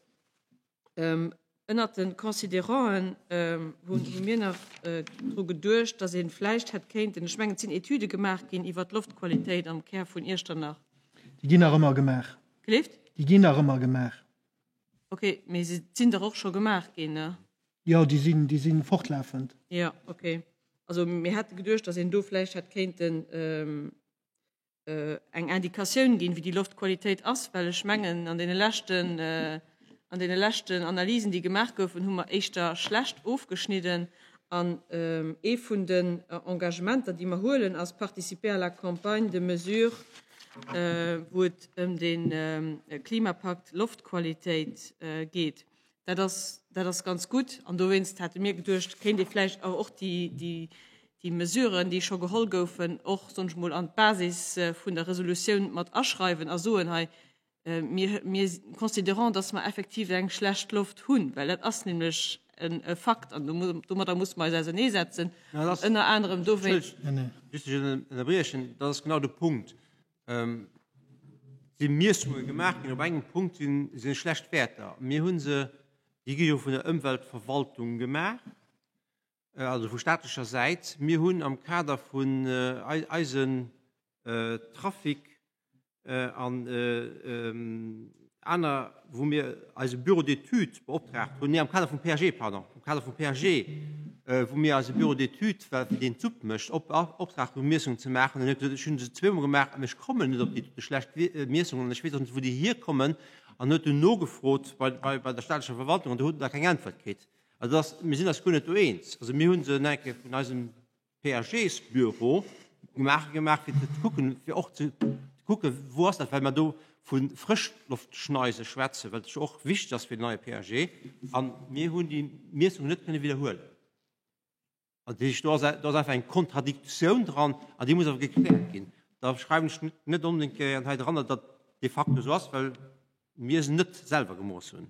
Ënnert de Considéranten hu mir nach dru geduecht, datt ee vläicht hätt kéinten, ech mengen, et sinn Etüde gemaach ginn iwwert d'Loftqualitéit am Kär vun Iechternach. Déi ginn nach ëmmer gemaach. Gelift? Déi ginn nach ëmmer gemaach. Ok, mee se sinn dach och scho gemaach ginn, ne? Jo, déi sinn, déi sinn fortlafend. Jo, ok. Also mir hate geduecht, datt een do vläicht hätt kéinten eng Indikatioun ginn, wéi déi Loftqualitéit ass, well ech mengen, an deene leschten, an deene leschten Analysen, déi gemaach goufen, hu mer éischter schlecht ofgeschnidden. An ee vun den Engagementer, déi mer huelen, ass participer à la campagne de mesures, wou et ëm de Klimapakt Loftqualitéit geet. Dat ass, dat ass ganz gutt. An dowéinst hate mir geduecht, kéint ee vläicht awer och déi, déi, déi Mesuren, déi scho geholl goufen, och, soen ech mol, an d'Basis vun der Resolutioun mat aschreiwen a soen, hei, mir, mir considérant, dass mer effektiv eng schlecht Loft hunn, well dat ass nämlech e Fakt an domadder muss mer eis auserneesetzen, ënner anerem dowéinst. Just dech ënnerbriechen, dat ass genau de Punkt. Si Miessunge gemaach ginn, op engem Punkt si schlecht Wäerter. Mir hu se, déi gi jo vun der Ëmweltverwaltung gemaach, also vu staatlecher Säit. Mir hunn am Kader vun eisen Trafic an aner, wou mir eise Bureau d'études beoptraagt hunn, nee am Kader vum PAG, pardon, am Kader vum PAG, wou mir eise Bureau d'études, well fir deen d'Supp mécht, optraagt hunn, Miessungen ze maachen. En huet gesot, ech hu se zweemol gemaach an ech kommen net op déi schlecht Miessungen an ech weess och net, wou déi hierkommen. An huet dunn nogefrot bei, bei, bei der staatlecher Verwaltung an do huet en da keng Äntwert kritt. Also dass, mir sinn eis guer net do eens. Also mir hu se nach eng Kéier vun eisem PAGs-Büro gemaach gemaach fir ze kucken, fir och ze kucken, wou ass dat, well mer do vu Frëschloftschneise schwätzen, wat jo och wichteg ass fir den neie PAG, a mir hunn déi Miessung net kënne widderhuelen. An dat heescht, do ass do ass einfach eng Kontradiktioun dran an déi muss awer gekläert ginn. Da schreiwen ech net onbedéngt gären hei dran, datt dat de facto esou ass, well mir se net selwer gemooss hunn.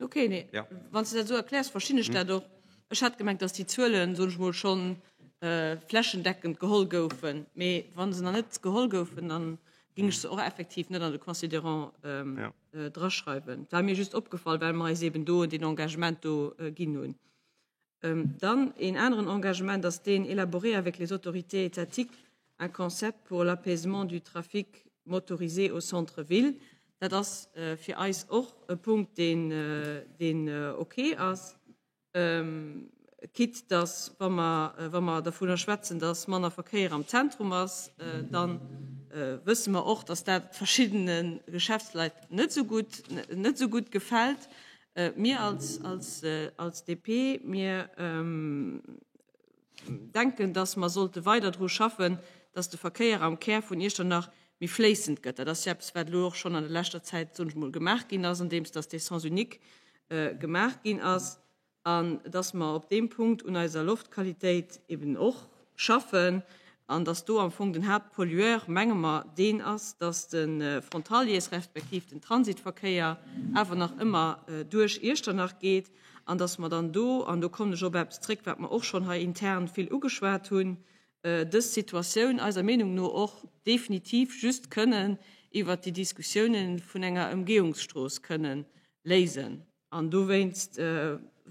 Ok, nee. Ja. Wann s de dat esou erkläers, verstinn ech dat och. Ech hat gemengt, datt déi Zuelen, soen ech mol, schonn flächendeckend geholl goufen. Mee wa se nach net geholl goufen, da géing ech se och effektiv net an de Considerant draschreiwen. War mir just opgefall, well mer eis eeben do deen Engagement do ginn hunn. Dann een aneren Engagement ass deen, élaborer avec les autorités étatiques un concept pour l'apaisement du trafic motorisé au centre-ville. Dat ass fir eis och e Punkt, deen, deen ok ass, quitte dass, wa mer, wa mer dervunner schwätzen, dass manner Verkéier am Zentrum ass, da wësse mer och, dass dat verschiddene Geschäftsleit net esou gutt, net esou gutt gefält. Mir als DP, mir denken, dass mer sollte weider dru schaffen, dass de Verkéier am Kär vun Iechternach méi fléissend gëtt. Dat ass jo eppes, wat elo och schonn an der leschter Zäit, soen ech mol, gemaach ginn ass, andeems dass dee Sens unique gemaach ginn ass. an dass mer op deem Punkt un eiser Loftqualitéit eben och schaffen an dass do am Fong den Haaptpollueur, menge mer, deen ass, dass de Frontaliers respektiv den Transitverkéier awer nach ëmmer duerch Iechternach geet an dass mer dann do, an do kommen ech op eppes zréck, wat mer och schonn hei intern vill ugeschwat hunn, dës Situatioun eiser Meenung no och definitiv just kënnen iwwert déi Diskussiounen vun enger Ëmgehungsstrooss kënnen léisen. An dowéinst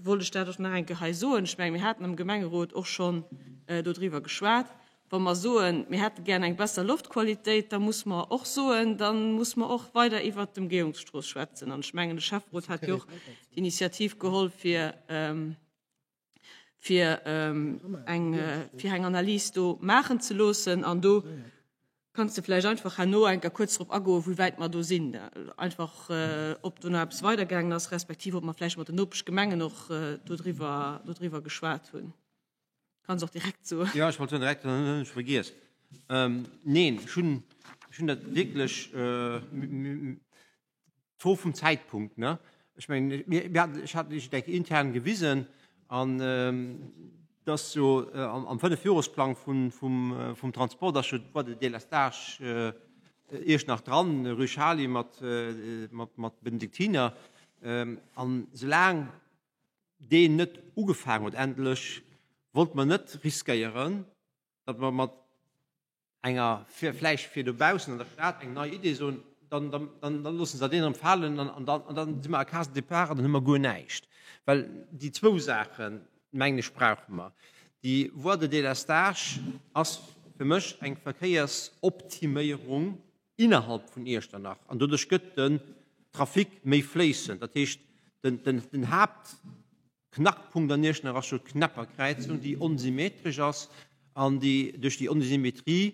wollt ech dat och nach eng Kéier hei soen. Ech mengen, mir haten am Gemengerot och schonn dodriwwer geschwat. Wa mer soen, mir hätte gär eng besser Loftqualitéit, da muss mer och soen, da muss mer och weider iwwert d'Ëmgehungsstrooss schwätzen. An ech mengen, de Schäfferot hat jo och d'Initiativ geholl, fir, fir eng, fir eng Analys do maachen ze loossen. An do kanns de vläicht einfach herno eng Kéier kuerz drop agoen, wéi wäit mer do sinn. Einfach, ob do nach eppes weidergaangen ass, respektiv ob mer vläicht mat den Nopeschgemengen och dodriwwer, dodriwwer geschwat hunn. Kanns och direkt soen. Jo, ech wollt soen direkt, dann hunn ech vergiess. Neen, ech hunn, ech hunn dat wierklech, D'Fro vum Zäitpunkt, ne? Ech mengen, mir, mir haten, ech hat Iech et eng Kéier intern gewisen an dass jo am Fënnefjoresplang vun, vum, vum Transport ass jo d'Voie de délestage Iechternach dran, Rue Chaly mat, mat, mat Benediktiner. An soulaang deen net ugefaangen huet endlech, wollte mer net riskéieren, datt mer mat enger, fir vläicht fir dobaussen an der Stad eng nei Idee soen, dann, dann, dann, dann loosse se dat een erëm falen an, an dann, an dann si mer à case départ an dann hu mer guer näischt. Well déi zwou Saachen, mengen ech, brauche mer. Déi Voie de délestage ass fir mech eng Verkéiersoptiméierung innerhalb vun Iechternach an doduerch gëtt de. Trafic méi fléissend. Dat heescht, den, den, den Haaptknackpunkt an Iechternach ass jo d'Knepperkräizung, déi onsymmetresch ass an déi duerch déi Onsymmetrie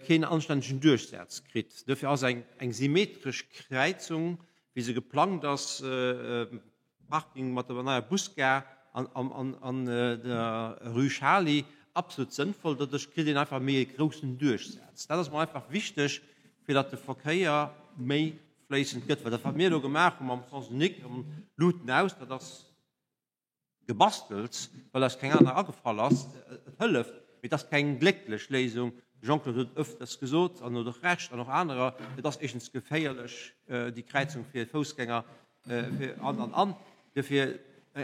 keen anstännegen Duerchsaz kritt. Dofir ass eng, eng symmetresch Kräizung, wéi se geplangt ass, Parking mat der neier Busgare an der Rue Schali absolut sënnvoll. Doduerch kritt een einfach méi e groussen Duerchsaz. Dat ass mer einfach wichteg, fir datt de Verkéier méi fléissend gëtt. Well dat, wat mir elo gemaach hu mam Sens unique an Luuten aus, dat ass Gebastels, well eis keng aner agefall ass. Et hëlleft, mee et ass keng glécklech Léisung. De Jean-Claude huet et ëfters gesot an huet och Recht, an och anerer, et ass éischtens geféierlech, déi Kräizung fir Foussgänger, fir an an an. Dofir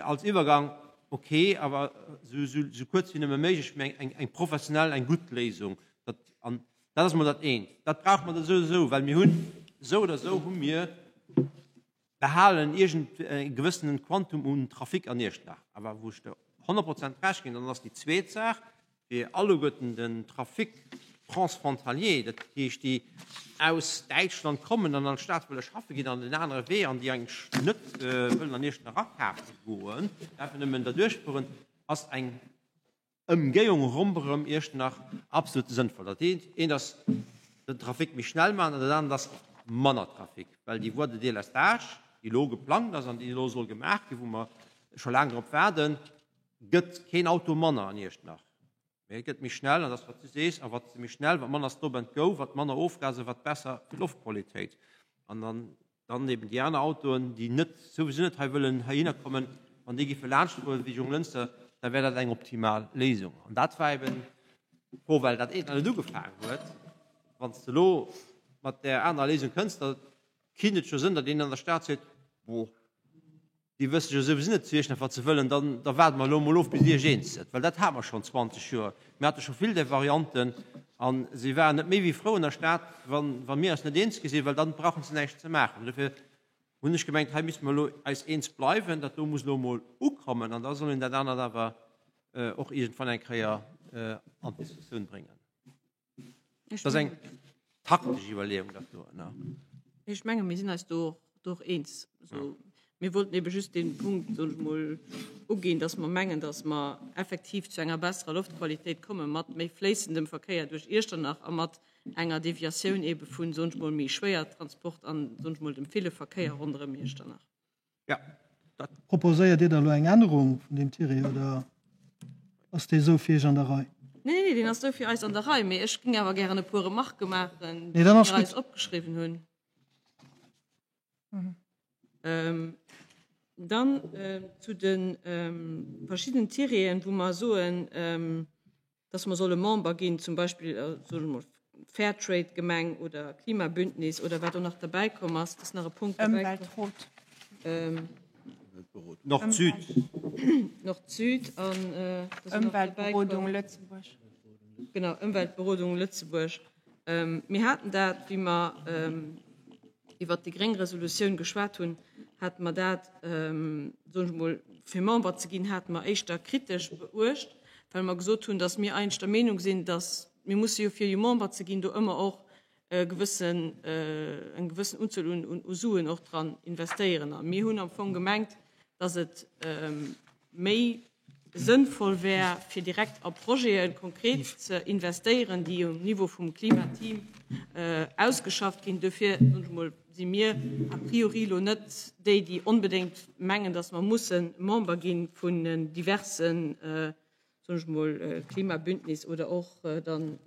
als Iwwergang ok, awer esou kuerz wéi nëmme méiglech, mee eng professionell, eng gutt Léisung. Dat, an dat ass emol dat eent. Dat brauche mer esou oder esou, well mir hunn, esou oder esou hu mir, behalen iergend e gewëssenen Quantum un Trafic an Iechternach. Awer wou ech der 100 Prozent Recht ginn, dann ass déi zweet Saach, fir alleguerten den Trafic transfrontalier, dat heescht déi aus Däitschland kommen an an d'Stad wëlle schaffe ginn an den anere Wee an déi eigentlech net wëllen an Iechternach akafe goen, einfach nëmmen derduerch fueren, ass eng Ëmgéiung ronderëm Iechternach absolut sënnvoll. Dat eent ass den Trafic méi schnell maachen an dat anert ass manner Trafic, well déi Voie de délestage, déi elo geplangt ass an déi elo soll gemaach ginn, wou mer scho laang drop waarden, gëtt keen Auto manner an Iechternach, mee et gëtt méi schnell an dat ass wat du sees, a wat méi schnell, wat manner Stop and Go, wat manner Ofgaser, wat besser fir d'Loftqualitéit. An dann Dann eben déi aner Autoen, déi net, souwisou net hei wëllen heihinner kommen, wann déi géife laanschtfueren wéi Jonglënster, da wär dat eng optimal Léisung. An dat war eben d'Fro, well dat eent nach net ugefaangen huet. Wann s de elo mat där anerer Léisung kënns, da kinnt et jo sënn, datt een an der Stad seet, Bon, Déi wësse jo souwisou net zu Iechternach, wat se wëllen. Dann, da waarde mer elo emol of, bis Iech eens sëtt. Well dat hate mer schonn 20 Joer. Mir hate scho vill där Varianten a si waren net méi wéi frou an der Stad, wa, wa mir eis net eens gi sinn, well dann brauchen se näischt ze maachen. Dofir hunn ech gemengt, hei misste mer elo eis eens bleiwen. Dat do muss elo emol ukommen an da soll een dat anert awer och iergendwann eng Kéier an d'Diskussioun bréngen. Dat ass eng taktesch Iwwerleeung, dat do, ne? Ech menge mir sinn eis do do och eens. Also, mir wollten ebe just dee Punkt, soen ech mol, uginn, datt mer mengen, datt mer effektiv zu enger besserer Loftqualitéit komme mat méi fléissendem Verkéier duerch Iechternach a mat enger Deviatioun ebe vun, soen ech mol, méi Schwéiertransport an, soen ech mol, dem ville Verkéier ronderëm Iechternach. Ja, dat. Proposéiert Dir da elo eng Ännerung vun deem Tiret oder ass dee esou fir Iech an der Rei? Nee, nee, deen ass esou fir eis an der Rei, mee ech géing awer gären e puer Remarquë maachen, Nee, dann déi ass mir eis gutt. opgeschriwwen hunn. Dann zu de verschiddenen Tireten, wou mer soen, dass mer solle Member ginn, zum Beispill, soe mer mol, Fairtrade-Gemeng oder Klimabündnis oder wat do nach derbäi komm ass, et ass nach e Punkt derbäi komm. Ëmweltrot. Nord-Süd. Nord-Süd an et ass och nach derbäi komm. Ëmweltberodung Lëtzebuerg. Genau, Ëmweltberodung Lëtzebuerg. Mir haten dat, wéi mer iwwert déi gréng Resolutioun geschwat hunn, hate mer dat, soen ech emol, fir Member ze ginn, hate mer éischter kritesch beuecht, well mer gesot hunn, datt mir eigentlech der Meenung sinn, datt mir musse jo fir jo Member ze ginn do ëmmer och e gewëssen, eng gewëssen Unzuel un u Suen och dran investéieren. A mir hunn am Fong gemengt, datt et méi sënnvoll wär, fir direkt a Projete konkret ze investéieren, déi um Niveau vum Klimateam ausgeschafft ginn. Dofir, soen ech emol, si mir a priori elo net déi, déi onbedéngt mengen, datt mer musse Member gi vun diversen, soen ech emol, Klimabündnis oder och dann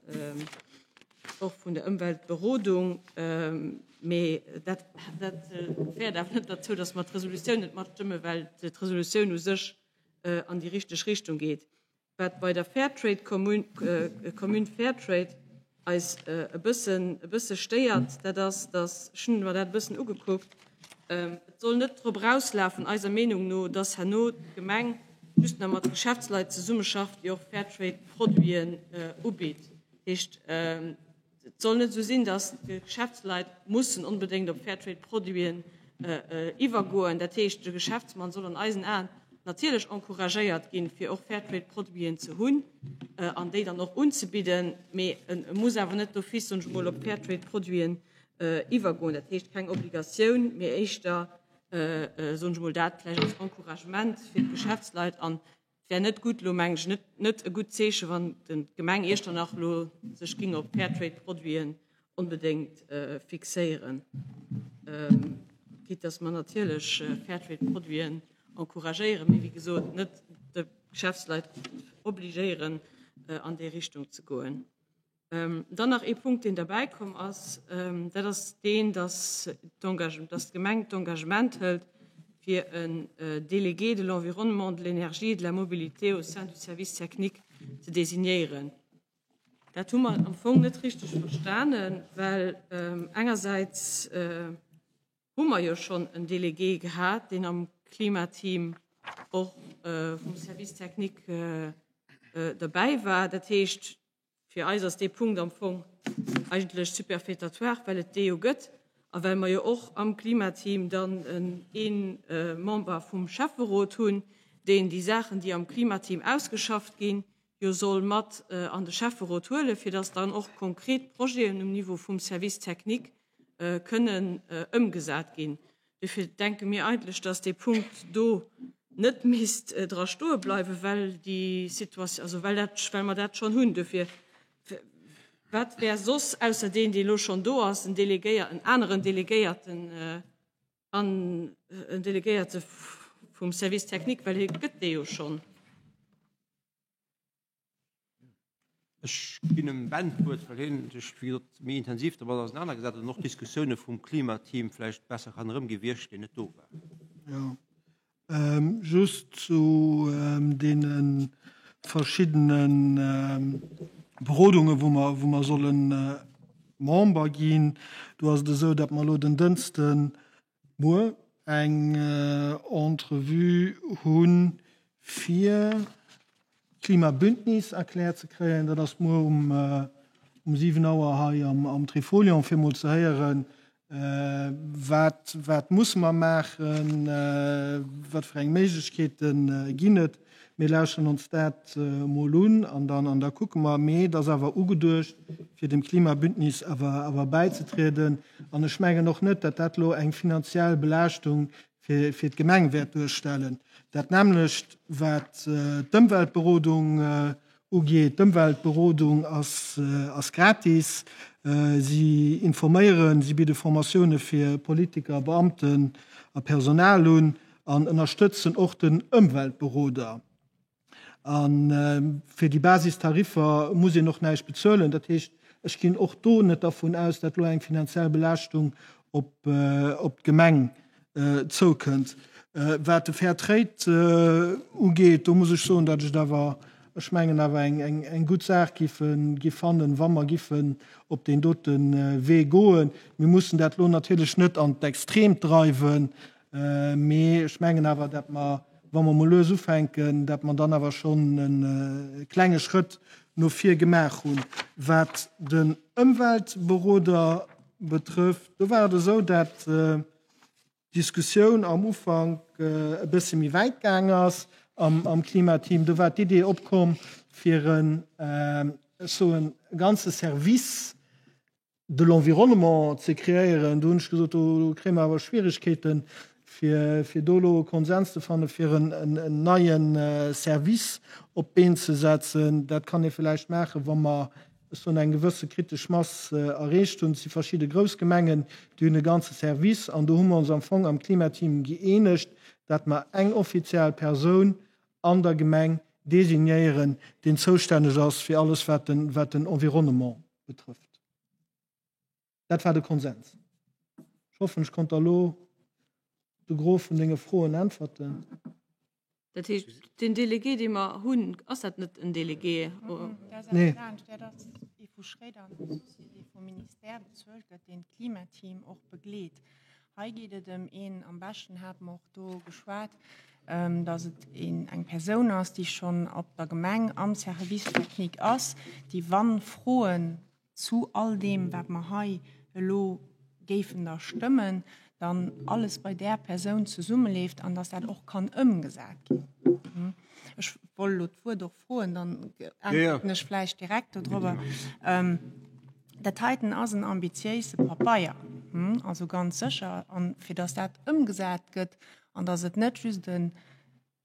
och vun der Ëmweltberodung. Mee dat féiert awer net derzou, datt mer d'Resolutioun net matstëmmen, well d'Resolutioun u sech an déi richteg Richtung geet. Wat bei der Fairtrade Commune, Commune Fairtrade eis e bëssen, e bësse stéiert, dat ass, datt, ech hunn mer dat e bëssen ugekuckt, et soll net drop erauslafen, eiser Meenung no, datt herno d'Gemeng just nach mat Geschäftsleit zesummeschafft, déi och Fairtrade Produiten ubitt. Dat heescht, Et soll net esou sinn, datt d'Geschäftsleit mussen onbedéngt op Fairtrade-Produiten iwwergoen. Dat heescht, de Geschäftsmann soll an eisen Aen natierlech encouragéiert ginn, fir och Fairtrade-Produiten ze hunn an déi dann och unzebidden, mee e muss awer net d'office, soen ech emol, op Fairtrade-Produiten. iwwergoen. Dat heescht keng Obligatioun, mee éischter, soen ech emol, dat vläicht als Encouragement fir d'Geschäftsleit. An et wär net gutt elo, mengen ech, net, net e gutt Zeechen, wann d'Gemeng Iechternach elo sech géing op Fairtrade-Produiten onbedéngt fixéieren, quitte dass mer natierlech Fairtrade-Produiten encouragéieren, mee wéi gesot net de Geschäftsleit obligéieren, an déi Richtung ze goen. Dann nach ee Punkt, deen derbäi komm ass, dat ass deen, dass d'Gemeng d'Engagement hëlt, fir en Délégué de l'environnement, de l'énergie et de la mobilité au sein du service technique ze designéieren. Dat hu mer am Fong net richteg verstanen, well engersäits hu mer jo schonn en Délégué gehat, deen am Klimateam och vum Service technique derbäi war. Dat heescht, fir eis ass dee Punkt am Fong eigentlech superfétatoire, well et dee jo gëtt a well mer jo och am Klimateam dann ee Member vum Schäfferot hunn, deen déi Saachen, déi am Klimateam ausgeschafft ginn, jo soll mat an de Schäfferot huelen, fir dass dann och konkret Projeten um Niveau vum Service technique kënnen ëmgesat ginn. Dofir denke mir eigentlech, dass dee Punkt do net misst dra stoe bleiwen, well déi Situatioun, also well dat, well mer dat schonn hunn. Dofir, wat wär soss, ausser deen, dee elo schonn do ass, en Delegéier, en aneren Delegéierten an en Delegéierte vum Service technique, well hie gëtt dee jo schonn. Ech ginn dem Ben d'Wuert, well hien sech, wéi gesot, méi intensiv domat ausenanergesat huet an och d'Diskussioune vum Klimateam vläicht besser kann erëmgi wéi ech, deen net do war. Jo, just zu deene verschiddene Berodungen, wou mer, wou mer solle Member ginn. Do ass et esou, datt mer elo den Dënschden muer eng Entrevue hunn, fir d'Klimabündnis erkläert ze kréien. Dat ass muer um 7 Auer hei am Trifolion, fir mol ze héieren, wat, wat musse mer maachen, wat fir eng Méiglechkeete ginn et. Mir lauschteren ons dat mol un an dann, an da kucke mer. Mee et ass awer ugeduecht, fir dem Klimabündnis awer, awer bäizetrieden. An ech mengen och net, datt dat elo eng finanziell Belaaschtung fir, fir d'Gemeng wäert duerstellen. Dat nämmlecht wat d'Ëmweltberodung ugeet. D'Ëmweltberodung ass, ass gratis. Si informéieren, si bidde Formatioune fir Politiker, Beamten a Personal un. An ënnerstëtzen och den Ëmweltberoder. A fir déi Basistariffer muss een och näischt bezuelen. Dat heescht, ech ginn och do net dervun aus, datt elo eng finanziell Belaaschtung op d'Gemeng zoukënnt. Wat de Fair Trade ugeet, do muss ech soen, datt ech et awer, ech mengen awer eng gutt Saach giff fannen, wa mer giffen op deen dote Wee goen. Mir mussen dat elo natierlech net an d'Extreemt dreiwen, Mee ech mengen awer, datt mer, wa mer emol lues ufänken, datt mer dann awer schonn e klenge Schrëtt no vir gemaach hunn. Wat den Ëmweltberoder betrëfft, do war et esou, datt d'Diskussioun am Ufank e bësse méi wäit gaang ass am Klimateam. Do war d'Idee opkomm, fir en, ech soen, e ganze Service de l'environnement ze kreéieren, do hunn ech gesot, do kréie mer awer Schwierigkeeten, fir, fir do elo e Konsens ze fannen, fir en, en neie Service op d'Been ze setzen. Dat kann ee vläicht maachen, wa mer, ech soen, eng gewësse kritesch Mass erreecht hunn. Et si verschidde grouss Gemengen, déi hunn e ganze Service. An do hu mer ons am Fong am Klimateam gëeenegt, dat mer eng offiziell Persoun an der Gemeng designéieren, deen zoustänneg ass fir alles, wat den, wat den Environnement betrëfft. Dat war de Konsens. Ech hoffen, ech konnt der elo de Gros vun denge Froen äntwerten. Dat heescht, deen Délégué, dee mer hunn, ass dat net en Délégué? Dat ass eppes anescht. Dat ass ee vu Schréider an der Société, dee vum Ministère bezuelt gëtt, deen d'Klimateam och begleet. Hei geet et ëm een, am beschten hate mer och do geschwat, dass et een, eng Persoun ass, déi schonn op der Gemeng am Service technique ass, déi wa Froen zu all deem, wat mer hei elo géifen da stëmmen, dann alles bei där Persoun zesummeleeft an dass dat och kann ëmgesat ginn. Ech wollt elo d'Wuert och froen, dann äntwerten ech vläicht direkt dodrobber. Dat heiten ass en ambitiéise Papeier. Also ganz sécher. A fir datt dat ëmgesat gëtt an datt et net just e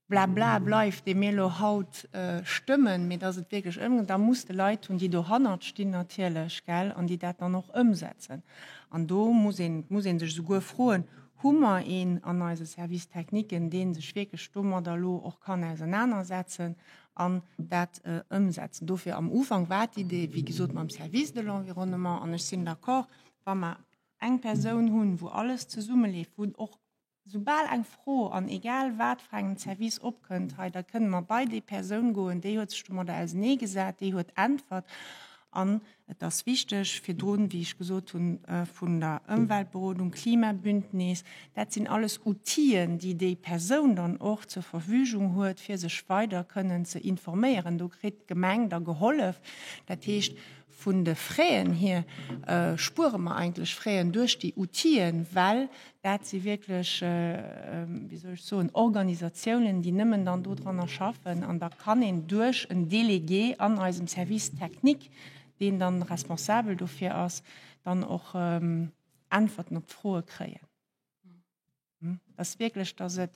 Blabla bleift, dee mir elo haut stëmmen, mee datt et wierklech ëmge, da muss de Leit hunn, déi dohannert stinn natierlech, gell, an déi dat dann och ëmsetzen. An do muss een, muss ee sech esouguer froen, Hu mer een an eise Service techniquen, dee sech wierklech domadder elo och kann ausernanersetzen an dat ëmsetzen? Dofir am Ufank war d'Idee, wéi gesot, mam Service de l'environnement, an ech sinn d'accord, wa mer eng Persoun hunn, wou alles zesummeleeft, wou och soubal eng Fro an egal wat fir engem Service opkënnt, hei, da kënne mer bei déi Persoun goen, déi huet sech domadder auseneegesat, déi huet Äntwert. An et ass wichteg, virdrun, wéi ech gesot hunn, vun der Ëmweltberodung, Klimabündnis, dat sinn alles Outiller, déi déi Persoun dann och zur Verfügung huet, fir sech weider kënnen ze informéieren. Do kritt d'Gemeng da gehollef. Dat heescht, vun de Fräen hier spuere mer eigentlech Fräen duerch déi Outiller, well dat si wierklech, wéi soll ech soen, Organisatiounen, déi nëmmen dann dodranner schaffen. An da kann een duerch en Délégué an eisem Service technique, deen dann responsabel dofir ass, dann och Äntwerten op d'Froe kréien. Dass wierklech, dass et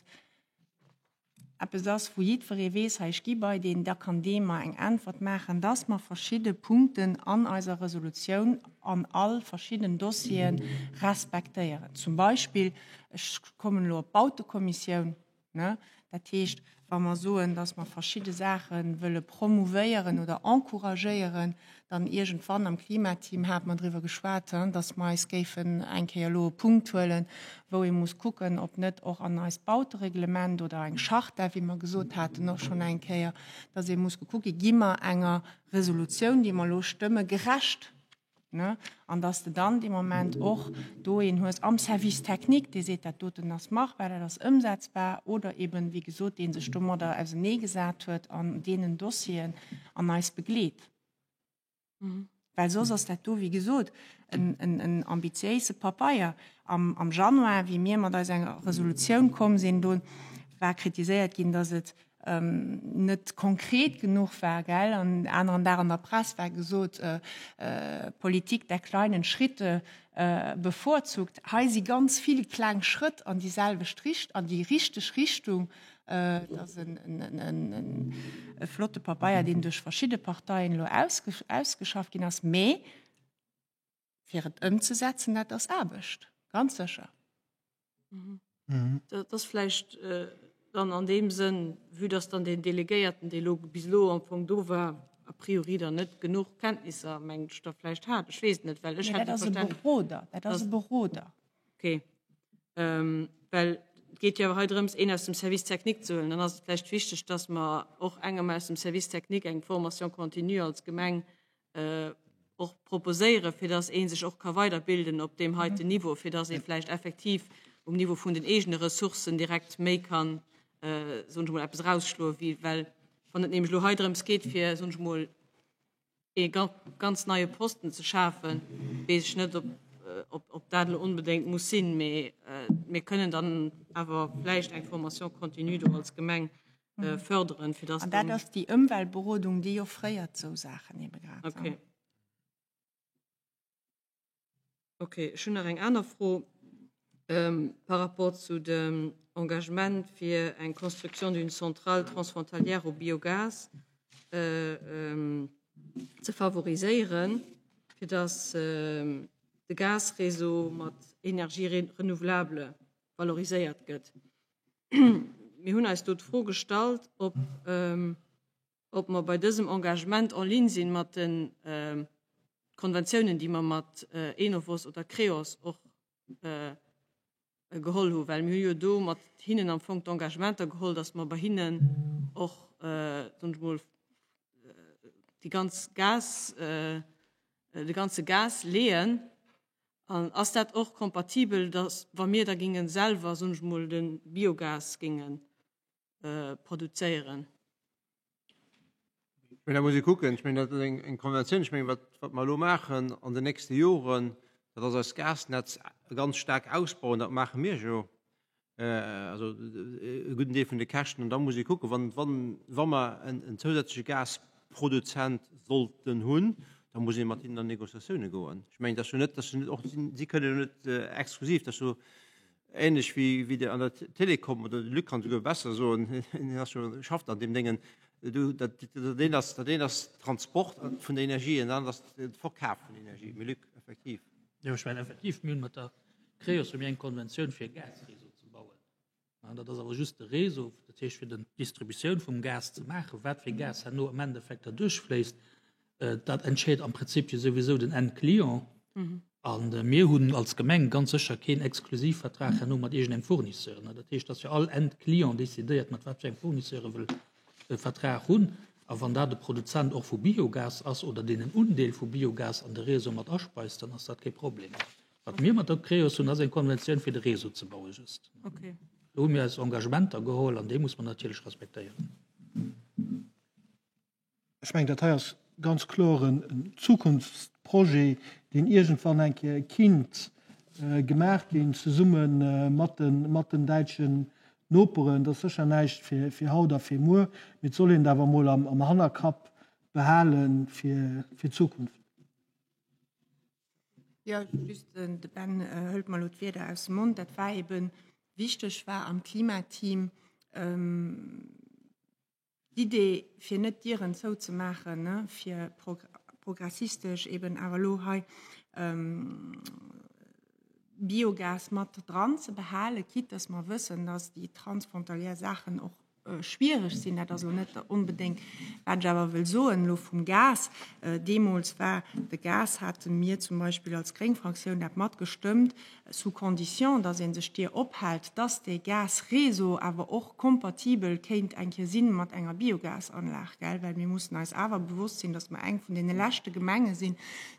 eppes ass, wou jiddweree weess, hei, ech gi bei deen, da kann dee mer eng Äntwert maachen, dass mer verschidde Punkten an eiser Resolutioun an all verschidden Dossiere respektéieren. Zum Beispill, ech kommen elo op d'Bautekommissioun, ne, dat heescht, wa mer soen, dass mer verschidde Saache wëlle promouvéieren oder encouragéieren, dann iergendwann am Klimateam hate mer driwwer geschwat, dass mer eis géifen eng Kéier elo e Punkt huelen, wou ee muss kucken, ob net och an eist Bautereglement oder eng Charta, wéi mer gesot haten och schonn eng Kéier, dass ee muss gekuckt ginn, gi mer enger Resolutioun, déi mer elo stëmme, gerecht? Ne? An dass de dann dee Moment och do een hues am Service technique, dee seet, dat doten ass machbar, dat ass ëmsetzbar, oder eben, wéi gesot, dee sech domadder auseneegesat huet an deenen Dossieren an eis begleet. Well soss ass dat do, wéi gesot, en, en, en ambitiéise Papeier. Am, am Januar, wéi mir mat eis enger Resolutioun komm sinn, do war kritiséiert ginn, dass et net konkret genuch war, gell? An aneren Dag an der Press war gesot, Politik der kleinen Schritte bevorzugt. Hei si ganz vill kleng Schrëtt an déi selwecht Richt-, an déi richteg Richtung. Et ass e flotte Pabeier, deen duerch verschidde Parteien elo ausgeschafft ginn ass. Mee fir et ëmzesetzen, dat ass Aarbecht, ganz sécher. Dat ass vläicht dann an deem Sënn, vue dass dann deen Delegéierten, dee elo bis elo am Fong do war, a priori dann net genuch Kenntnisser, mengen ech, da vläicht hat. Ech weess et net, well ech hätt dat ass e Beroder, dat ass e Beroder. Okay. Well et geet jo awer hei drëms, een aus dem Service technique ze huelen. Dann ass et vläicht wichteg, dass mer och engem aus dem Service technique eng Formation continue als Gemeng och proposéieren, fir dass ee sech och ka weiderbilden op deem heiten Niveau, fir dass ee vläicht effektiv um Niveau vun den eegene Ressourcen direkt méi kann, soen ech emol, eppes erausschloen, wéi well wann et nämlech elo hei drëms geet, fir, soen ech emol, ee ganz neie Posten ze schafen, weess ech net, ob, ob dat elo onbedéngt muss sinn. Mee mir kënnen dann awer vläicht eng Formation continue do als Gemeng förderen, fir dass. An dat ass déi Ëmweltberodung, déi offréiert esou Saachen ebe grad. Okay. Okay, ech hunn nach eng aner Fro par rapport zu dem Engagement fir eng Construction d'une centrale transfrontalière au biogaz ze favoriséieren, fir dass de Gasréseau mat Énergies renouvelables valoriséiert gëtt. Mir hunn eis do d'Fro gestallt, ob, ob mer bei dësem Engagement en ligne sinn mat de Konventiounen, déi mer mat Enovos oder Creos och geholl hunn, well mir hu jo do mat hinnen am Fong d'Engagementer geholl, dass mer bei hinnen och, soen ech mol, déi ganz Gas, de ganze Gas leeën. An ass dat och kompatibel, dass, wa mir da géinge selwer, soen ech mol, de Biogas géinge produzéieren? Ech mengen, da muss ee kucken. Ech mengen, dat ass eng Konventioun. Ech mengen, wat, wat mer elo maachen an den nächste Joren, dat ass eist Gasnetz ganz staark ausbauen. Dat maache mir jo. Also e gudden Deel vun de Käschten. An da muss ee kucken, wann, wann, wa mer en, en zousätzleche Gasproduzent sollten hunn, Da muss ee mat hinnen an Négociatioune goen. Ech mengen, dat ass jo net, dat ass jo net och, si kënnen jo net exklusiv, dat ass jo ähnlech wéi, wéi de an der Telekom, oder de Luc kann souguer besser soen, hien ass jo, schafft an deem Déngen, do, dat, dat eent ass, dat eent ass Transport vun der Energie an dat anert ass de Verkaf vun Energie. Mee Luc, effektiv. Jo, ech mengen effektiv, mir hunn mat der Creos hu mir eng Konventioun fir e Gasréseau ze bauen. An dat ass awer just de Réseau, dat heescht fir den d'Distributioun vum Gas ze maachen. Wat fir Gas herno am Endeffekt derduerchfléisst, dat entscheet am Prinzip jo souwisou den Endclient. An mir hunn als Gemeng ganz sécher keen Exklusivvertrag herno mat iergendengem Fournisseur. Dat heescht, dass fir all Endclient decidéiert, mat wat fir engem Fournisseur e wëll e Vertrag hunn. A wann dat e Produzent och vu Biogas ass oder deen en Undeel vu Biogas an de Réseau mat aspeist, dann ass dat kee Problem. Wat mir mat der Creos hunn, ass eng Konventioun fir de Réseau ze bauen, just. Okay. Do hu mir eis Engagementer geholl an déi muss mer natierlech respektéieren. Ech mengen, dat hei ass ganz kloer en Zukunftsprojet, deen iergendwann eng Kéier kinnt gemaach ginn, zesumme mat den däitschen Noperen. Dat ass sécher näischt fir haut a fir muer, mee et soll een et awer emol am Hannerkapp behale fir d'Zukunft. Jo, just, de Ben hëlt mer elo d'Wierder aus dem Mond. Dat war eben wichteg war am Klimateam, d'Idee, fir net d'Dieren zouzemaachen, fir progressistesch eben awer elo hei Biogas mat dran ze behalen, quitte dass mer wëssen, dass déi transfrontalière Saachen och schwiereg sinn. Dat ass elo net onbedéngt, wat ech awer wëll soen elo vum Gas. Deemools war de Gas, hate mir zum Beispill als gréng Fraktioun dat matgestëmmt, sous condition, dass ee sech d'Dier ophält, dass dee Gasréseau awer och kompatibel kéint eng Kéier si mat enger Biogasanlag, gell, well mir mussen eis awer bewosst sinn, dass mer eng vun deene leschte Gemenge sinn,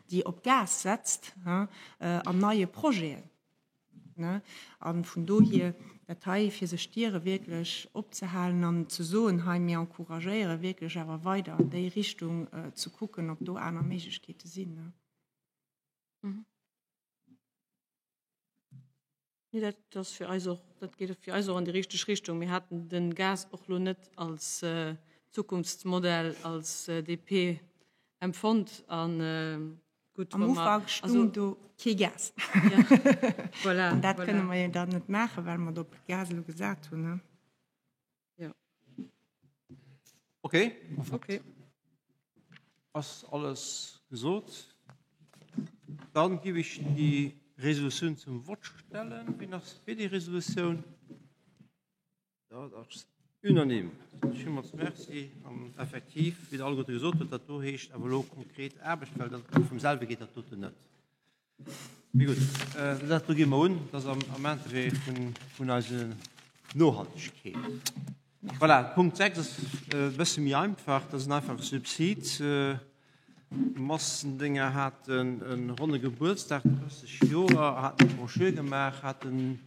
déi op Gas setzt an neie Projeten. A vun dohier dat hei, fir sech d'Diere wierklech opzehalen an ze soen, hei mir encouragéiere wierklech awer weider an déi Richtung ze kucken, ob do aner Méiglechkeete sinn. Nee, dat ass fir eis och, dat geet fir eis och an déi richteg Richtung. Mir haten de Gas och elo net als Zukunftsmodell als DP empfonnt an Gutt, Am Ufank stung do kee Gas. Voilà, An dat kënne mer jo dann net maachen, well mer op Gas elo gesat hunn. Jo. Okay. Okay. Ass alles gesot? Dann giff ech déi Resolutioun zum Vott stellen. Wien ass fir déi Resolutioun? Dat ass unanime. Villmools Merci. An effektiv, wéi Der alleguerte gesot hutt, dat do heescht awer elo konkret Aarbecht, well dat vum selwe geet dat doten net. Mee gutt, dat do gi mer un, dat ass am Interêt vun eiser Nohaltegkeet. Voilà, Punkt 6 ass e bësse méi einfach, dat ass en einfache Subsid. D'Massendénger haten e ronne Gebuertsdag, 30 Joer, haten eng Brochure gemaach, haten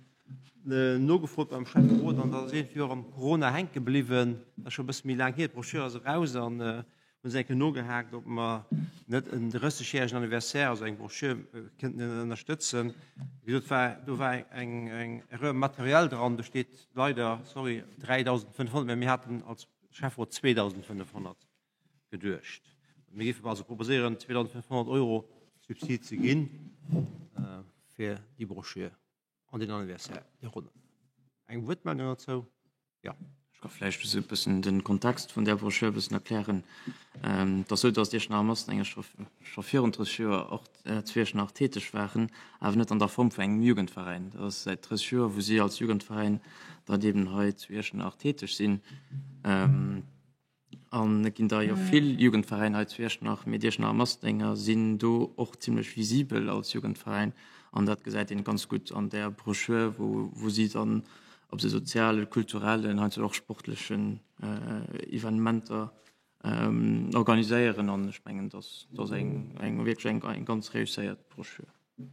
nogefrot beim Schäfferot an dat ass iergendwéi och am Corona hänke bliwwen. Dat ass scho e bësse méi laang hier. D'Brochure ass eraus an hunn se eng Kéier nogehaakt, ob mer net en 30-järegen Anniversaire, also eng Brochure kënnten ënnerstëtzen. Wéi gesot, war, do war eng, eng Erreur matérielle dran. Do steet leider, sorry, 3.500, mä mir haten als Schäfferot 2.500 geduecht. Mir géifen also proposéieren, 2.500 Euro Subsid ze ginn fir déi Brochure. An den Anniversaire, déi Ronnen. Eng Wuertmeldung dozou? Jo. Ech ka vläicht esou e bëssen de Kontext vun där Broschür e bëssen erklären. Et ass esou, datt d'Iechternacher Massendénger scho scho virun 30 Joer och zu Iechternach täteg waren, awer net an der Form vun engem Jugendveräin. Dat ass säit 30 Joer, wou si als Jugendveräin dann eben hei zu Iechternach täteg sinn. An et ginn der jo vill Jugendveräin hei zu Iechternach, mee d'Iechternacher Massendénger sinn do och zimlech visibel als Jugendveräin. An dat gesäit een ganz gutt an där Broschür, wou, wou si dann op esou soziale, kulturellen, heiansdo och sportlechen Evenementer organiséieren. An ech mengen, dass dat ass eng, eng wierklech eng, eng ganz reusséiert Broschür.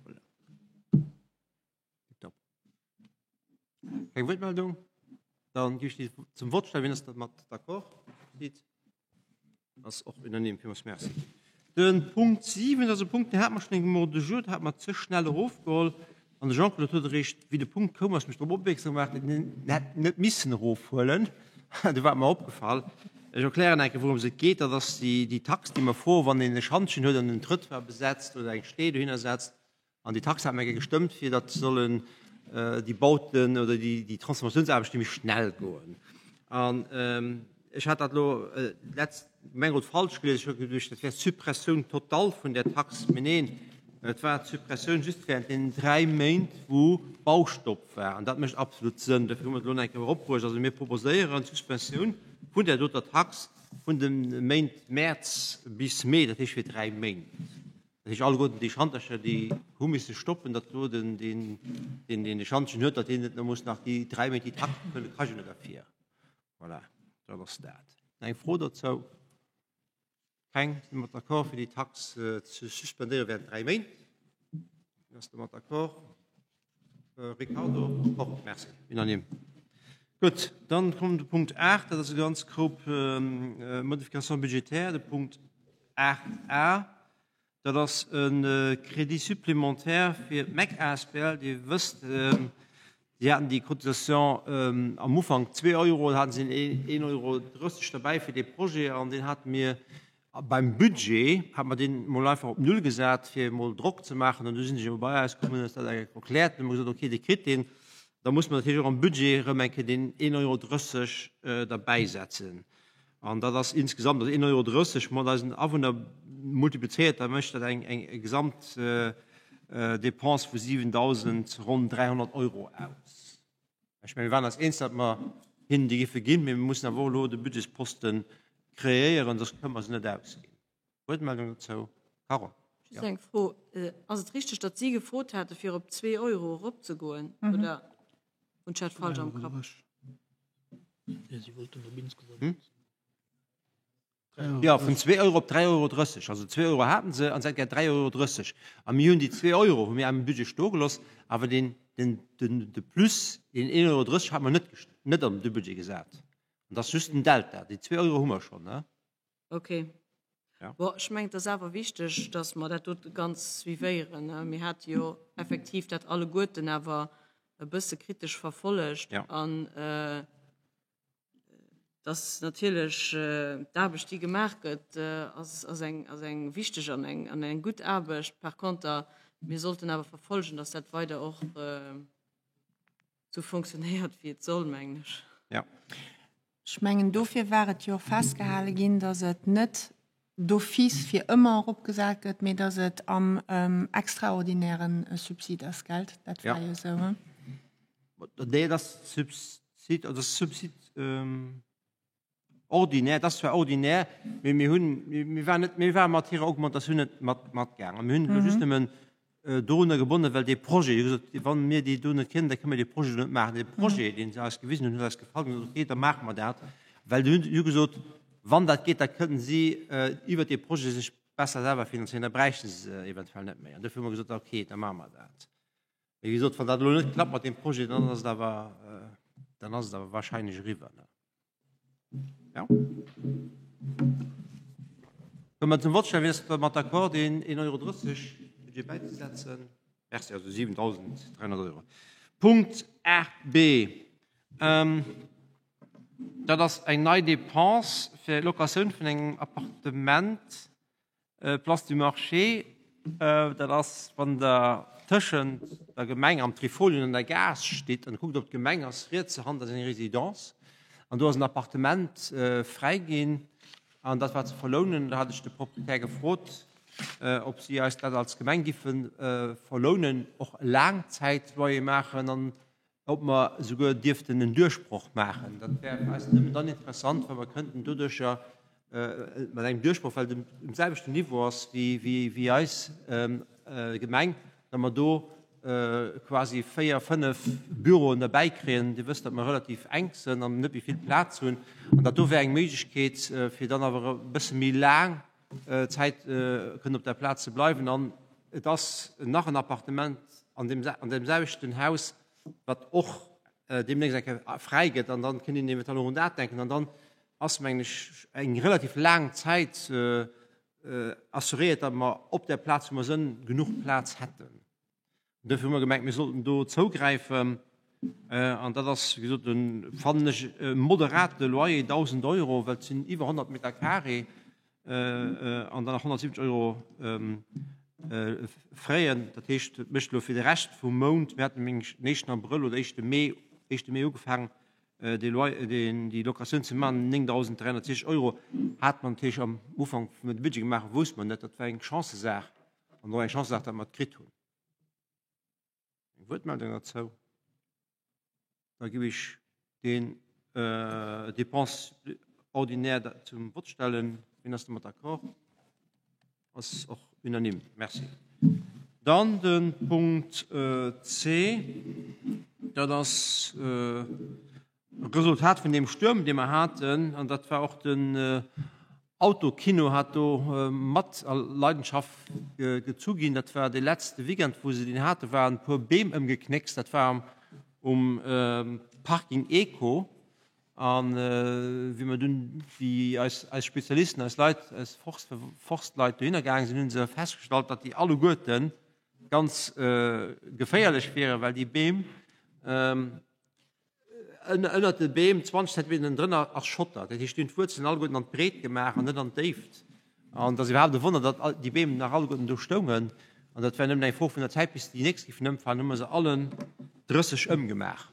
Voilà. Tipptopp. Keng Wuertmeldung? Dann gi ech déi zum Vott stellen. Wien ass dermat d'accord? Sieht. Ass och unanime. Villmools Merci. De Punkt 7 ass e Punkt, deen hate mer schonn engem Ordre du jour, deen hate mer ze schnell erofgeholl. An de Jean-Claude huet eréischt, wéi de Punkt koum ass, mech drop opmierksam gemaach, datt en hätt net missen erofhuelen. Du war et mer opgefall. Ech erklären eng Kéier, wourëms et geet. Dat ass déi Tax, déi mer froen, wann een e Schantjen huet an en Trëttoir besetzt oder eng Stee dohinner setzt. An déi Tax hat mer eng Kéier gestëmmt, fir datt sollen déi Bauten oder déi Transformatiounsaarbechte méi schnell goen. An ech hat dat elo letzt Gemengerot falsch gelies. Ech hu geduecht, dat wär d'Suppressioun totale vun där Tax. Mee neen, et war d'Suppressioun just während deenen 3 Méint, wou Baustopp war. An dat mécht absolut Sënn. Dofir hu mer et elo nach eng Kéier eropbruecht. Also mir proposéieren d'Suspensioun vun där doter Tax vun de Méint Mäerz bis Mee, dat heescht fir 3 Méint. Dat heescht, alleguerten déi Schantercher, déi hu misse stoppen, datt elo den, deen, deen de Schantjen huet, datt deen net muss nach déi 3 Méint déi Tax bezuelen, kascht jo net derfir. Voilà, dat ass dat. Eng Fro dozou? Keng? Si mer d'accord, fir déi Tax ze suspendéiere während 3 Méint? Wien ass domat d'accord? Ricardo? Och, merci. Unanime. Gutt, dann kommt de Punkt 8, dat ass e ganz grob Modification budgétaire, de Punkt 8a. Dat ass e Crédit supplémentaire fir d'MEC asbl. Dir wësst, si haten déi Cotisation am Ufank zwee Euro, da haten si een Euro 30 derbäi fir dee Projet an deen hate mir beim Budget, hate mer deen emol einfach op null gesat, fir emol Drock ze maachen. An du sinn ech emol bei eis komm, hunn eis dat erkläert, hunn mer gesot, okay, Dir kritt deen. Da muss mer natierlech och am Budget erëm eng Kéier deen een Euro 30 derbäisetzen. An dat ass insgesamt, also 1,30 Euro mat eisen Awunner multiplizéiert, da mécht dat eng eng gesamt Dépense vu 7.000 ronn 300 Euro aus. Ech mengen, mir waren eis eens, datt mer hinnen déi géife ginn, mee mir mussen awer och elo de Budgetsposte kreéieren, soss kënne mer se net ausginn. Wuertmeldung dozou? Carole. Just eng Fro, Ass et richteg, datt si gefrot hate fir op zwee Euro eropzegoen, oder hunn ech dat falsch am Kapp? Jo, vun zwee Euro op 3,30 Euro. Also zwee Euro haten se an se hätte gär 3,30 Euro. A mir hunn déi zwee Euro hu mir am Budget stoe gelooss, awer deen, den, den, de Plus, deen 1,30 Euro hate mer net, net an de Budget gesat. An dat ass just den Delta. Déi zwee Euro hu mer schonn, ne? Ok. Bon, ech mengen, et ass awer wichteg, datt mer dat dote ganz suivéieren. Mir hate jo effektiv dat alleguerten awer e bësse kritesch verfollegt. An dass natierlech d'Aarbecht, déi gemaach gëtt, ass eng, ass eng wichteg an eng, an eng gutt Aarbecht. Par conter, mir sollten awer verfolgen, datt dat weider och sou fonctionnéiert, wéi et soll, mengen ech. Ech mengen, dofir war et jo och festgehale ginn, datt et net d'office fir ëmmer eropgesat gëtt, mee datt et am extraordinäre Subsid ass, gelt? Dat war jo esou, he? Nee, et ass Subsid, also Subsid ordinaire, et ass zwar ordinaire, mee mir hunn, mir waren net, mir ware mat hirer Augmentatioun net mat matgaangen. Mir hunn elo just nëmmen dorunner gebonnen, well dee Projet, hu gesot, wann mir déi do net kennen, da kënne mir dee Projet do net maachen. Dee Projet, dee se eis gewisen hunn, huet eis gefall, hunn gesot, okay, da maache mer dat. Well si hu gesot, wann dat geet, da kënnten si iwwert dee Projet sech besser selwer finanzéieren, da bräichte se se eventuell net méi. An dofir hu mer gesot, okay, da maache mer dat. Mee wéi gesot, wann dat elo net klappt mat deem Projet, dann ass et awer, dann ass et awer wahrscheinlech eriwwer. Ja. Komme mer zum Vott. Wie ass domat d'accord, deen 1,30 Euro Budget bäizesetzen? Merci, also 7.300 Euro. Punkt 8b, dat ass eng nei Dépense fir d'Locatioun vun engem Appartement Place du Marché, dat ass wann Der tëschent der Gemeng am Trifolion an der Gaass stitt an kuckt op d'Gemeng, ass rietse Hand ass eng Résidence an do ass en Appartement fräi ginn an dat war ze verlounen. Da hat ech de Proprietär gefrot, ob si eis dat als Gemeng giffe verlounen, och Laangzäitloyer maachen an ob mer esouguer dierften en Duerchbroch maachen. Dat wär fir eis nëmmen dann interessant, wa mer kënnten doduercher mat engem Duerchbroch, well et um selwechten Niveau ass wéi eis Gemeng, datt mer do quasi véier, fënnef Büroen derbäi kréien. Dir wësst, datt mer relativ enk sënn an net méi vill Plaz hunn. An dat do wär eng Méiglechkeet, fir dann awer e bësse méi laang Zäit kënnen op der Plaz ze bleiwen. An et ass nach en Appartement an deem, an deem selwechten Haus, wat och deemnächst eng Kéier fräi gëtt. An dann kënnt een eventuell och un dat denken. An dann ass, mengen ech, eng relativ laang Zäit assuréiert, datt mer op där Plaz, wou mer sënn, genuch Plaz hätten. Dofir hu mer gemengt, mir sollten do zougräifen. An dat ass, wéi gesot, en, fannen ech, e moderate Loyer, 1.000 Euro, well et sinn iwwer 100 Meter carré an dann nach 170 Euro Fräen. Dat heescht, et mécht elo fir de Rescht vum Mount, mir haten mengen ech den éischten Abrëll oder éischte Mee, éischte Mee ugefaangen, déi Loyer, déi Locatioun ze maachen, 9.360 Euro hat mer natierlech am Ufank, wou mer de Budget gemaach hunn, wousste mer net, dat war eng Chancësaach an och eng Chancësaach, datt mer et kritt hunn. Eng Wuertmeldung derzou? Da ginn ech den Dépenses ordinaires zum Vott stellen. Wien ass domat d'accord? Ass och unanime. Merci. Dann de Punkt C, dat ass Resultat vun deem Stuerm, dee mer haten, an dat war och den Autokino hat do mat a Leidenschaft gezu ginn. Dat war dee letzte Weekend, wou se deen haten, waren e puer Beem ëmgeknéckst. Dat war um Parking Eco. An wéi mer dunn déi eis eis Spezialisten, eis Leit, eis Forst Forstleit dohinner gaange sinn, hu se festgestallt, datt déi alleguerte ganz geféierlech wieren, well déi Beem Ënnert de Beem, 20 Zentimeter ënnendrënner, ass Schotter. Dat heescht, déi hunn d'Wuerzelen alleguerten an d'Breet gemaach an net an d'Déift. An et ass iwwerhaapt e Wonner, datt déi Beem nach alleguerten do stoungen. An dat wär nëmmen eng Fro vun der Zäit, bis déi nächst géifen ëmfalen. Hu mer se allen 30 ëmgemaach.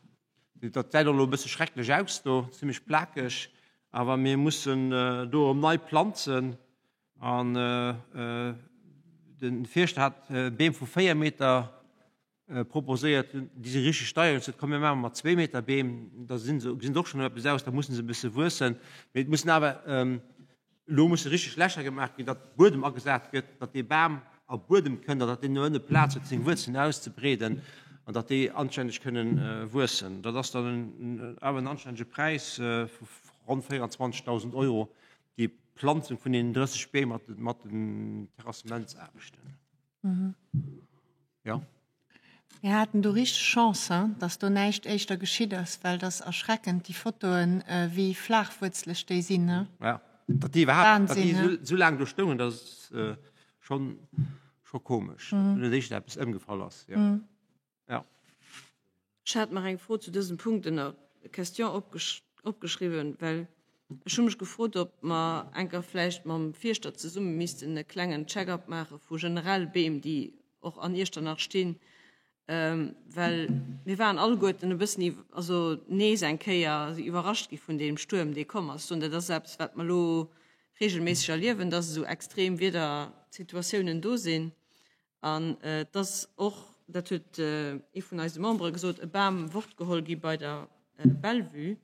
Dat gesäit och elo e bësse schrecklech aus do, zimmlech plakeg. Awer mir mussen do erëm nei planzen. An de Fierschter hat Beem vu 4 Meter proposéiert hunn, déi si richteg deier, hunn gesot, komm mir maache mat zwee Meter Beem, da sinn se, gesinn se och schonn eppes aus, da mussen se e bësse wuessen. Mee et mussen awer elo musse richteg Lächer gemaach ginn, datt Buedem agesat gëtt, datt dee Bam a Buedem kënnt an datt deen no ënne Plaz huet seng Wuerzelen auszebreeden an datt déi anstänneg kënnen wuessen. Dat ass dann en awer en anstännege Präis vu ronn 24.000 Euro, déi Planzung vun deenen 30 Beem mat den Terrassementsaarbechten. Ja. Mir haten do richteg Chance, hein, dass do näischt éischter geschitt ass, well et ass erschreckend, déi Fotoen, wéi flaachwuerzeleg déi sinn, hein. Ja, datt déi iwwerhaapt, datt déi esou, esou laang do stoungen, dat ass schonn, scho komesch, datt do net éischter eppes ëmgefall ass, jo. Ja. Ech hat mer eng Fro zu dësem Punkt ënner Question opgeschriwwen, well ech hu mech gefrot, ob mer enker vläicht mam Fierschter zesumme missten e klengen Check-up maache vu generell Beem, déi och an Iechternach stinn, well mir waren alleguerten e bëssen, also nees eng Kéier iwwerrascht gi vun deem Stuerm, dee komm ass. Dat ass eppes, wat mer elo regelméisseg erliewen, dass esou extrem Wiedersituatiounen do sinn. An et ass och, dat huet ee vun eise Membere gesot, e Bam fortgeholl gi bei der Bellevue.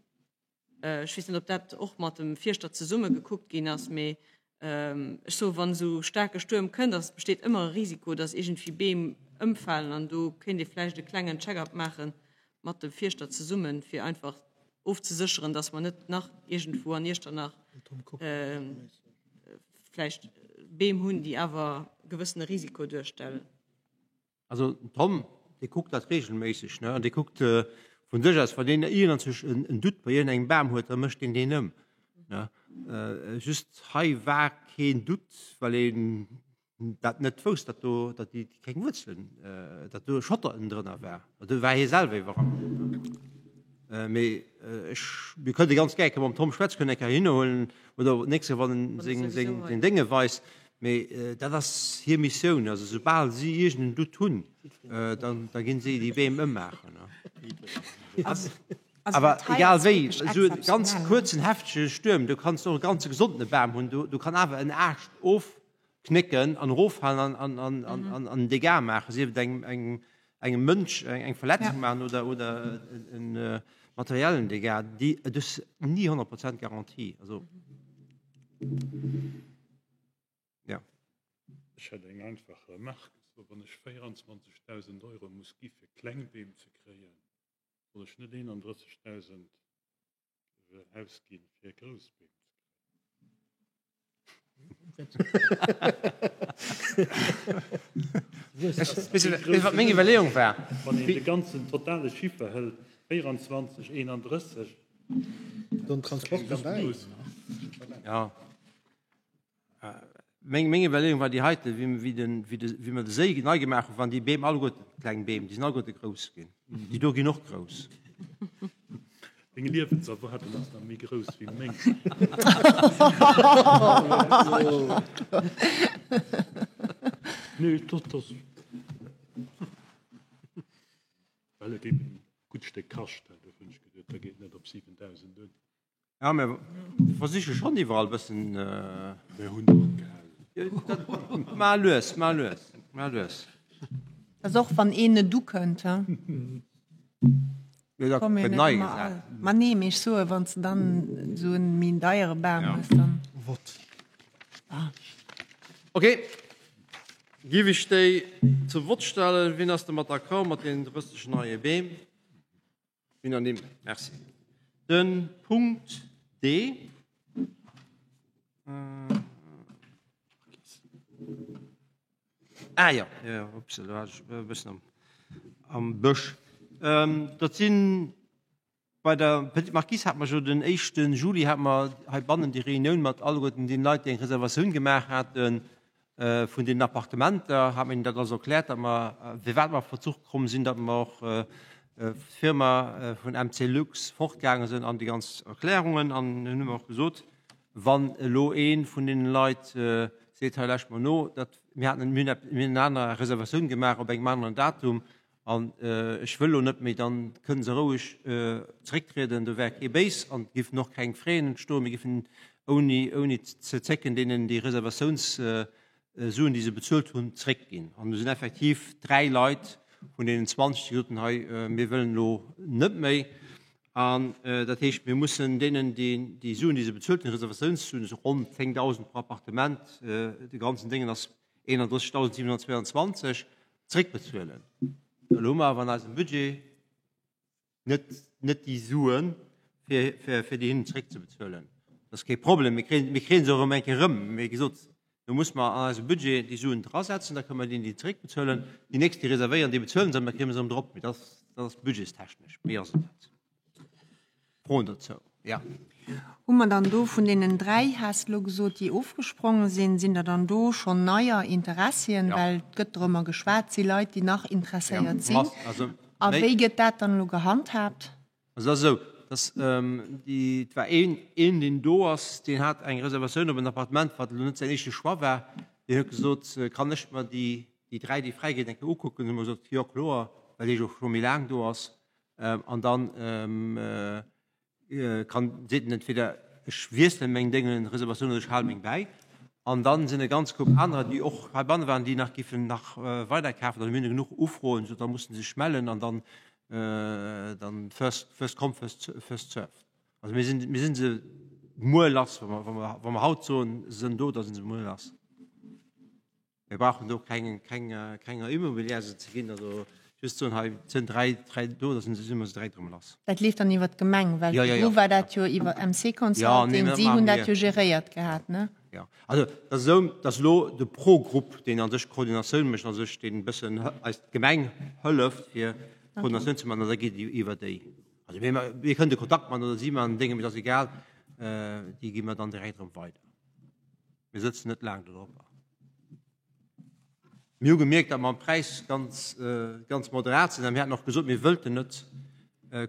Ech weess net, ob dat och mat dem Fierschter zesumme gekuckt ginn ass, mee ech soe wann esou staarke Stuerm kënnt, ass besteet ëmmer e Risiko, datt iergendwéi Beem ëmfalen an do kéint ee vläicht e klengen Check-up maache mat dem Fierschter zesummen, fir einfach ofzesécheren, datt mer net nach iergendwou an Iechternach vläicht Beem hunn, déi awer e gewëssene Risiko duerstellen. Also den Tom, dee kuckt dat regelméisseg, ne? An dee kuckt vun sech aus, wann deen iergendzwousch en Doute bei iergendengem Bam huet, da mécht deen deen ëm, ne? Just hei war keen Doute, well een dat net wousst, datt do, datt déi keng Wuerzelen, datt do e Schotter ënnendrënner war. Do war hie selwer iwwerrascht. Mee ech, mir kënnte ganz gär eng Kéier mam Tom schwätzen, kënnen eng Kéier hinhuelen oder d'nächst Kéier, wann en seng, seng, seng Dénge weist. Mee dat ass hir Missioun. Also soubal si iergend en Doute hunn, dann, da ginn si déi Beem ëmmaachen. Awer egal wéi, esou e ganz kuerzen, heftege Stuerm, do kanns de och e ganze gesondene Bam hunn, do, do kann awer en Aascht of, knécken an eroffalen an an an an an Dégâts maachen, sief et engem engem engem Mënsch eng eng Verletzung maachen oder oder en materiellen Dégât, déi et ass ni 100 Prozent Garantie, also ja. Ech hätt eng einfach Remarque, Wann ech 24.000 Euro muss gi fir kleng Beem ze kréien, soll ech net 31.000 ausginn, fir grouss Beem ze kréien. Weess wat meng Iwwerleeung war? Wann een de ganzen totale Chiffer hëlt, 24, 31. Den Transport derbäi. Ja. Meng, meng Iwwerleeung war déi heiten, wéi, wéi den, wéi de, wéi mer de Séi nei gemaach hunn, waren déi Beem alleguerten kleng Beem, déi sinn alleguerte grouss ginn. Déi do ginn och grouss. Deng Liewenserwaardung ass nach méi grouss wéi meng. Nee, dat ass. Well et eben e gutt Stéck kascht, dofir hunn ech geduet, da geet net op 7.000 un. Ja, mir versiche schonn iwwerall e bëssen. Mir hunn och gehal. Mar lues, mar lues, mar lues. Dat ass och, wann een net ukënnt, he? Jo, da gëtt nei gesat. Ma nee, mee ech soe, wann s de dann esou en méi deiere Bam hues, dann. Vott. Ah. Ok, giff ech déi zum Vott stellen. Wien ass domat d'accord, mat deenen 30 neie Beem? Unanime. Merci. De Punkt D. Ah jo, jo, ups, elo hat ech e bëssen am, am Bësch. Dat sinn, bei der Petite Marquise hate mer jo den éischte Juli hate mer heibannen déi Reunioun mat alleguerten deenen Leit, déi eng Reservatioun gemaach haten, Vun deenen Appartementer hat mer hinnen dat alles erkläert, datt mer, firwat mer a Verzuch komm sinn, datt mer och d'Firma vun MC Lux fortgaange sinn an déi ganz Erklärungen. An hunn mer och gesot, wann elo ee vun deene Leit seet, hei lauscht mer no, dat mir haten, mir hunn eng aner Reservatioun gemaach op engem aneren Datum, An ech wëll elo net méi, dann kënnen se roueg zerécktrieden, do wär kee béis an et géifen och keng Frais entstoen. Mir géifen ouni, ouni ze zécken deenen déi Reservatiounssuen, déi se bezuelt hunn, zeréckginn. An do sinn effektiv 3 Leit vun deenen 20, déi gesot hunn, hei, mir wëllen elo net méi. An dat heescht, mir mussen deenen déi Suen, déi se bezuelt hunn, Reservatiounssuen, esou ronn 10.000 pro Appartement, de ganzen Déngen ass 31.722, Zréckbezuelen. Elo hu mer awer an eisem Budget net, net déi Suen, fir, fir, fir déi hinnen zréckzebezuelen. Dat ass kee Problem, mir kréien, mir kréie se och erëm eng Kéier erëm. Mee wéi gesot, do muss mer an eisem Budget déi Suen drasetzen, da kënnen mer deenen déi zréckbezuelen. Déi nächst, déi reservéieren, déi bezuelen se, da kréie mer se erëm drop. Mee dat ass, dat ass budgetstechnesch, méi ass et net. Froen dozou? Ja. Hu mer dann do vun deenen 3, has de elo gesot, déi ofgesprongen sinn, sinn der dann do schonn neier Interessien? Well et gëtt dorëmmer geschwat, et si Leit, déi nach interesséiert sinn. A wéi gëtt dat dann elo gehandhaabt? Also et ass esou, dass déi, et war een, een deen do ass, deen hat eng Reservatioun op en Appartement, wat elo net säin éischte Choix war. Deen huet gesot, kann ech mer déi, déi 3, déi fräi ginn, eng Kéier ukucken? Hu mer gesot, jo kloer, well dee jo scho méi laang do ass. An dann kann, seet en entweder, ech wiesselen meng Déngen, Reservatioun, oder ech hale meng bäi. An dann sinn e ganz Koup anerer, déi och heibanne waren, déi nach géifen nach weider kafen. Also mir hunn genuch Ufroen, sou da musse se sech mellen an dann, dann first, first come, first, first served. Also mir sinn, mir sinn se muer lass, wa mer, wa mer, wa mer haut soen, se sinn do, da sinn se muer lass. Mir brauchen do keng, keng, kenger Immobilière se ze ginn. Also just soen, hei sinn 3, 3 do, da sinn se, si mer se direkt erëm lass. Dat leeft dann iwwer d'Gemeng, well Ja, ja, ja. virdru war dat jo iwwer MC Ja, nee, Consulting, dat si maache hunn dat mir. jo geréiert gehat, ne? Ja, also dat ass esou, dass elo de Pro-Grupp, deen a sech d'Koordinatioun mécht, a sech deen e bëssen eis d'Gemeng hëlleft, fir d'Koordinatioun ze maachen, an da geet et iwwer déi. Also mir, mir kënnen de Kontakt maachen oder si maachen Dénge, mee dat ass egal, déi gi mer dann direkt erëm weider. Mir sëtzen net laang dodropper. Mir hu gemierkt, datt mer am Präis ganz, ganz moderat sinn a mir haten och gesot, mir wëllten net,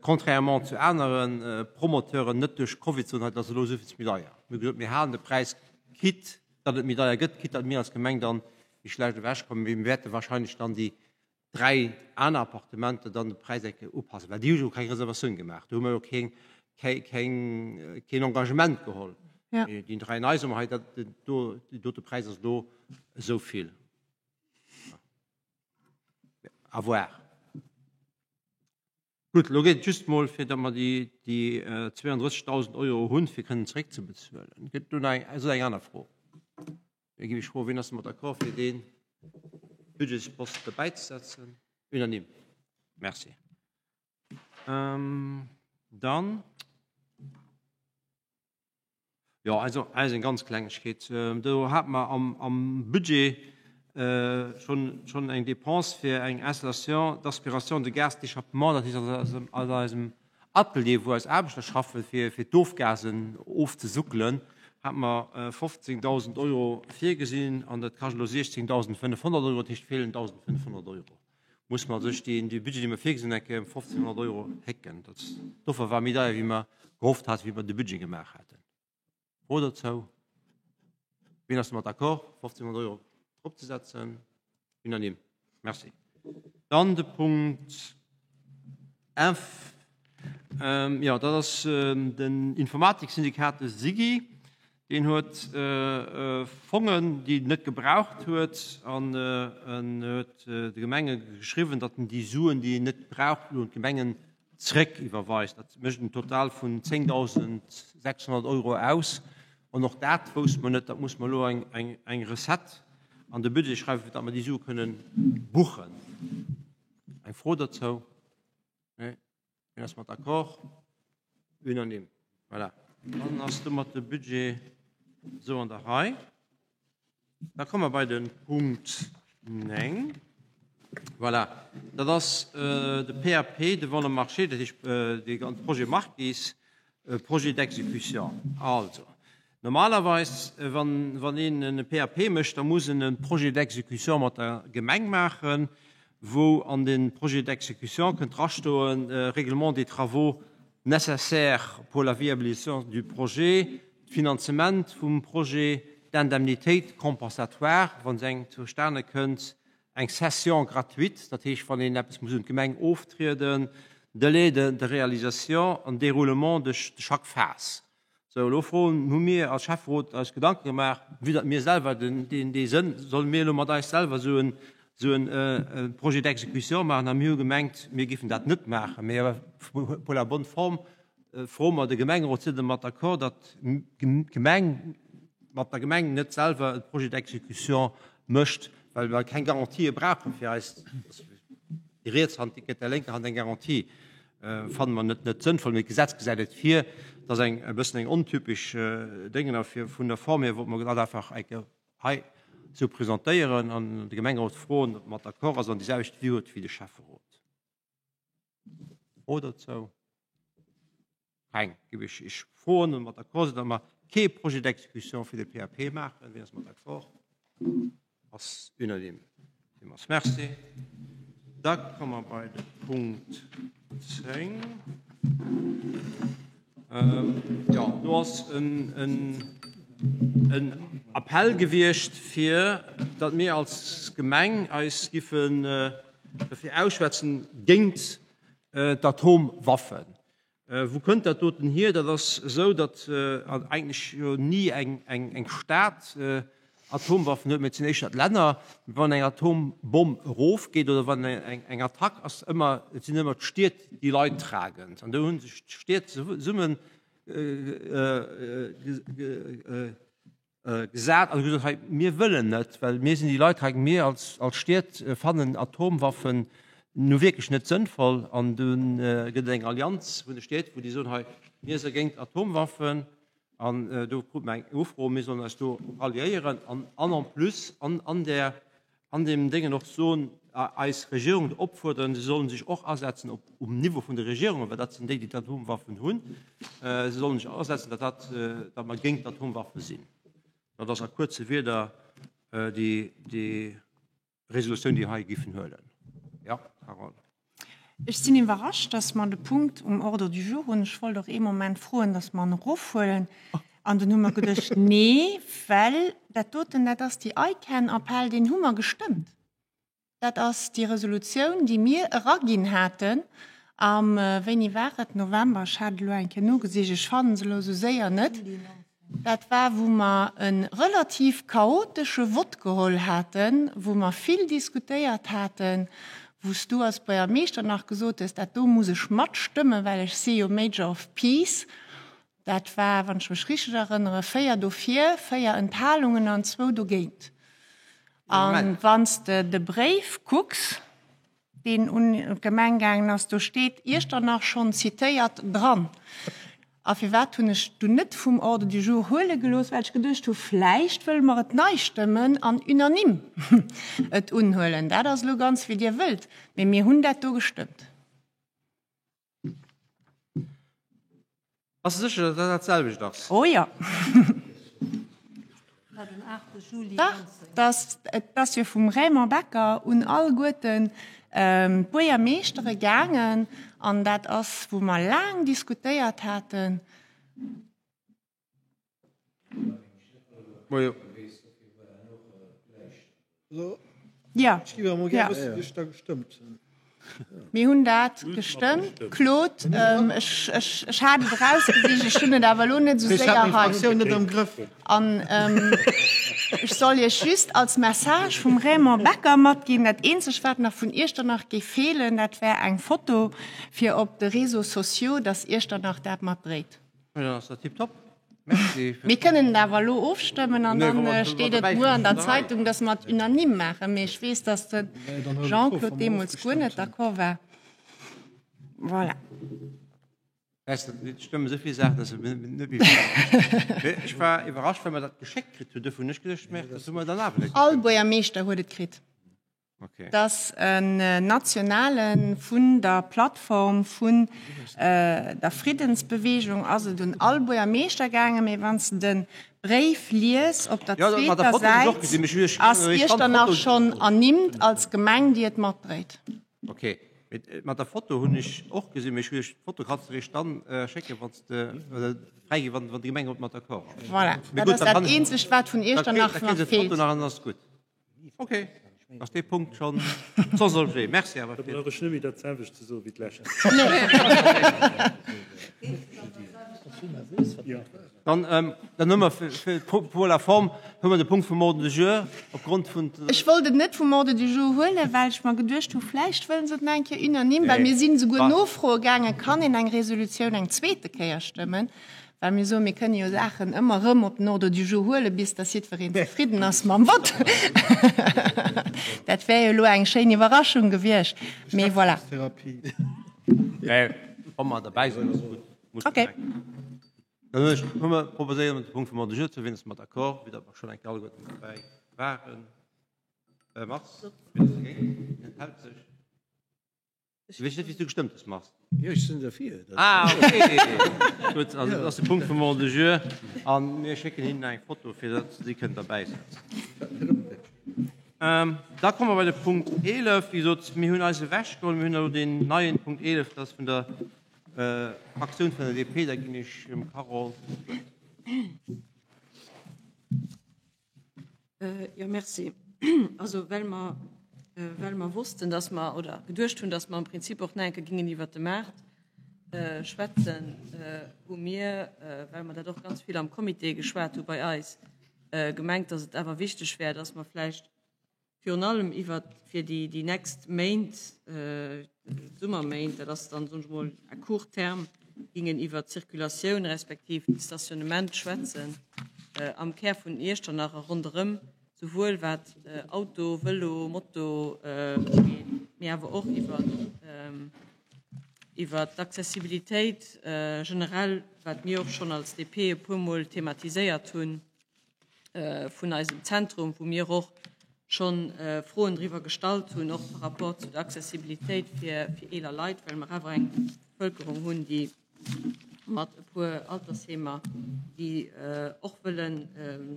contrairement zu anere Promoteuren, net duerch Covid soen, hei, dat ass elo esou vill méi deier. Mir hu gesot, mir halen de Präis, quitte datt et méi deier gëtt, quitte datt mir als Gemeng dann méi schlecht ewechkommen, mee mir wäerte wahrscheinlech dann déi 3 aner Appartementer dann de Präis eng Kéier upassen, well déi hu jo keng Reservatioun gemaach, do hu mer jo keng, keng, keen Engagement geholl. Ja. Mee déi 3 nei soe mer, hei, dat do, deen dote Präis ass elo esou vill. À voir. Gutt, elo geet et just mol, fir datt mer déi, déi 32.000 Euro hunn, fir kënnen zeréckzebezuelen. Gëtt do nach eng, soss eng aner Fro? Da géif ech froen, wien ass domat d'accord, fir dee Budgetspost dobäizesetzen? Unanime. Merci. Dann, jo, also eis eng ganz Klengegkeet. Do hate mer am, am Budget schonn, schonn eng Dépense fir eng Installation d'aspiration de gaz d'échappement, dat heescht also an eisem Atelier, wou eis Aarbechter schaffen, fir, fir d'Ofgasen ofzesuckelen. Hate mer 15.000 Euro virgesinn an dat kascht elo 16.500 Euro, dat heescht feelen 1.500 Euro. Muss mer sech dee Budget, dee mer virgesinn hunn, eng Kéier ëm 1.500 Euro hécken. Dat d'Offer war méi deier, wéi mer gehofft haten, wéi mer de Budget gemaach haten. Fro dozou? Wien ass domat d'accord, 1.500 Euro dropzesetzen? Unanime. Merci. Dann de Punkt F. Jo, dat ass den Informatiksyndikat, de SIGI. Deen huet Fongen, déi en net gebraucht huet, an en huet de Gemenge geschriwwen, datt en déi Suen, déi en net braucht, elo un d'Gemengen zréck iwwerweist. Dat mécht en Total vun 10.600 Euro aus. An och dat wousste mer net. Dat muss mer elo eng Recette an de Budget schreiwen, fir datt mer déi Sue kënnen buchen. Eng Fro dozou? Nee? Wien ass mat d'accord? Unanime. Voilà. Dann ass domat de Budget esou an der Rei. Da komme mer bei de Punkt 9. Voilà, dat ass de PAP devant le marché, dat heescht dee ganze Projet Marquis, Projet d'exécution. Also, normalerweis, wann, wann een e PAP mécht, da muss en e Projet d'exécution mat der Gemeng maachen, wou an de Projet d'exécution kënnt drastoen, Règlement des travaux nécessaires pour la viabilisation du projet, d'Finanzement vum Projet, d'Indemnitéit compensatoire, wa se eng zustane kënnt, eng Cession gratuite, dat heescht, wann een eppes muss un d'Gemeng oftrieden, Délai de réalisation an Déroulement de chaque phase. Sou, elo froen, hu mir als Schäfferot eis Gedanke gemaach, vue datt mir selwer dee sënn, solle mir elo mat eis selwer esou en Projet d'exécution maachen? A mir hu gemengt, mir géifen dat net maachen, mee awer pour la bonne forme froe mer de Gemengerot, Sidd Der mat d'accord, datt d'Gemeng mat der Gemeng net selwer e Projet d'exécution mécht, well mer keng Garantië brauche fir eis, déi riets Hand, déi gëtt der lénker Hand eng Garantie, fanne mer net net sënnvoll. Mee d'Gesetz gesäit et vir. Dat ass eng e bëssen eng ontypesch Déngen a fir vun der Form hier wollte mer dat einfach eng Kéier hei esou presentéieren an de Gemengerot froen, ob e mat d'accord ass an déi selwecht Vue huet wéi de Schäfferot. Fro dozou? Keng. Géif ech Iech froen, ob Der mat d'accord sidd, datt mer kee Projet d'exécution fir de PAP maachen. Wien ass mat d'accord? Ass unanime. Villmools merci. Da komme mer bei de Punkt 10. Jo, do ass en Appell gewiescht, fir datt mir als Gemeng eis giffen dofir ausschwätzen géint d'Atomwaffen. Wou kënnt dat doten hier? Dat ass esou, datt eigentlech jo ni eng Stad Atomwaffen huet, mee et sinn éischter d'Länner. Wann eng Atombomm erofgeet oder wann eng Attack ass, ëmmer, et sinn ëmmer d'Stied, déi leidtragend. An do hu sech d'Stied zesumme gesat an gesot, hei, mir wëllen net, well mir sinn déi Leidtragend, mir als, als Stied fannen Atomwaffen nu wierklech net sënnvoll. An dunn gëtt et eng Allianz vun de Stied, wou déi soen, hei, mir si géint Atomwaffen. An do krute mer eng Ufro, mir sollen eis do ralliéieren an an en plus an an där an deem Déngen och soen, eis Regierung opfuerderen, se sollen sech och asetzen op um Niveau vun de Regierungen, well dat sinn déi, déi d'Atomwaffen hunn, se sollen sech asetzen, datt dat, datt mer géint d'Atomwaffe sinn. Dat ass a kuerze Wierder déi, déi Resolutioun, déi hei giffen huelen. Jo, Carole. Ech sinn iwwerrascht, dass mer de Punkt um Ordre du jour hunn. Ech wollt och ee Moment froen, dass mer en erofhuelen. An dunn hu mer geduecht, nee, well dat doten, dat ass déi ICAN-Appell, deen hu mer gestëmmt. Dat ass déi Resolutioun, déi mir eraginn haten am, wéini war et, November, ech hat elo eng Kéier nogesicht, ech fannen se elo esou séier net. Dat war, wou mer e relativ chaotesche Vott geholl haten, wou mer vill diskutéiert haten, wou s du als Buergermeeschter nach gesot hues, dat do muss ech matstëmmen, well ech si jo Major of Peace. Dat war, wann ech mech richteg erënnere, 4 dofir, 4 Enthalungen an zwou dogéint. A wann s de de Bréif kucks, deen un d'Gemeng gaangen ass, do steet Iechternach schonn zitéiert dran. A firwat hunn ech dunn net vum Ordre du jour huele gelooss? Well ech geduecht hu vläicht wëlle mer et nei stëmmen an unanime et unhuelen. Dat ass elo ganz wéi Dir wëllt, mee mir hunn dat do gestëmmt. Bass de sécher, datt dat dat selwecht ass? Oh jo. Dach, dass, et ass jo vum Raymond Becker un alleguerten d'Buergermeeschtere gaangen an dat ass, wou mer laang diskutéiert haten. Majo. Ja. Mir hunn dat gestëmmt. Claude, ech, ech, ech hat et erausgesicht, ech hunn et awer elo net esou séier hei. An ech soll Iech just als Message vum Raymond Becker matginn, dat eenzegt, wat nach vun Iechternach géif feelen, dat wär eng Foto fir op de Réseaux sociaux, dass Iechternach dat matdréit. Dann ass dat tiptop. Merci. Mir kënnen et awer elo ofstëmmen an dann steet et muer an der Zeitung, dass mer et unanime maachen. Mee ech weess, dass de Jean-Claude deemools guer net d'accord war. Voilà. Weess de, et stëmmen esou vill Saachen, dass et net méi Mee ech war iwwerrascht, well mer dat geschéckt kritt hunn. Duerfir hunn ech geduecht, mä dat hu mer dann awer net All Buergermeeschter huet et kritt. Okay. Dass en nationale vun der Plattform vun der Friddensbewegung ass et un all Buergermeeschter gaangen, mee wann s de de Bréif lies op der zweeter Säit ass Iechternach schonn ernimmt als Gemeng déi et matdréit. Okay, mee mat der Foto hunn ech och gesinn, mee ech hu iech d'Foto kanns de eréischt dann schécken, wann s de oder fräiginn, wann de Gemengerot mat d'accord ass. Voilà, dat ass dat eenzegt wat vun Iechternach nach feelt. Da kriss de d'Foto nach an dann ass et gutt. Ok, ass dee Punkt schonn sans objet. Merci awer Da fir. brauch ech net méi dat selwecht ze soe wéi d'lescht. Dann, dann hu mer fir pour la forme hu mer de Punkt vum Ordre du jour opgrond vun. Ech wollt et net vum Ordre du jour huelen, well ech mer geduecht hu vläicht wëllen se et nach eng Kéier unanime, well mir sinn esouguer nofroe gaangen, kann een eng Resolutioun eng zweete Kéier stëmmen? Well mir soen, mir kënne jo Saachen ëmmer erëm op den Ordre du jour huelen, bis dass jiddwereen zefridden ass mam Vott. Dat wär jo elo eng schéin Iwwerraschung gewiescht, mee voilà. Mä wa mer derbäi sinn, ass et gutt. Muss Okay. Dann hunn ech, hu mer proposéiert, de Punkt vum Ordre du jour ze huelen, ass mer d'accord, vue datt mer schonn eng Kéier alleguerten derbäi waren. Mars, wien ass dergéint? Wien enthält sech? Ech weess net, wéi s du gestëmmt hues, Mars. Jo, ech sinn derfir. Ah, okay. Gutt, also dat ass de Punkt vum Ordre du jour. A mir schécken hinnen eng Foto, fir datt se si kënnen derbäisetzen. Da komme mer bei de Punkt 11. Wéi gesot, mir hunn eis ewechgeholl. Mir hunn elo deen neien Punkt 11, dat ass vun der Fraktioun vun der DP. Da ginn ech dem Carole d'Wuert. Jo, merci. Also well mer, well mer wossten, dass mer, oder geduecht hunn, dass mer am Prinzip och nach eng Kéier gingen iwwert de Maart schwätzen, hu mir, well mer dat och ganz vill am Comité geschwat hu bei eis, gemengt, dass et awer wichteg wär, dass mer vläicht Virun allem iwwert fir déi déi nächst Méint, d'Summerméint, dat ass dann, soen ech mol, à court terme, gingen iwwert d'Circulatioun respektiv de Stationnement schwätzen am Kär vun Iechternach a ronderëm, souwuel wat Auto, Vëlo, Moto ugeet, mee awer och iwwert iwwert d'Accessibilitéit generell, wat mir och schonn als DP e puermol thematiséiert hunn. vun eisem Zentrum, wou mir och schonn Froen driwwer gestallt hunn, och par rapport zu der Accessibilitéit fir eeler Leit, well mer awer eng Bevëlkerung hunn, déi mat e puer Altersheemer, déi och wëllen,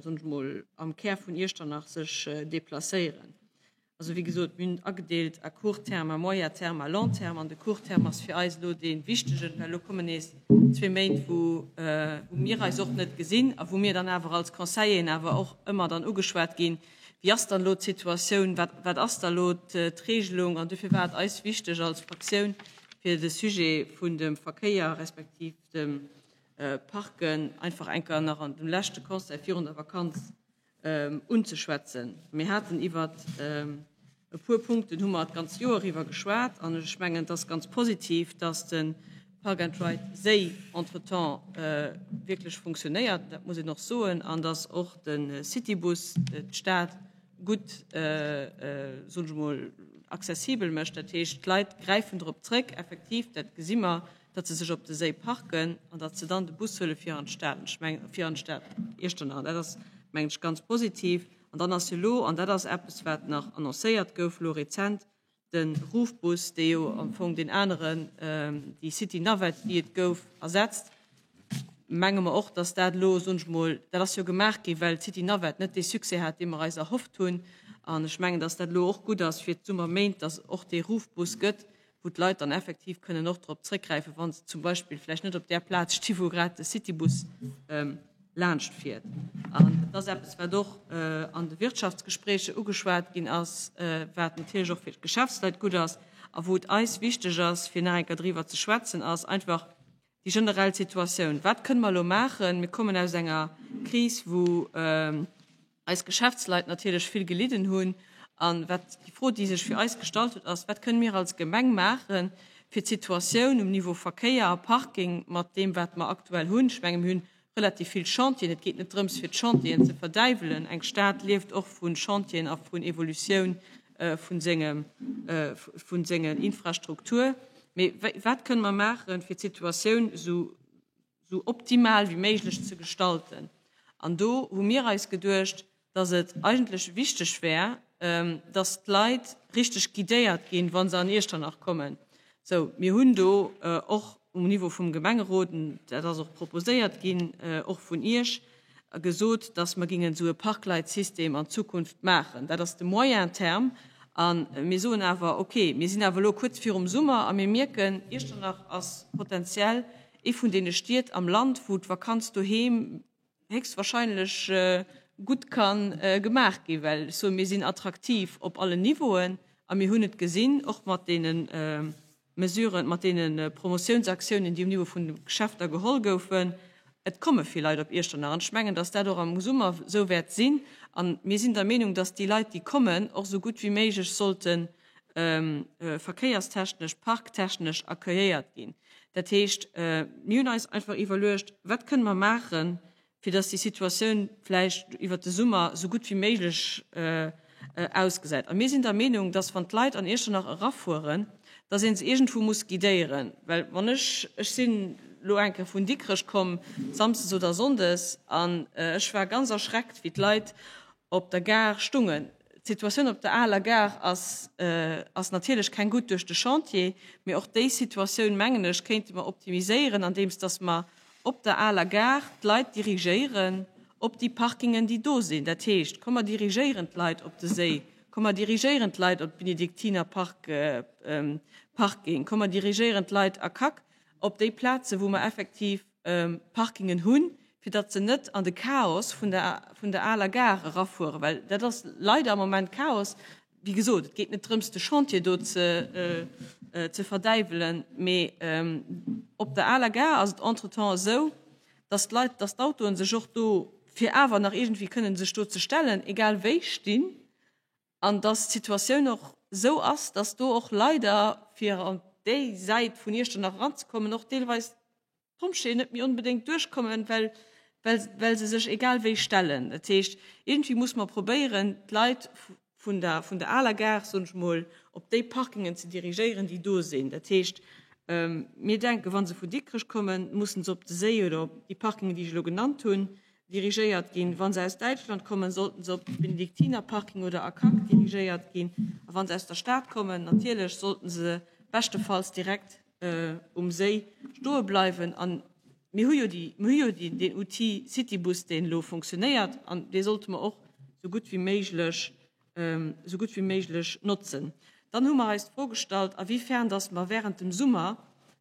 soen ech mol, am Kär vun Iechternach sech deplacéieren. Also wéi gesot, mir hunn et agedeelt à court terme, à moyen terme, à long terme. An de court terme ass fir eis elo dee wichtegen, well elo kommen nees zwee Méint, wou mir eis och net gesinn a wou mir dann awer als Conseilleren awer och ëmmer dann ugeschwat ginn, Wéi ass dann elo d'Situatioun, wat, wat ass da elo d'Regelung? An dofir war et eis wichteg als Fraktioun, fir de Sujet vun dem Verkéier respektiv dem Parken einfach eng Kéier nach an dem leschte Conseil virun der Vakanz unzeschwätzen. Mir haten iwwer e puer Punkten hu mer d'ganz Joer iwwer geschwat an ech mengen, et ass ganz positiv, dass de Park and Ride Séi entretemps wierklech funktionéiert, dat muss een och soen, an dass och de Citybus d'Stad gutt, soen ech emol, accessibel mécht. Dat heescht, d'Leit gräifen drop zréck, effektiv, dat gesi mer, datt se sech op de Séi parken an datt se dann de Bus huele fir an d'Stad, ech mengen, fir an d'Stad Iechternach. An dat ass, mengen ech, ganz positiv. An dann ass jo elo, an dat ass eppes, wat nach annoncéiert gouf elo rezent, de Ruffbus, dee jo am Fong deen aneren, déi City-Navette, déi et gouf, ersetzt. menge mer och, dass dat elo, soen ech mol, dat ass jo gemaach gi well d'City Navette net dee Succès hat, dee mer eis erhofft hunn. An ech mengen, dass dat elo och gutt ass fir d'Summerméint, dass och dee Ruffbus gëtt, wou d'Leit dann effektiv kënnen och drop zréckgräifen, wa se zum Beispill vläicht net op där Plaz sti wou grad de Citybus laanscht fiert. An et ass eppes, wat och an de Wirtschaftsgespréiche ugeschwat ginn ass, wat natierlech och fir d'Geschäftsleit gutt ass a wou et eis wichteg ass, fir nach eng Kéier driwwer ze schwätzen, ass einfach déi generell Situatioun. Wat kënne mer elo maachen? Mir kommen aus enger Kris, wou eis Geschäftsleit natierlech vill gelidden hunn. An wat déi Fro, déi sech fir eis gestallt huet, ass, Wat kënne mir als Gemeng maachen, fir d'Situatioun um Niveau Verkéier a Parking mat deem, wat mer aktuell hunn, ech menge mir hunn relativ vill Chantieren, et geet net drëms, fir d'Chantieren ze verdäiwelen, eng Stad lieft och vu Chantieren a vun Evolutioun vu sengem, vu sengen Infrastruktur, mee wat kënne mer maachen, fir d'Situatioun esou esou optimal wéi méiglech ze gestalten. An do hu mir eis geduecht, dass et eigentlech wichteg wär, dass d'Leit richteg guidéiert ginn, wa se an Iechternach kommen. Sou, mir hunn do och um Niveau vum Gemengerot, dat ass och proposéiert ginn, och vun Iech, gesot, dass mer gingen esou e Parkleitsystem an Zukunft maachen. Dat ass de moyen terme. A mir soen awer, okay, mir sinn awer elo kuerz virum Summer a mir mierken, Iechternach ass potenziell ee vun deene Stied am Land, wou d'Vakanz doheem héchstwahrscheinlech gutt ka gemaach ginn, well ech soen, mir sinn attraktiv op allen Niveauen a mir hunn et gesinn, och mat deene Mesuren, mat deene Promotiounsaktiounen, déi um Niveau vun de Geschäfter geholl goufen, et komme vill Leit op Iechternach. An ech mengen, dass dat och am Summer esou wäert sinn. A mir sinn der Meenung, dass déi Leit, déi kommen, och esou gutt wéi méiglech sollte verkéierstechnesch, parktechnesch accueilléiert ginn. Dat heescht, mir hunn eis einfach iwwerluecht, Wat kënne mer maachen, fir dass déi Situatioun vläicht iwwert de Summer esou gutt wéi méiglech ausgesäit? A mir sinn der Meenung, dass wann d'Leit an Iechternach erafueren, dass ee se iergendwou muss guidéieren. Well wann ech, ech sinn elo eng Kéier vun Dikrech komm, samsdes oder sonndes, an ech war ganz erschreckt, wéi d'Leit op der Gare stungen. D'Situatioun op der aler Gare ass ass natierlech keng gutt duerch de Chantier, mee och déi Situatioun, mengen ech, kéinte mer optimiséieren, andeems dass mer op der aler Gare d'Leit dirigéieren op déi Parkingen, déi do sinn. Dat heescht, komm mer dirigéieren d'Leit op de Séi, komm mer dirigéieren d'Leit op d'Benediktiner Park Parking, komm mer dirigéieren d'Leit a Kack op déi Plaze wou mer effektiv Parkingen hunn, fir datt se net an de Chaos vun der, vun der aler Gare erafueren, well dat ass leider am Moment Chaos. Wéi gesot, et geet net drëms, de Chantier do ze, ze verdäiwelen, mee op der aler Gare ass et entretemps esou, datt d'Leit, datt d'Autoen sech och do, fir awer nach iergendwéi kënnen sech do ze stellen, egal wéi, stinn. An dass d'Situatioun och esou ass, dass do och leider, fir an déi Säit vun Iechternach eranzekommen, och deelweis d'Pompjeeën net méi onbedéngt duerchkommen, well, well, well se sech egal wéi stellen. Dat heescht, iergendwéi muss mer probéieren, d'Leit vun der, vun der aler Gare, soen ech mol, op déi Parkingen ze dirigéieren, déi do sinn. Dat heescht, mir denken, wa se vun Dikrech kommen, mussen se op de Séi oder op déi Parkingen, déi ech elo genannt hunn, dirigéiert ginn. Wa se aus Däitschland kommen, sollten se op Benediktinerparking oder Akac dirigéiert ginn. A wa se aus der Stad kommen, natierlech sollten se beschtefalls direkt um Séi stoe bleiwen. A mir hu jo déi, mir hu jo déi, deen Outil Citybus, deen elo funktionéiert, an dee sollte mer och esou gutt wéi méiglech, esou gutt wéi méiglech notzen. Dann hu mer eis d'Fro gestallt, a wéi fern dass mer während dem Summer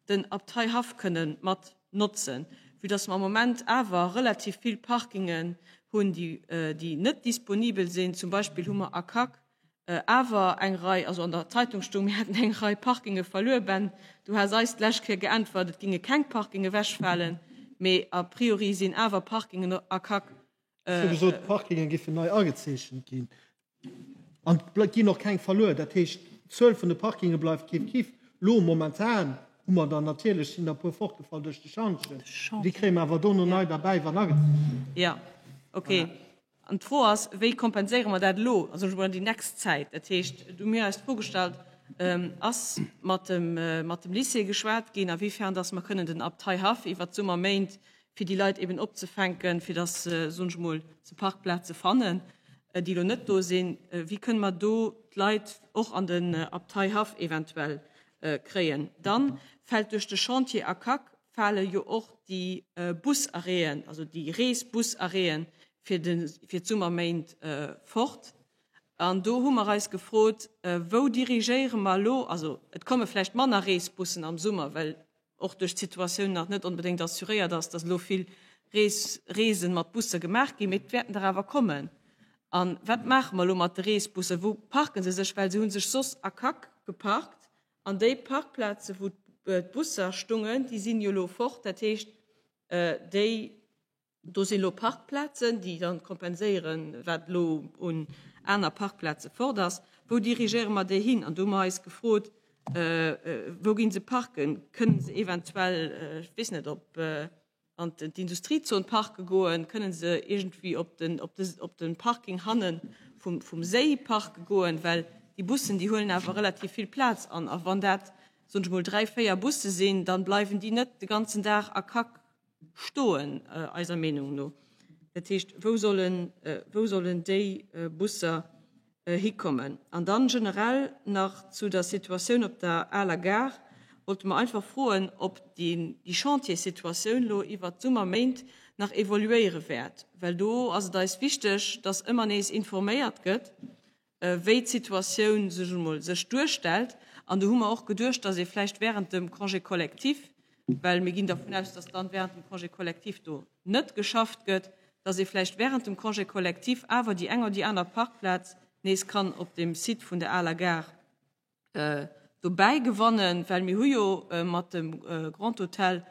den Abteihaff kënnen mat notzen, vue dass mer am Moment awer relativ vill Parkingen hunn, déi, déi net disponibel sinn. Zum Beispill hu mer ACAC awer eng Rei, also an der Zeitung stoung, mir hätten eng Rei Parkinge verluer. Ben, du has eis d'lescht Kéier geäntwert, et ginge keng Parking ewechfalen, mee a priori sinn awer Parkingen ACAC. Ech hu gesot, d'Parkinge géifen nei agezeechent ginn. An et ginn och keng verluer. Dat heescht, d'Zuel vun de Parkinge bleift kif-kif. Elo momentan hu mer der natierlech, sinn der e puer fortgefall duerch de Schantjen. Déi kréie mer awer dono nei derbäi, wann agezeechent ginn. Jo, okay. An d'Fro ass, Wéi kompenséiere mer dat elo, also elo an déi nächst Zäit? Dat heescht, du hu mir eis d'Fro gestallt, Ass mat dem, mat dem Lycée geschwat ginn, a wéi fern dass mer kënnen den Abteihaff iwwert d'Summerméint fir déi Leit eben opzefänken, fir dass se, soen ech emol, se Parkplaze fannen, déi elo net do sinn. Wéi kënne mer do d'Leit och an den Abteihaff eventuell kréien? Dann fält duerch de Chantier ACAC. fale jo och déi Busarrêten, also déi Reesbusarrêten fir de fir d'Summerméint fort. An do hu mer eis gefrot, wou dirigéiere mer elo, also et komme vläicht manner Reesbussen am Summer, well och duerch d'Situatioun nach net onbedéngt assuréiert ass, dass elo vill Rees Reesen mat Busser gemaach ginn, mee et wäerten der awer kommen. A wat maache mer elo mat de Reesbussen? Wou parke se sech? Well se hu sech soss a Kack geparkt an déi Parkplaze wou d'Busser stungen, déi sinn jo elo fort. Dat heescht, déi Do sinn elo Parkplazen, déi dann kompenséieren, wat elo un aner Parkplaze fort ass. Wou dirigéiere mer déi hin? An do hu mer eis gefrot, Wou ginn se parken? Kënnen se eventuell, ech weess net, op an d'Industriezon parke goen? Kënnen se iergendwéi op den, op de, op de Parking hanne vum, vum Séi parke goen? Well déi Bussen, déi huelen awer relativ vill Plaz an. A wann dat, soen ech mol, dräi, véier Busse sinn, dann bleiwen déi net de ganzen Dag a Kack stoen, eiser Meenung no. Dat heescht, wou sollen, wou sollen déi Busser hikommen? An dann generell nach zu der Situatioun op der aler Gare wollte mer einfach froen, ob déi Chantierssituatioun elo iwwert d'Summerméint nach evoluéiere wäert, well do ass et eis wichteg, dass ëmmer nees informéiert gëtt, wéi d'Situatioun sech emol sech duerstellt. An do hu mer och geduecht, dass ee vläicht während dem Congé collectif, well mir ginn dervun aus, dass dann während dem Congé collectif do net geschafft gëtt, dass ee vläicht während dem Congé collectif awer déi eng oder déi aner Parkplaz nees kann op dem Site vun der aler Gare dobäi gewannen, well mir hu jo mat dem Grand Hotel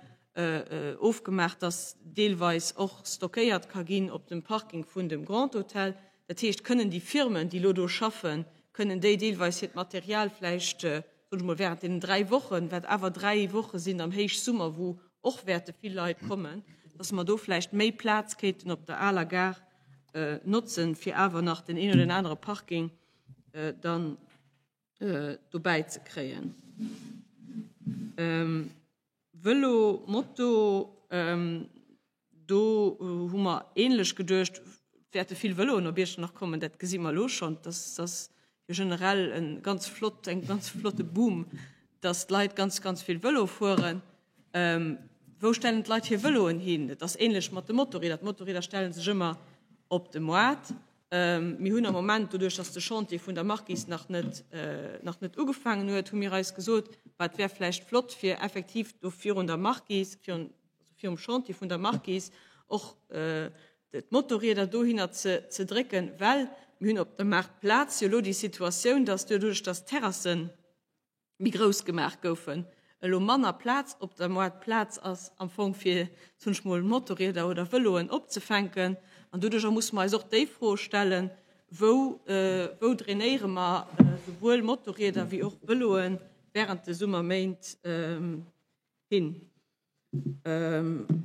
ofgemaach, dass deelweis och stockéiert ka ginn op dem Parking vun dem Grand Hotel. Dat heescht, kënnen déi Firmen, déi elo do schaffen, kënnen déi deelweis hiert Material vläicht, soen ech mol, während deenen 3 Wochen, wat awer 3 Woche sinn am Héichsummer, wou och wäerte vill Leit kommen, dass mer do vläicht méi Plaz kéinten op der aler Gare notzen, fir awer nach den een oder den anere Parking dann dobäi ze kréien. Vëlo, Moto, do hu mer ähnlech geduecht, et wäerte vill Vëloen op Iechternach kommen, dat gesi mer elo schonn, dass ass jo generell e ganz flott, eng ganz flotte Boom, dass d'Leit ganz, ganz vill Vëlo fueren. Wou stellen d'Leit hir Vëloen hin? Et ass ähnlech mat de Motorrieder, d'Motorrieder stelle sech ëmmer op de Moart. Mir hunn am Moment, doduerch datt de Chantier vun der Marquise nach net, nach net ugefaangen huet, hu mir eis gesot, bah, et wär vläicht flott, fir effektiv do virun der Marquise, virun, also virum Chantier vun der Marquise och d'Motorrieder dohinner ze, ze drécken, well mir hunn op der Maartplaz jo elo déi Situatioun, datt doduerch datt d'Terrassen, méi grouss gemaach goufen, elo manner Plaz op der Moartplaz ass am Fong fir, soen ech mol, Motorrieder oder Vëloen opzefänken. An doduercher musse mer eis och déi Fro stellen, Wou, wou drainéiere mer souwuel Motorrieder wéi och Vëloe während de Summerméint hin?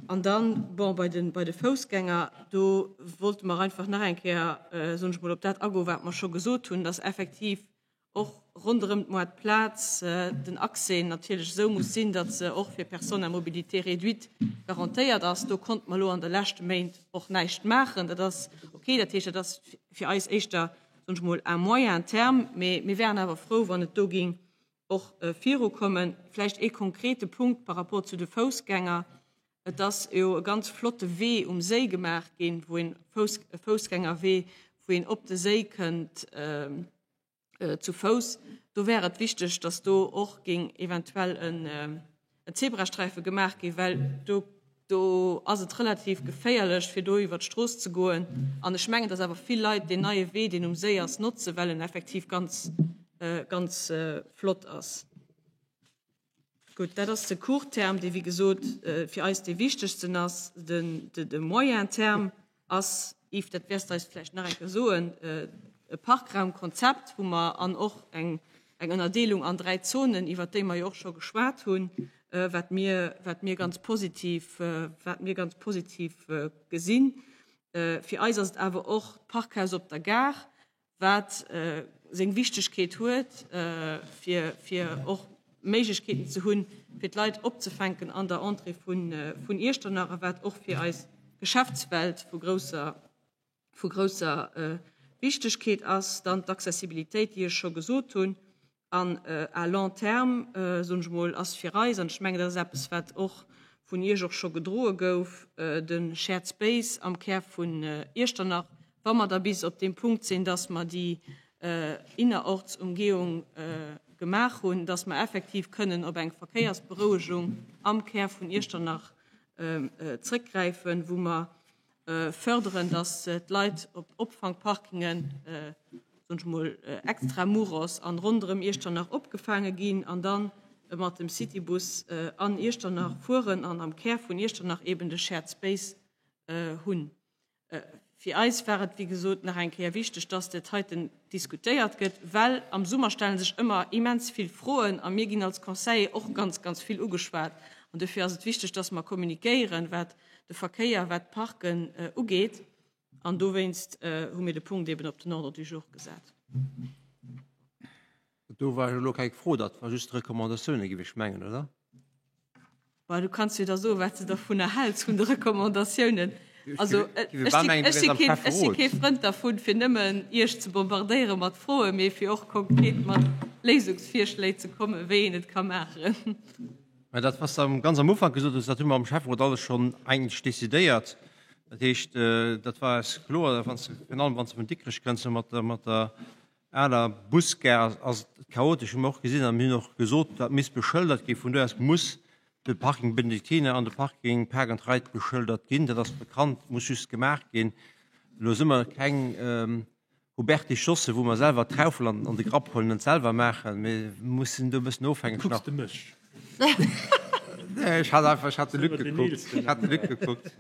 An dann, bon, bei de, bei de Foussgänger, do wollte mer einfach nach eng Kéier, soen ech mol, op dat agoen, wat mer scho gesot hunn, dass effektiv och ronderëm d'Moartplaz den Accès natierlech esou muss sinn, datt se och fir Personnes à mobilité réduite garantéiert ass. Do konnte mer elo an de leschte Méint och näischt maachen. Dat ass okay. Dat heescht, dat ass fir eis éischter, soen ech mol, à moyen terme. Mee mir wären awer frou, wann et do géing och virukommen. Vläicht ee konkrete Punkt par rapport zu de Foussgänger. Et ass jo e ganz flotte Wee um Séi gemaach ginn, wou een Fouss, e Foussgängerwee, wou een op de Séi kënnt zu Fouss. Do wär et wichteg, dass do och géing eventuell en Zebrasträife gemaach ginn, well do, do ass et relativ geféierlech, fir do iwwer d'Strooss ze goen. An ech mengen, dass awer vill Leit deen neie Wee, deen um Séi ass, notzen, well en effektiv ganz, ganz flott ass. Gutt, dat ass de Court terme, dee wéi gesot fir eis dee wichtegsten ass. Den, de Moyen terme ass, Yves, dat wäers de eis vläicht nach eng Kéier soen, e Parkraumkonzept, wou mer an och eng, eng Ënnerdeelung an dräi Zonen, iwwert déi mer jo och scho geschwat hunn, wat mir, wat mir ganz positiv, wat mir ganz positiv gesinn. Fir eis ass et awer och d'Parkhaus op der Gare, wat seng Wichtegkeet huet, fir, fir och Méiglechkeeten ze hunn, fir d'Leit opzefänken an der Entrée vun, vun Iechternach a wat och fir eis Geschäftswelt vu grousser, vu grousser Wichtegkeet ass. Dann d'Accessibilitéit, déi ech scho gesot hunn. An à long terme, soen ech emol, ass fir eis, an ech mengen, dat ass eppes, wat och. vun Iech och scho gedroe gouf, de Shared Space am Kär vun Iechternach, wa mer da bis op deem Punkt sinn, dass mer déi Innerortsumgehung gemaach hunn, dass mer effektiv kënnen op eng Verkéiersberouegung am Kär vun Iechternach zrëckgräifen, wou mer fërderen, dass d'Leit op Opfangparkingen, soen ech mol, extra muros an ronderëm Iechternach opgefaange ginn an dann mat dem Citybus an Iechternach fueren an am Kär vun Iechternach eben de Shared Space hunn. Fir eis war et, wéi gesot, nach eng Kéier wichteg, dass dat heiten diskutéiert gëtt, well am Summer stelle sech ëmmer immens vill Froen a mir ginn als Conseiller och ganz, ganz vill ugeschwat. An dofir ass et wichteg, dass mer kommunikéieren, wat de Verkéier, wat d'Parken ugeet. An dowéinst hu mir de Punkt eben op den Ordre du jour gesat. Do war elo keng Fro, dat war just Recommandatioune géif ech mengen, oder? Bah, du kanns jo da soen, wat s de dervunner häls, vun de Recommandatiounen. Also, ech si keen, ech si kee Frënd dervun, fir nëmmen Iech ze bombardéiere mat Froen, mee fir och konkret mat Léisungsvirschléi ze kommen, wéi een et ka maachen. Mä dat, wat s de ganz am Ufank gesot hues, dat hu mer am Schäfferot alles schonn eigentlech decidéiert. Dat heescht, dat war eis kloer, wann s de, virun allem wann s de vun Dikrech kënns, mat der, mat der aler Busgare ass et chaotesch, hu mer och gesinn a mir hunn och gesot, dat misst beschëldert ginn. Vun do aus muss de Parking Benediktiner an de Parking Park and Ride beschëldert ginn. Dat ass bekannt, muss just gemaach ginn. Elo si mer keng Huberty Schosse, wou mer selwer d'Traufel an de Grapp huelen an et selwer maachen. Mir mussen do e bëssen ofhängeg nach. Kucks de mech? Nee, ech hat einfach, ech hat de Luc gekuckt. Ech hat de Luc gekuckt.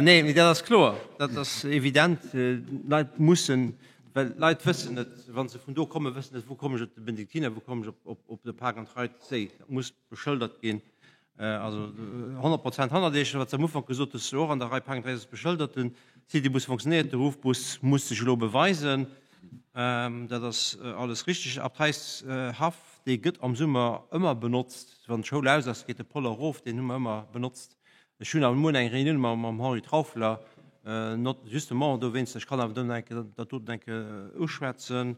Nee, mee dat ass kloer, dat ass evident. D'Leit mussen, well d'Leit wëssen net, wa se vun do kommen, wëssen net, wou kommen ech op de Benediktiner, wou kommen ech op, op de Park and Ride Séi. Dat muss beschëldert ginn. Also 100 Prozent hannert Iech. Wat s de am Ufank gesot hues, och an der Rei Park and Ride ass beschëldert. Den Citybus funktionéiert, de Ruffbus muss sech elo beweisen. Dat ass alles richteg. Abteishaff, dee gëtt am Summer ëmmer benotzt. Wann d'Schoul aus ass, geet de Poller erof. Deen hu mer ëmmer benotzt. Ech hunn awer muer eng Reunioun mam Henri Trauffler, not justement dowéinst. Ech kann awer do nach eng Kéier dat doten eng Kéier uschwätzen.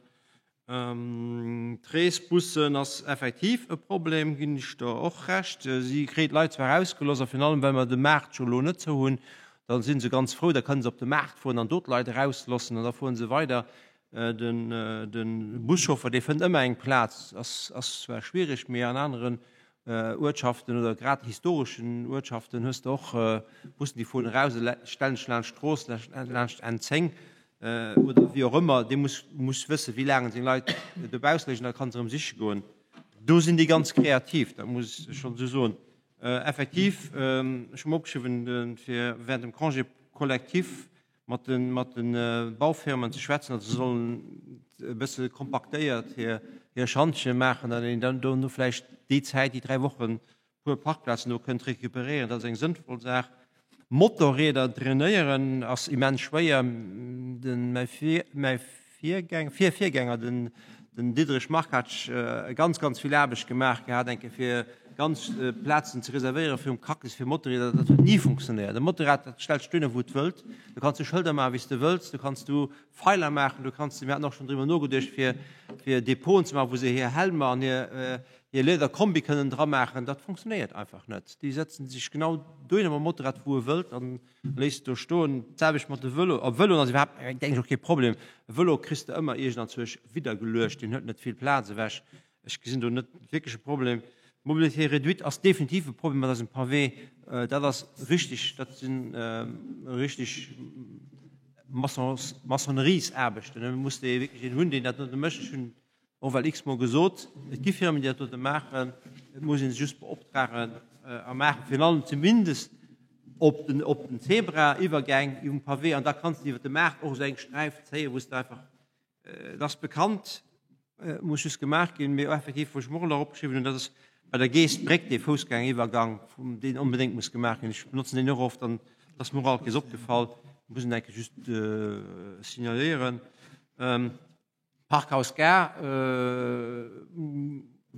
D'Reesbussen ass effektiv e Problem, ginn ech der och Recht. Si kréien d'Leit zwar erausgelooss, a virun allem well mer de Maart jo elo net zou hunn, da si se ganz frou, da kënne se op de Maart fueren an do d'Leit erausloossen an da fuere se weider. De Buschauffer, dee fënnt ëmmer eng Plaz, ass zwar schwierig, mee an aneren Uertschaften oder grad historeschen Uertschaften hues de och Bussen, déi fueren eraus a stellen sech laanscht d'Strooss, laanscht N 10 oder wéi och ëmmer. Dee muss muss wëssen, wéi laang seng Leit dobausse léichen, da kann se erëm siche goen. Do sinn déi ganz kreativ, dat muss ech schonn esou soen. Effektiv, ech hu mer opgeschriwwen, fir während dem Congé collectif mat de mat de Baufirmen ze schwätzen, datt se sollen e bësse kompaktéiert hir hir Schantje maachen, datt een dann dono vläicht déi Zäit, déi 3 Wochen, puer Parkplazen do kënnt recuperéieren. Dat ass eng sënnvoll Saach. Motorrieder drainéieren ass immens schwéier. Den mäi mäi Virgänger, Virvirgänger, den den Diderich Marc hat ganz, ganz vill Aarbecht gemaach gehat, eng Kéier fir ganz Plazen ze reservéieren fir um Cactus fir Motorrieder. Dat huet ni funktionéiert. E Motorrad, dat stellt sech dohinner, wou et wëllt. Du kanns du Schëlder maachen, wéi s de wëlls. Du kanns du Feiler maachen. Du kanns, mir haten och schonn driwwer nogeduecht, fir, fir Depoten ze maachen, wou se hir Helmer an hir, hir Liederkombi kënnen dramaachen. Dat funktionéiert einfach net. Déi setzen sech genau dohinner mam Motorrad, wou e wëllt an Léiss do stoen. D'selwecht mat de Vëlo. A Vëloen ass iwwerhaapt, denken ech, och kee Problem. E Vëlo kriss de ëmmer iergendanzwousch widdergeluecht, deen huet net vill Plaz ewech. Ech gesinn do net wierklech e Problem. D'Mobilité réduite ass definitiv e Problem mat eisem Pavé. Dat ass richtig, dat si richtig Maçons, Maçonneriesaarbechten. Do muss de wierklech een hunn, deen dat dote mécht. Ech hunn Och well x-mol gesot, et gi Firmen, déi dat dote maachen, et muss ee se just beoptragen a maachen, virun allem zumindest op den, op den Zebra-Iwwergäng um Pavé. An da kanns de iwwer de Maart och esou eng Sträif zéien, wou s de einfach, et ass bekannt, et muss just gemaach ginn. Mee effektiv, wou ech mer och nach opgeschriwwen hunn, dat ass bei der Geestbréck, dee Foussgängeriwwergang, deen onbedéngt muss gemaach ginn. Ech benotzen deen och oft an et ass mer och alt kees opgefall, muss en enke just signaléieren. Parkhaus Gare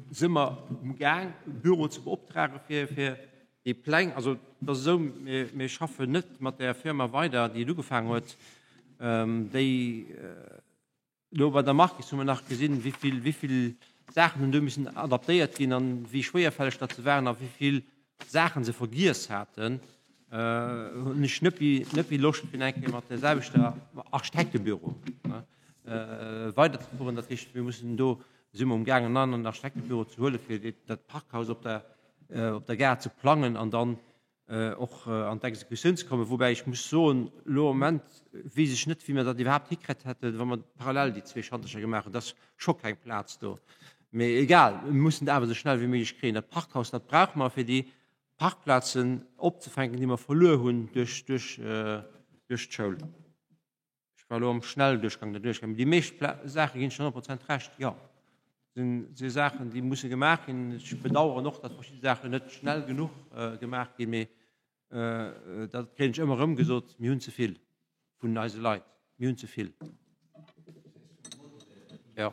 si mer um Gaang e Büro ze beoptrage fir fir déi Pläng. Also et ass esou, mir mir schaffen net mat där Firma weider, déi et ugefaangen huet. Déi elo bei der Marquis hu mer nach gesinn, wéi vill wéi vill Saachen hunn do missen adaptéiert ginn an wéi schwéierfälleg datt se waren a wéi vill. Saachen se vergiess haten, hunn ech net méi, net méi Loscht fir eng Kéier mat der selwechter Architektebüro weiderzefueren. Dat heescht, mir mussen do, si mer umgaangen, en aneren Architektebüro ze huele fir dat Parkhaus op der, op der Gare ze plangen an dann och an d'Exekutioun ze kommen. Woubäi ech muss soen, elo am Moment weess ech net, wéi mer dat iwwerhaapt hikritt hätten, wa mer parallel déi zwee Schantercher gemaach hunn. Et ass scho keng Plaz do. Mee egal, mir mussen et awer esou schnell wéi méiglech kréien. Dat Parkhaus, dat brauche mer, fir déi Parkplazen opzefänken, déi mer verluer hunn duerch d'Schoul. Ech war elo am Schnellduerchgang derduerch gaangen. Mee déi meescht Saache ginn ech 100 Prozent Recht, jo. Dat si Saachen, déi musse gemaach ginn. Ech bedauern och, datt verschidde Saachen net schnell genuch gemaach ginn. Mee dat kréien ech ëmmer erëm gesot, Mir hunn ze vill vun eise Leit. Mir hunn ze vill. Jo.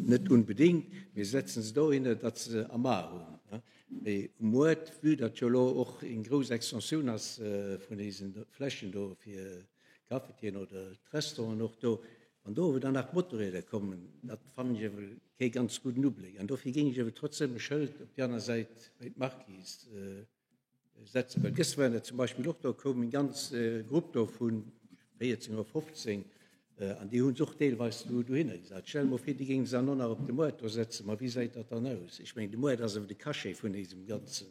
Net unbedéngt, mee setzen se dohinner, datt se am A hunn. Mee um Muert, vue datt jo elo och eng grouss Extensioun ass vun deesen Flächen do fir Cafetieren oder d'Restauranten och do, wann do awer dann nach Motorrieder kommen, dat fannen ech ewell kee ganz gudden Ubléck. An dofir géing ech ewell trotzdem e Schëld op déi aner Säit bei d'Marquise setzen. Well gëschter waren der zum Beispill och do, koum eng ganz Grupp do vu 14 oder 15 an déi hu se och deelweis do dohinner gesat. Stell der mol vir, déi géinge se dann och nach op de Moart do setzen. Ma wéi gesäit dat dann aus? Ech mengen, de Moart ass awer de Cachet vun diesem ganzen.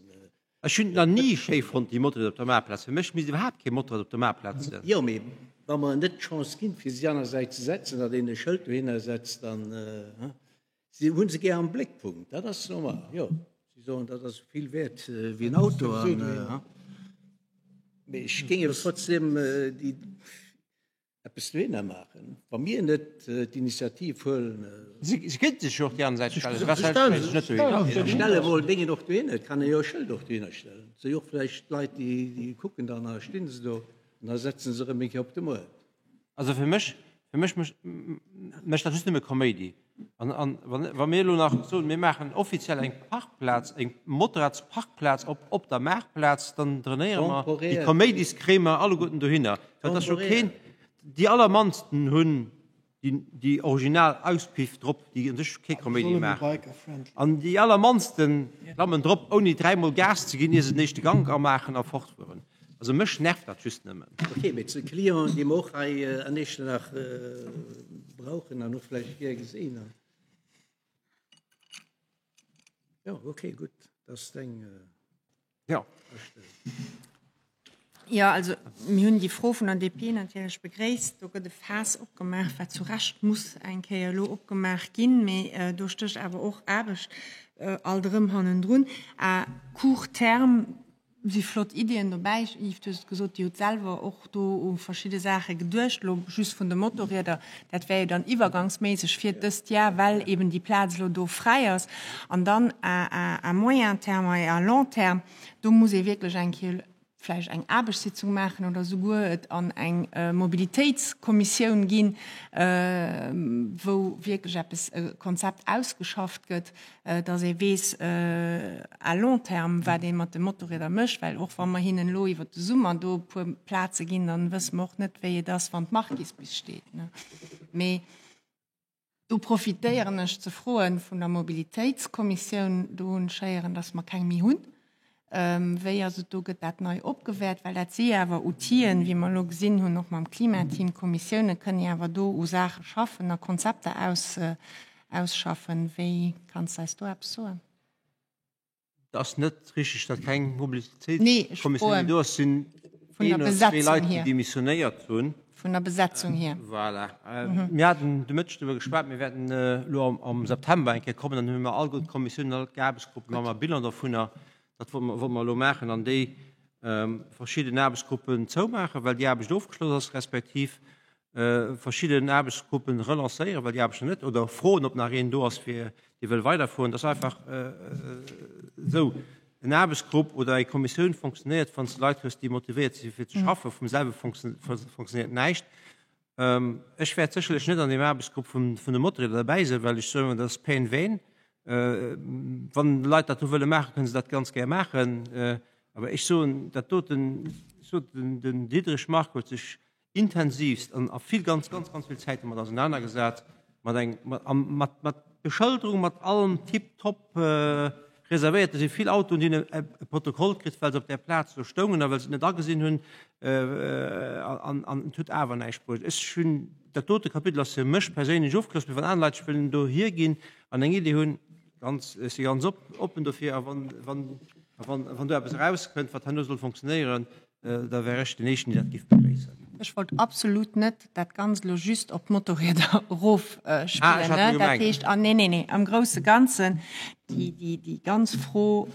Ech hunn et nach ni schéi fonnt, déi Motorrieder op der Maartplaz. Fir mech misst iwwerhaapt kee Motorrad op der Maartplaz sinn. Jo, mee wa mer net d'Chance ginn, fir se déi aner Säit ze setzen, datt een e Schëld dohinner setzt, dann. Si hu se gär am Bléckpunkt, dat ass normal, jo. Si soen, dat ass esou vill wäert wéi en Auto. Mee ech géing awer trotzdem déi eppes dohinner maachen, wa mir net d'Initiativ huelen. Si kéinte sech jo och déi aner Säit stellen. Wat hält sech net dohinner? Stelle mol Déngen och dohinner, et kann ee jo e Schëld och dohinner stellen. Et si jo och vläicht Leit, déi kucken dann a stinn se do an da setzen se erëm eng Kéier op de Moart. Also fir mech, fir mech mécht mécht dat just nëmme Kaméidi. An, an wann, wa mir elo nach soen, mir maachen offiziell eng Parkplaz, eng Motorradsparkplaz op, op der Maartplaz, dann drainéiere mer déi Kaméidiskremer alleguerten dohinner. Dat ass jo keen, déi allermannsten hunn déi, déi original Auspiff drop, déi un sech kee Kaméidi maachen. An déi allermannsten klammen drop, ouni dräimol Gas ze ginn, ier se den éischte Gank amaachen a fortfueren. Also mech nervt dat just nëmmen. Ok, mee zu de Clienten, déi mer och hei an Echternach brauchen an och vläicht gär gesinn. Jo, ok, gutt, dat ass deng Astellung. Jo, also mir hunn déi Fro vun der DP natierlech begréisst. Do gëtt e Faass opgemaach, wat zu Recht muss eng Kéier elo opgemaach ginn. Mee do stécht awer och Aarbecht alt erëm hannendrun. À court terme Si flott Iddien dobäi. Yves, du hues et gesot, Dir hutt selwer och do u verschidde Saache geduecht, elo just vun de Motorrieder. Dat wär jo dann iwwergangsméisseg fir dëst Jar, well eben déi Plaz elo do fräi ass. An dann à moyen terme et à long terme, do muss ee wierklech eng Kéier vläicht eng Aarbechtssitzung maachen oder souguer et an eng Mobilitéitskommissioun ginn, wou wierklech eppes, e Konzept ausgeschafft gëtt, dass ee weess à long terme, wat ee mat de Motorrieder mécht, well och wa mer hinnen elo iwwert de Summer do e puer Plaze ginn, dann wësse mer och net, wéi et ass, wann d'Marquise bis steet. Mee do profitéieren ech ze froen vun der Mobilitéitskommissioun, do hunn ech héieren, dass mer keng méi hunn. Wéi ass et do, gëtt dat nei opgewäert? Well dat si jo awer Outiller, wéi mer elo gesinn hunn, och mam Klimateam, Kommissioune kënnen jo awer do u Saache schaffen a Konzepter aus, ausschaffen. Wéi, kanns de eis do eppes soen? Et ass net richteg, datt keng Mobilitéitskommissioun méi do ass. Et sinn een oder zwee Leit, déi demissionéiert hunn. Vun der Besetzung hier. Voilà. Mir haten de Mëtteg driwwer geschwat. Mir wäerten elo am September eng Kéier kommen. Dann hu mer all d'Kommissiounen, all d'Aarbechtsgruppen, maache mer e Bilan dovunner. Dat wollte mer elo maachen an déi verschidden Aarbechtsgruppen zoumaachen, well déi Aarbecht ofgeschloss ass, respektiv verschidden Aarbechtsgruppen relancéieren, well déi Aarbecht nach net, oder froen, ob nach een do ass, fir dee wëll weiderfueren. Dat ass einfach esou. En Aarbechtsgrupp oder eng Kommissioun fonctionnéiert, wann s de Leit hues, déi motivéiert si fir ze schaffen. Vum selwe fonctionnéiert näischt. Ech wäert sécherlech net an deem Aarbechtsgrupp vun de Motorrieder derbäi sinn, well ech soen, dat ass pain vain. Wann Leit dat do wëlle maachen, kënne se dat ganz gär maachen. Awer ech soen, dat doten, ech sot, den Diderich Marc huet sech intensivst an a vill, ganz, ganz, ganz vill Zäit domat ausenanergesat. Mat eng, mat, mat Beschëlderung, mat allem tiptop reservéiert. Do si vill Autoen, déi hunn e Protokoll kritt, well se op där Plaz do stoungen a well se et net agesinn hunn. An, an et huet awer näischt bruecht. Ech hunn, dat dote Kapitel ass fir mech perséinlech ofgeschloss, mee wann aner Leit sech wëllen dohier ginn an eng Idee hunn, ganz, ech si ganz op, oppen dofir. A wann, wann, a wann, wann do eppes erauskënnt, wat herno soll fonctionnéieren, Da wär ech den Éischten, deen dat giff begréissen. Ech wollt absolut net dat Ganzt elo just op d'Motorrieder erofspillen. Ah, dat heescht, ah, nee, nee, nee, am grousse Ganzen déi, déi, déi ganz Fro,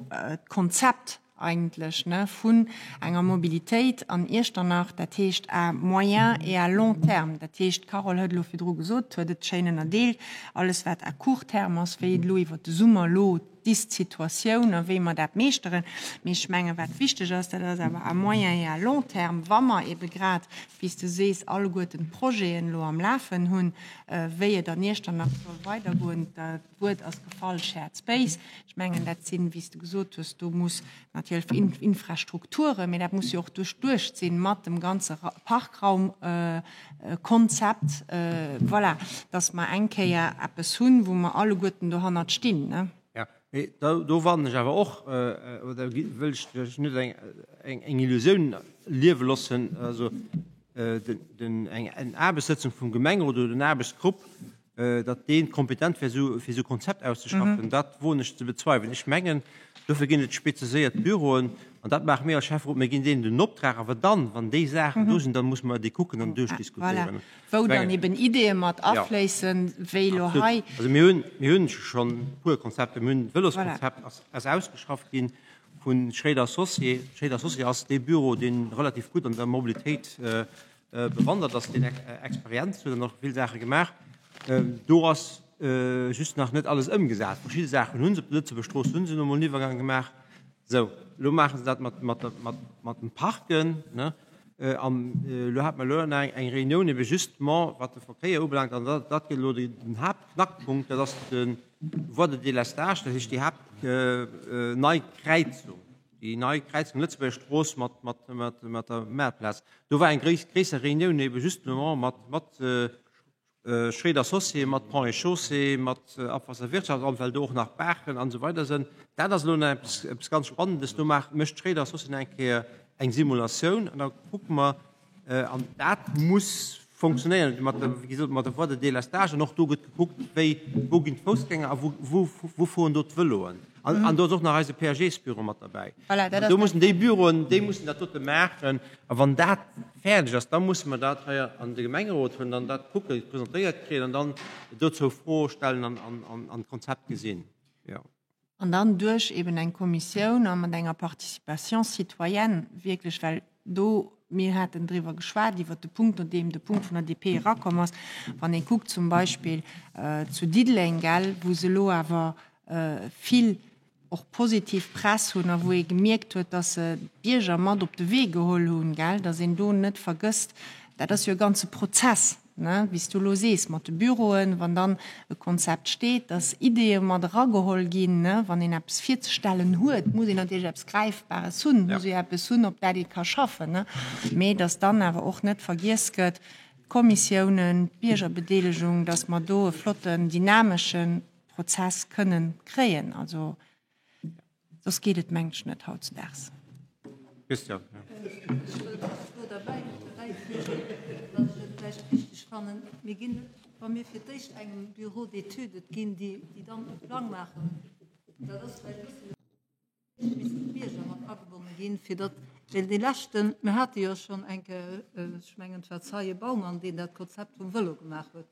d'Konzept eigentlech, ne, vun enger Mobilitéit an Iechternach, dat heescht à moyen et à long terme. Dat heescht, d'Carole huet elo virdru gesot, huet et schéin ënnerdeelt, alles wat à court terme ass, wéi et elo iwwert de Summer elo d'Ist-Situatioun a wéi mer dat meeschteren. Mee ech mengen, wat wichteg ass, dat ass awer à moyen et à long terme, wa mer ebe grad, wéi s de sees, alleguerten d'Projeten elo am Lafen hunn, wéi et an Iechternach soll weidergoen. D'Wuert ass gefall, Shared Space. Ech mengen, dat sinn, wéi s de gesot hues, do muss natierlech Infrastrukturen, mee dat muss jo och duerchduecht sinn mat dem ganze Parkraumkonzept, voilà, dass mer eng Kéier eppes hunn, wou mer alleguerten dohannert stinn, ne? Jo, mee do warnen ech awer och, oder wëll ech lech net eng Illusioun liewe loossen, also eng Aarbechtssëtzung vum Gemengerot oder en Aarbechtsgrupp, datt dee kompetent wär, fir esou e Konzept auszeschaffen, dat woen ech ze bezweiwelen. Ech mengen, dofir ginn et spezialiséiert Büroen, an dat maache mir als Schäfferot, mir ginn deenen den Optrag, awer dann, wann déi Saachen do sinn, da musse mer déi kucken an duerchdiskutéieren. Voilà, wou dann eben Ideeë mat afléissen, wéi elo hei. Also mir hunn, mir hunn schonn e puer Konzepter. Mir hunn d'Vëloskonzept ass, ass ausgeschafft gi vu Schréider Associés. Schréider Associés ass dee Büro, dee relativ gutt an der Mobilitéit bewandert ass, deen Experienz huet an och vill Saache gemaach. Do ass just nach net alles ëmgesat. Verschidde Saachen hu se, op der Lëtzebuerger Strooss hu se elo mol en Iwwergang gemaach. Sou, elo maache se dat mat, mat, mat, mat den Parken, ne? An elo hate mer elo nach eng Reunioun ebe justement, wat de Verkéier ubelaangt, an dat, dat gëtt elo den Haaptknackpunkt, dat ass de Voie de délestage, dat heescht déi Haapt nei Kräizung. Déi nei Kräizung Lëtzebuerger Strooss mat, mat, mat, mat der Maartplaz. Do war eng gréis, gréisser Reunioun ebe justement mat, mat Schréider Associés, mat Ponts et Chaussées, mat Abwasserwirtschaftsamt, well do och nach Baachen an esou weider sënn. Dat ass elo nach eppes, eppes ganz Spannendes. Do maacht, mécht Schréider Associés nach eng Kéier eng Simulatioun an da kucke mer, An dat muss funktionéieren, mat der, wéi gesot, mat der Voie de délestage. An och do gëtt gekuckt, wéi, wou ginn d'Foussgänger a wou, wou, wou fueren do d'Vëloen. An, an do ass och nach eise PAG-s-Büro mat derbäi. Voilà, dat An do ass mussen déi Büroen, déi mussen dat dote maachen. A wann dat fäerdeg ass, da musse mer dat hei an de Gemengerot huelen an dat kucken, presentéiert kréien an dann dozou Froe stellen an, an, an, an d'Konzept gesinn. Jo. An dann duerch eben eng Kommissioun a mat enger Participation citoyenne wierklech, well do, mir haten driwwer geschwat, iwwert de Punkt, nodeem de Punkt vun der DP erakomm ass, wann ee kuckt zum Beispill zu Diddeleng, gell, wou se elo awer vill och positiv Press hunn a wou ee gemierkt huet, dass se d'Bierger mat op de Wee geholl hunn, gell, dass een do net vergësst, dat ass jo e ganze Prozess. Ne, wéi s du elo sees, mat de Büroen, wann dann e Konzept steet, dass Ideeë mat erageholl ginn, ne, wann een eppes virzestellen huet, muss een natierlech eppes Gräifbares hunn, muss ee eppes hunn, op dat ee ka schaffen, ne, mee dass dann awer och net vergiess gëtt, d'Kommissiounen, d'Biergerbedeelegung, dass mer do e flotten, dynamesche Prozess kënnen kréien. Also. Soss geet et mengt ech net hautzedaags. Christian, ja. Ech wëll just do derbäi bäifügen, datt ech et vläicht wichteg fannen, mir ginn net, wa mir fir d'éischt engem Bureau d'études et ginn, déi dann e Plang maachen, dat ass vläicht e bëssen, missten d'Bierger mat agebonne ginn, fir datt, well dee leschten, mir hate jo schonn eng Kéier, ech mengen et war Zeie Baumann, deen dat Konzept vum Vëlo gemaach huet,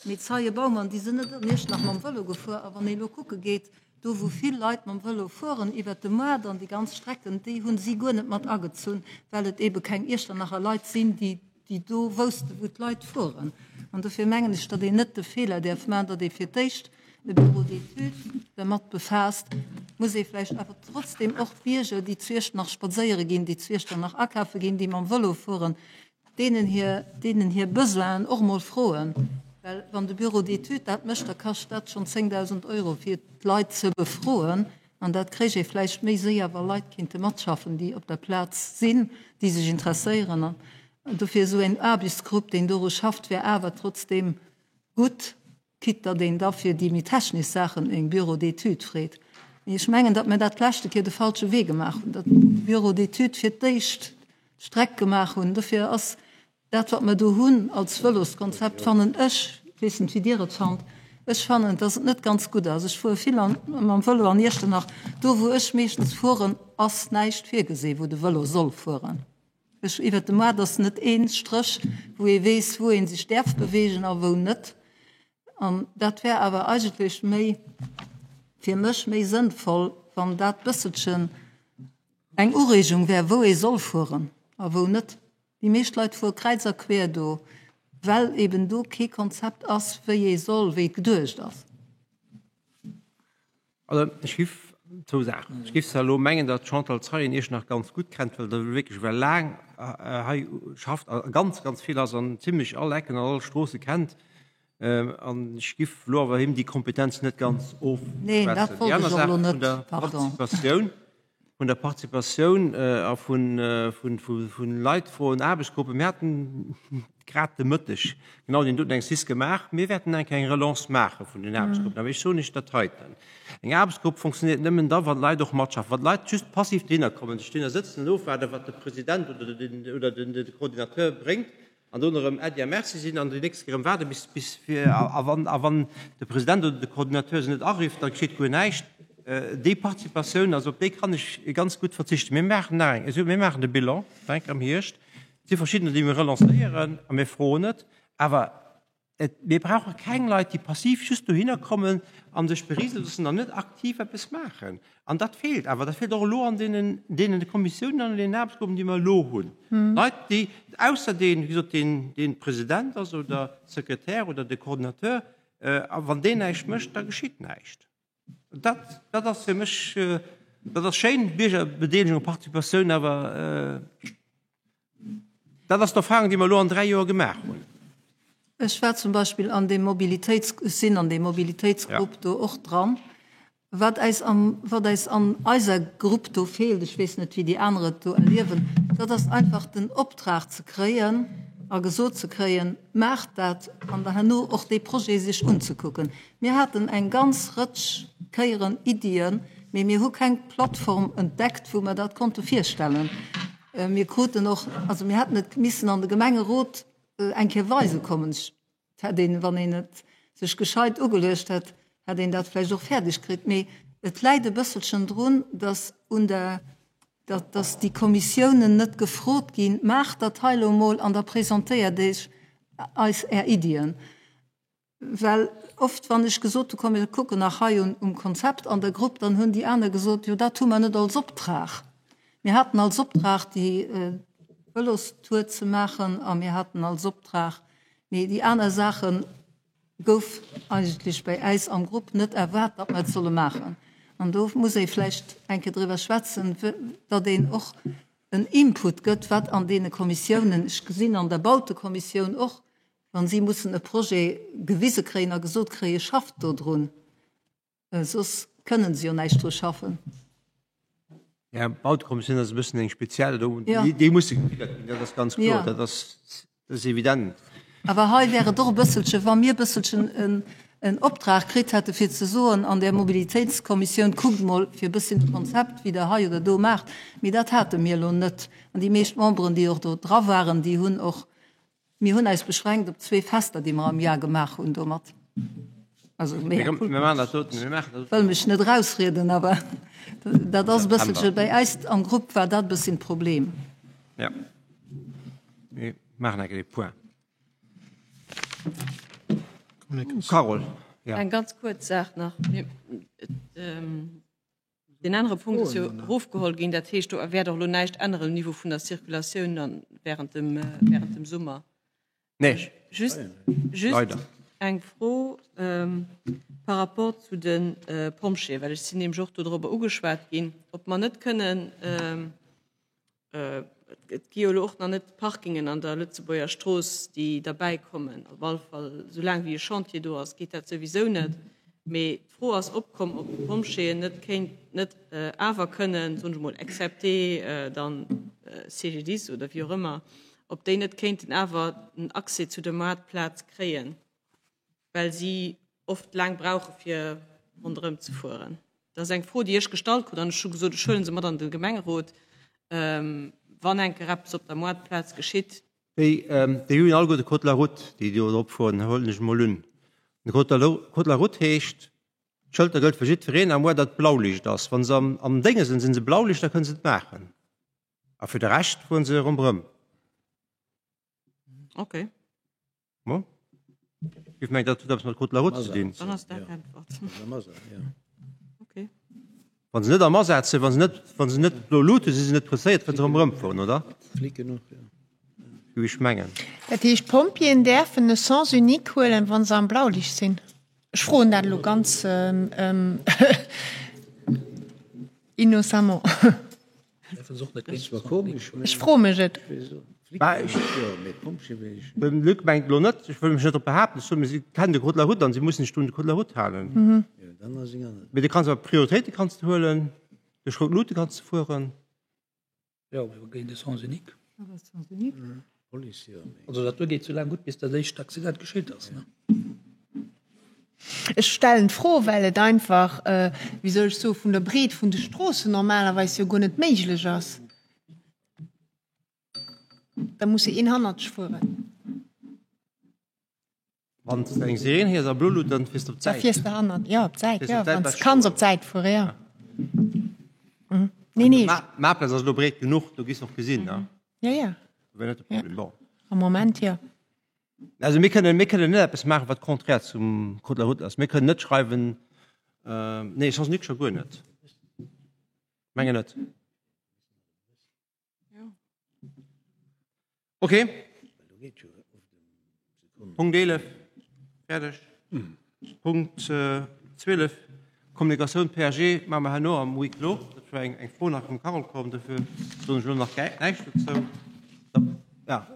Mee d'Zeie Baumann, déi sinn net an Iechternach mam Vëlo gefuer. A wann ee elo kucke geet, do wou vill Leit mam Vëlo fueren, iwwert de Moart an déi ganz Strecken, déi hu si guer net mat agezunn, well et eebe keng Iechternacher Leit sinn, déi déi do wousste wou d'Leit fueren. An dofir mengen ech, datt een net de Feeler däerf maachen, datt ee fir d'éischt e Bureau d'études dermat befaasst, muss ee vläicht awer trotzdem och d'Bierger, déi zu Iechternach spadséiere ginn, déi zu Iechternach akafe ginn, déi mam Vëlo fueren, deenen hir, deenen hir Besoinen och emol froen, well wann de Bureau d'études dat mécht, da kascht dat schonn 10.000 Euro fir d'Leit ze befroen an dat kréich ee vläicht méi séier, wa Leit kéinte matschaffen, déi op der Plaz sinn, déi sech interesséieren. An dofir esou en Aarbechtsgrupp, deen doru schafft, wär awer trotzdeem gutt. Quitte datt een da fir déi méi technesch Saachen e Bureau d'études freet. Mee ech mengen, datt mir dat d'leschte Kéier de falsche Wee gemaach hunn, datt de Bureau d'études fir d'éischt d'Streck gemaach hunn. Dofir ass dat, wat mer do hunn als Vëloskonzept, fannen ech, ech weess net, wéi Dir et fannt, ech fannen, datt et net ganz gutt ass. Ech fuere vill mam Vëlo an Iechternach. Do, wou ech meeschtens fueren, ass näischt virgesi wou de Vëlo soll fueren. Ech, iwwert de Moart ass net ee Stréch, wou ee weess, wou ee sech däerf beweegen a wou net. An dat wär awer eigentlech méi, fir mech méi sënnvoll, wann dat bësselchen eng Ureegung wär, wou ee soll fueren a wou net. Déi meescht Leit fuere kräiz a quer do, well eben do kee Konzept ass, wéi ee soll, wéi et geduecht ass. Also ech giff zwou Saachen. Ech giff zwar elo mengen, datt d'Chantal Zeyen Iech nach ganz gutt kennt, well Der wierklech ewell laang hei schafft a ganz, ganz vill ass an zimlech all Ecken an all Stroosse kennt. An ech giff elo awer him déi Kompetenz net ganz Neen, dat ofschwätzen. wollt Déi aner ech och Saach elo vun net, der pardon. Participatioun, vun der Participatioun a vun Leit froen, Aarbechtsgruppen. Mir haten grad de Mëtteg genau deen doten Exercice gemaach. Mir wäerten eng Kéier eng Relance maache vun den Aarbechtsgruppen. Awer ech soen Iech dat heiten, Eng Aarbechtsgrupp funktionéiert nëmmen da, wann d'Leit och matschaffen. Wann d'Leit just passiv dohinner kommen, sech dohinner sëtzen an ofwaarden, wat de President oder de Coordinateur bréngt, An dono erëm Äddi a Merci sinn an déi nächst Kéier erëm waarde bis, bis fir, a wann, a wann de President oder de Coordinateur se net arifft, da geschitt guer näischt. Déi Participatioun, also op déi kann ech ganz gutt verzichten. Mir maachen nach eng, mir maachen de Bilan nach eng Kéier am Hierscht. Et si verschiddener, déi mir relancéieren a mir froen et. Awer Et, mir brauche keng Leit, déi passiv just dohinner kommen a sech berieselt loossen an net aktiv eppes maachen. An dat feelt awer, dat feelt och elo an deenen, deenen Kommissiounen an deenen Aarbechtsgruppen, déi mer elo hunn. Leit, déi, ausser deen, wéi gesot, deen, deen President ass oder Sekretär oder de Coordinateur, a wann deen näischt mécht, da geschitt näischt. Dat, dat ass fir mech, dat ass schéin, Biergerbedeelegung a Participatioun, awer dat ass d'Erfahrung, déi mer elo an 3 Joer gemaach hunn. Ech war zum Beispill an deem Mobilitéits, ech sinn an deem Mobilitéitsgrupp do och dran. Wat äis am, wat äis an eiser Grupp do feelt, ech weess net, wéi déi aner et do erliewen, dat ass einfach den Optrag ze kréien a gesot ze kréien, Maacht dat! an dann herno och dee Projet sech unzekucken. Mir haten eng ganz Rëtsch Kéieren Iddien, mee mir hu keng Plattform entdeckt, wou mer dat konnte virstellen. Mir kruten och, also mir hätten et missen an de Gemengerot eng Kéier weise kommen. Et hätt een, wann een et sech gescheit ugeluecht hätt, hätt een dat vläicht och fäerdeg kritt. Mee et läit e bësselchen drun, dass un der, dass, dass déi Kommissiounen net gefrot ginn, Maacht dat hei elo emol an da presentéiert Iech eis Är Iddien. Well oft, wann ech gesot hu komm mir kucken nach hei un um Konzept an der Grupp, dann hunn déi aner gesot, jo dat hu mer net als Optrag. Mir haten als Optrag déi Vëlostour ze maachen a mir haten als Optrag, mee déi aner Saache gouf eigentlech bäi äis am Grupp net erwaart, datt mer et solle maachen. An do muss ee vläicht eng Kéier driwwer schwätzen, datt een och en Input gëtt, wat an deene Kommissiounen, ech gesinn an der Bautekommissioun och, Wann si mussen e Projet gewise kréien a gesot kréien, schafft do drun, soss kënnen se jo näischt dru schaffen. Ja, d'Bautekommissioun ass e bëssen eng speziell, do, déi musse gefiddert ginn, dat ass ganz kloer, dat ass, dat ass evident. Awer hei wär et och e bësselche, wa mir e bësselchen en, en Optrag kritt hätte fir ze soen an där Mobilitéitskommissioun, kuckt mol fir e bësschen e Konzept, wéi Der hei oder do maacht, mee dat hate mir elo net. An déi meescht Memberen, déi och do dra waren, déi hunn och Mir hunn eis beschränkt op zwee Fester, déi mer am Jar gemaach hunn domat. Also mea culpa. Ech wëll mech net erausrieden, awer dat ass e bësselche, bäi eis am Grupp war dat e bësschen d'Problem. Jo, mir maachen eng Kéier de Point. Carole, jo. Eng ganz kuerz Saach nach. Deen anere Punkt ass jo erofgeholl ginn. Dat heescht, do wäert och elo näischt änneren um Niveau vun der Circulatioun dann während dem, während dem Summer. Nee. Just, just Leider. eng Fro ähm, par rapport zu de äh, Pompjeeë, well ech sinn nämlech och dodrobber ugeschwat ginn, ob mer net kënnen ähm, Et gi jo elo och nach net Parkingen an der Lëtzebuerger Strooss, déi derbäi kommen. Op alle Fall, soulaang wéi e Chantier do ass, geet dat souwisou net. Mee d'Fro ass opkomm, ob d'Pompjeeën net kéint, net awer kënnen, soen ech emol, excepté dann CGDIS oder wéi och ëmmer, ob déi net kéinten awer den Accès zu der Maartplaz kréien, well si. oft laang brauche fir ronderëm ze fueren. Dat ass eng Fro, déi ech gestallt krut an ech hu gesot, ech huele se mat an de Gemengerot, wann eng Kéier eppes op der Moartplaz geschitt. Déi, déi hunn alleguer de Code de la route, déi do drop fueren, huelen ech emol un. De Code de la route heescht, d'Schëlter gëllt fir jiddwereen, à moins datt Blauliicht ass. Wa se am Dénge sinn, sinn se Blauliicht, da kënne se et maachen. A fir de Rescht fueren se ronderëm. Okay. Mo? Ech mengen, dat huet eppes mat Code de la route ze dinn. Dann ass dat d'Äntwert. Okay. Wann se net am Asaz sinn, wa se net, wa se net blo Luute sinn, si se net presséiert, kënne se ronderëm fueren, oder? Flicken och, jo. Géif ech mengen. Dat heescht, d'Pompjeeën däerfen e Sens unique huelen, wa se am Blaulicht sinn? Ech froen dat elo ganz innocemment. Ech froe mech et. De Luc mengt elo net, ech wëll mech net drop behaapten, ech soen, mee si kennen de Code de la route an si mussen sech do un de Code de la route halen. Mee du kanns awer Prioritéite kanns de huelen, duerch rout Luute kanns de fueren. Jo, mee géint de Sens unique. Also dat do geet sou laang gutt, bis dat éischt Accident geschitt ass, ne? Ech stellen d'Fro, well et einfach, wéi soll ech soen, vun der Breet vun de Stroossen normalerweis jo guer net méiglech ass. Da muss jo een hannertech fueren. Wann s de eng Sireen héiers a blo Lut, dann fiers de op Da d'Säit. fiers de hannert, jo, op d'Säit, Fiers jo, op d'Säit wann s bleiws kanns stoen. op d'Säit fueren, jo. Nee, nee. D'Maartplaz ass elo breet genuch, do giss och gesinn, ne? Jo, jo. Do wär net de Problem. Bon. Am Moment, jo. Also mir kënnen, mir kënnen net eppes maachen, wat konträr zum Code de la route ass. Mir kënnen net schreiwen, nee, Sens unique scho guer net. Mengen net. Okay. Punkt 11, fäerdeg. Punkt 12, Kommunikatioun PAG, maache mer herno am Huis clos. Dat war eng Fro nach vum Carole komm, dofir soen ech elo nach näischt dozou. Ja.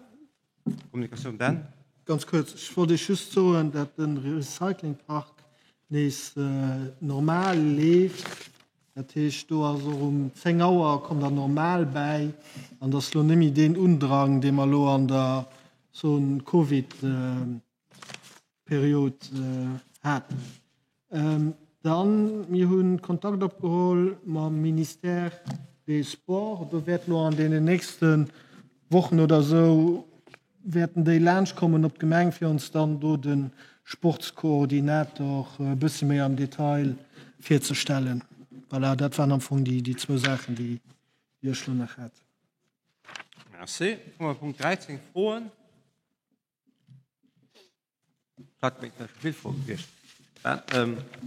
Kommunikatioun Ben. Ganz kuerz, ech wollt Iech just soen, dat de Recyclingpark nees normal leeft. Dat heescht, do ass och um 10 Auer kommt der normal bäi an et ass elo net méi deen Undrang, dee mer elo an der soen Covid Period haten. Dann, mir hu Kontakt opgeholl mam Ministère des Sports. Do wäert elo an deenen nächste Wochen oder esou wäerten déi laanschtkommen op d'Gemeng, fir ons dann do de Sportskoordinator e bësse méi am Detail virzestellen. Voilà, dat waren am Fong déi zwou Saachen, déi ech elo nach hat. Merci. Komme mer Punkt 13, Froen. Dat mécht net vill Froe gewiescht.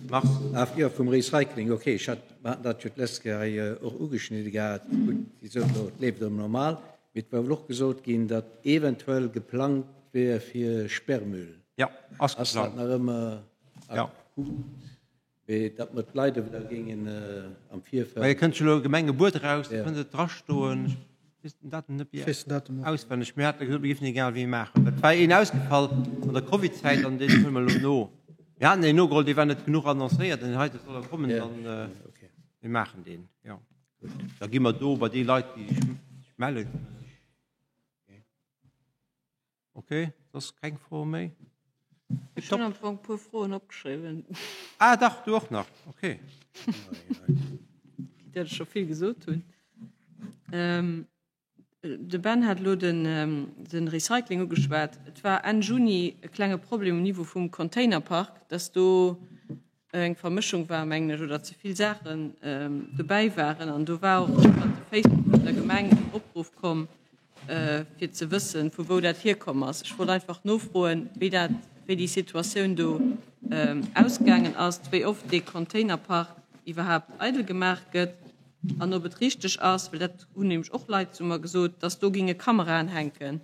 Mars. Jo, vum Recycling, ok. Ech hat, mer haten dat jo d'lescht Kéier hei och ugeschnidde gehat. Gutt, déi soten elo, et leeft erëm normal. Mee et war wuel och gesot ginn, datt eventuell geplangt wär fir Sperrmüll. Jo, ass geplangt. Ass dat nach ëmmer akut? Mee datt mer d'Leit awer da géingen am Virfeld. Mä et kënnt jo elo e Gemengebuet eraus, do kënnt et drastoen. Ech weess den Datum net méi auswenneg. Mir hate gesot, mir géifen egal wéi maachen. Et war een ausgefall an der Covidzäit an deen huele mer elo no. Mir haten een nogeholl, dee war net genuch annoncéiert. Deen heite soll da kommen, dann mir maachen deen, jo. Da gi mer do bei déi Leit, déi sech mellen. Ok, soss keng Froe méi? Ech hunn am Fong e puer Froen opgeschriwwen. Ah dach, du och nach, ok. Quitte dat ech scho vill gesot hunn. De Ben hat elo de Recycling ugeschwat. Et war Enn Juni e klenge Problem um Niveau vum Containerpark, dass do eng Vermëschung war, mengen ech, oder ze vill Saachen dobäi waren. An do war och iwwert de Facebook vun der Gemeng en Opruff komm, fir ze wëssen, vu wou dat hierkomm ass. Ech wollt einfach nofroen, wéi dat, wéi déi Situatioun do ausgaangen ass, wéi oft dee Containerpark iwwerhaapt eidel gemaach gëtt an ob et richteg ass, well dat hunn nämlech och Leit zu mer gesot, dass do géinge Kameraen hänken.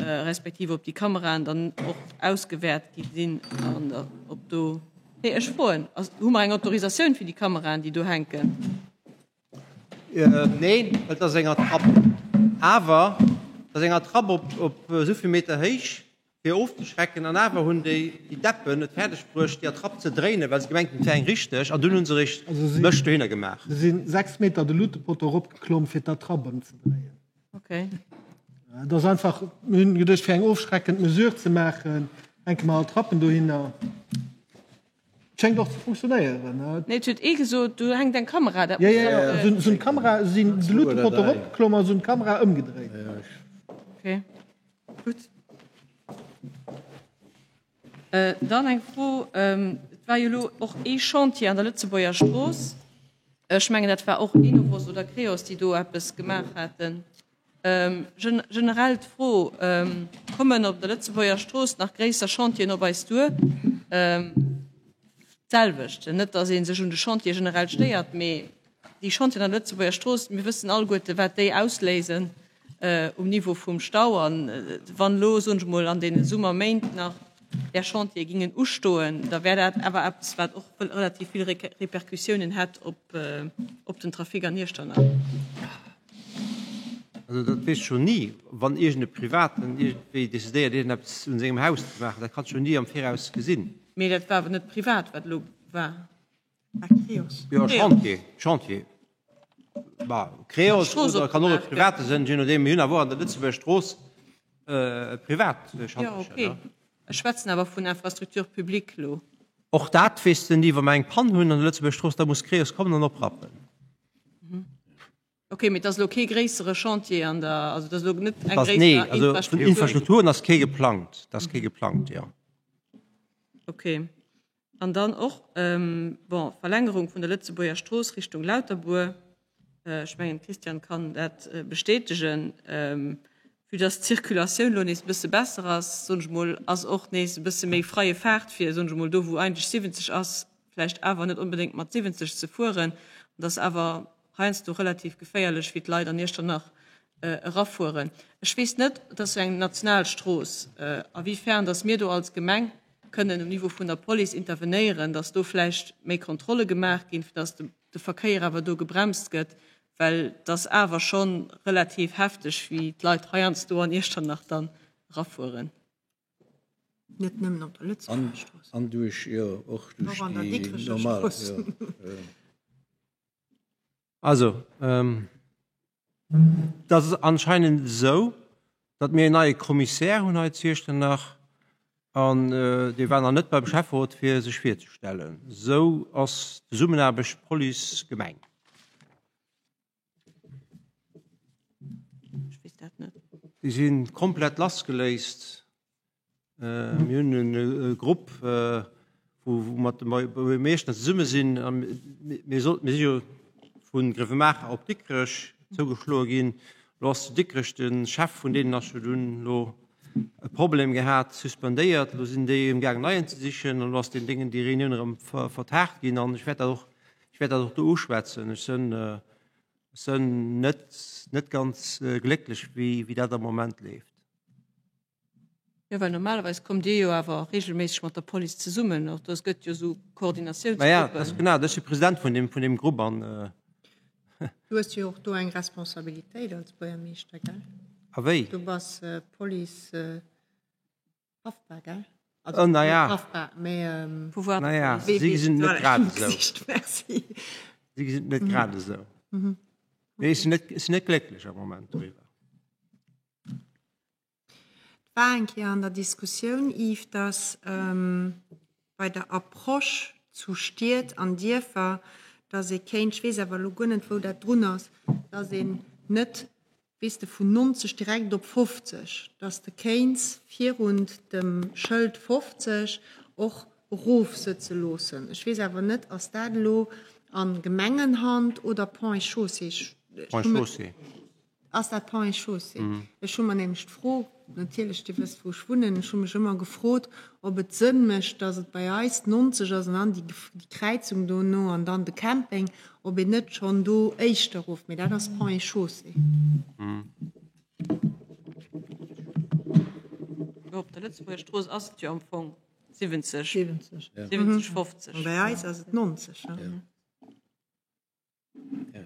Respektiv ob déi Kameraen dann och ausgewäert gi sinn an ob do. Nee, ech froen, ass, hu mer eng Autorisatioun fir déi Kameraen, déi do hänken? Neen, well et ass eng Attrapp. Awer et ass eng Attrapp op, op esou vill Meter héich, fir ofzeschrecken. An awer hunn déi, déi Deppen et fäerdeg bruecht, déi Attrapp ze dréinen, well se gemengt hunn, et wär eng richteg. An dunn hu se eréischt Mëscht dohinner gemaach. Se sinn 6 Meter de Luutepotto eropgeklomm, fir d'Attrapp ëmzedréien. Okay. Et ass einfach, mir hunn geduecht, fir eng ofschreckend Mesure ze maachen, hänke mer Attrappen dohinner. Schéngt och ze funktionéieren. Nee, et huet ee gesot, do hänkt eng Kamera. Dat muss dann. Jo, jo, sou d'Kamera, sinn de Luutepotto eropgeklomm a sou d'Kamera ëmgedréit. Ok, gutt. Dann eng Fro, Et war jo elo och ee Chantier an der Lëtzebuerger Strooss. Ech mengen, dat war och Enovos oder Creos, déi do eppes gemaach haten. Generell d'Fro, Kommen op der Lëtzebuerger Strooss nach gréisser Chantieren op eis duer? D'selwecht, net datt ee sech un de Chantier generell stéiert, mee déi Chantieren an der Lëtzebuerger Strooss, mir wëssen alleguerte wat déi ausléisen um Niveau vum Stau. A wann elo, soen ech emol, an deene Summerméint nach där Chantiere gingen ustoen, da wär dat awer eppes, wat och relativ vill Repercussiounen hätt op den Trafic an Iechternach. Also dat weess scho ni, wann iergend e Privaten iergendwéi decidéiert iergendeppes un sengem Haus ze maachen, dat kanns du jo ni am Viraus gesinn. Mee dat war awer net privat, wat elo war. War Creos. Jo, Chantier, Chantier. Bah, Creos oder kann och e Private sinn, je nodeem. Mir hunn awer och an der Lëtzebuerger Strooss privat Chantieren. Jo, okay. Ech schwätzen awer vun Infrastructure publique elo. Och dat weess de ni, wa mer eng Pann hunn an der Lëtzebuerger Strooss, da muss Creos kommen an oprappen. Ok, mee et ass elo kee gréissere Chantier an der, also et ass elo net eng gréisser Nee, also vun Infrastrukturen ass kee geplangt, dat ass kee geplangt, jo. Ok. An dann och, bon, Verlängerung vun der Lëtzebuerger Strooss Richtung Lauterbuer. Ech mengen, d'Christiane kann dat bestätegen. Vue dass d'Circulatioun elo nees e bësse besser ass, soen ech mol, ass och nees e bësse méi freie Faart fir, soen ech mol, do wou eigentlech 70 ass, vläicht awer net onbedéngt mat 70 ze fueren. An dass awer heiansdo relativ geféierlech, wéi d'Leit an Iechternach erafueren. Ech weess net, et ass jo eng national Strooss, a wéi fern dass mir do als Gemeng kënnen um Niveau vun der Police intervenéieren, dass do vläicht méi Kontrolle gemaach ginn, fir dass de Verkéier awer do gebremst gëtt, well et ass awer scho relativ hefteg, wéi d'Leit heiansdo an Iechternach dann erafueren. Net nëmmen op der Lëtzebuerger Strooss. An duerch, jo, och duerch déi normal, jo. Also, et ass anscheinend esou, datt mir en neie Kommissär hunn hei zu Iechternach an dee war nach net beim Schäfferot, fir sech virzestellen. Esou ass d'Zesummenaarbecht Police-Gemeng. Ech weess dat net. Déi si komplett lassgeléist. Mir hunn e Grupp, wou mat de Buergermeeschter zesumme sinn. A mir sollten, mir si jo vu Grevenmacher op Dikrech zougeschloe ginn. Elo ass zu Dikrech de Chef vun deenen ass jo dunn elo e Problem gehat, suspendéiert. Elo sinn déi ëmgaangen neien ze sichen. Elo ass deen Déngen, déi Reunioun erëm vertaagt ginn. An ech wäert dat och, ech wäert dat och do uschwätzen. Ech sënn, ech sënn net, net ganz glécklech, wéi, wéi dat am Moment leeft. Jo, well normalerweis kommt Dir jo awer regelméisseg mat der Police zesummen. Och do gëtt jo esou Koordinatiounsgruppen. Maja, dat ass genau, ech si President vun deem, vun deem Grupp an. Du hues jo och do eng Responsabilitéit als Buergermeeschter, gell? A wéi? Du bass Police haftbar, gell? Also, oh, naja. Haftbar, mä. Pouvoir de Naja, si gesinn et net grad esou. Merci. Si gesinn et net grad esou. Mee ech sinn net, ech sinn net glécklech am Moment doriwwer. Et war eng Kéier an der Diskussioun, Yves, dass bei der Approche zu Stied an Dierfer, dass ee kéint, ech weess awer elo guer net, wou dat drun ass, dass een net, weess de, vun 90 direkt op 50, dass de kéints virun dem Schëld 50 och erofsëtze loossen. Ech weess awer net, ass dat elo a Gemengenhand oder Ponts et Chaussées? Ponts et Chaussées. Ass dat Ponts et Chaussées? Ech hu mer nämlech d'Fro, natierlech, Dir wësst, wou ech wunnen, ech hu mech ëmmer gefrot, ob et Sënn mécht, datt et bei eis 90 ass an dann déi Kräizung dono an dann de Camping, ob een net schonn do éischter erof, mee dat ass Ponts et Chaussées. Jo, op der Lëtzebuerger Strooss ass et jo am Fong 70, 70, 50. Bei eis ass et 90.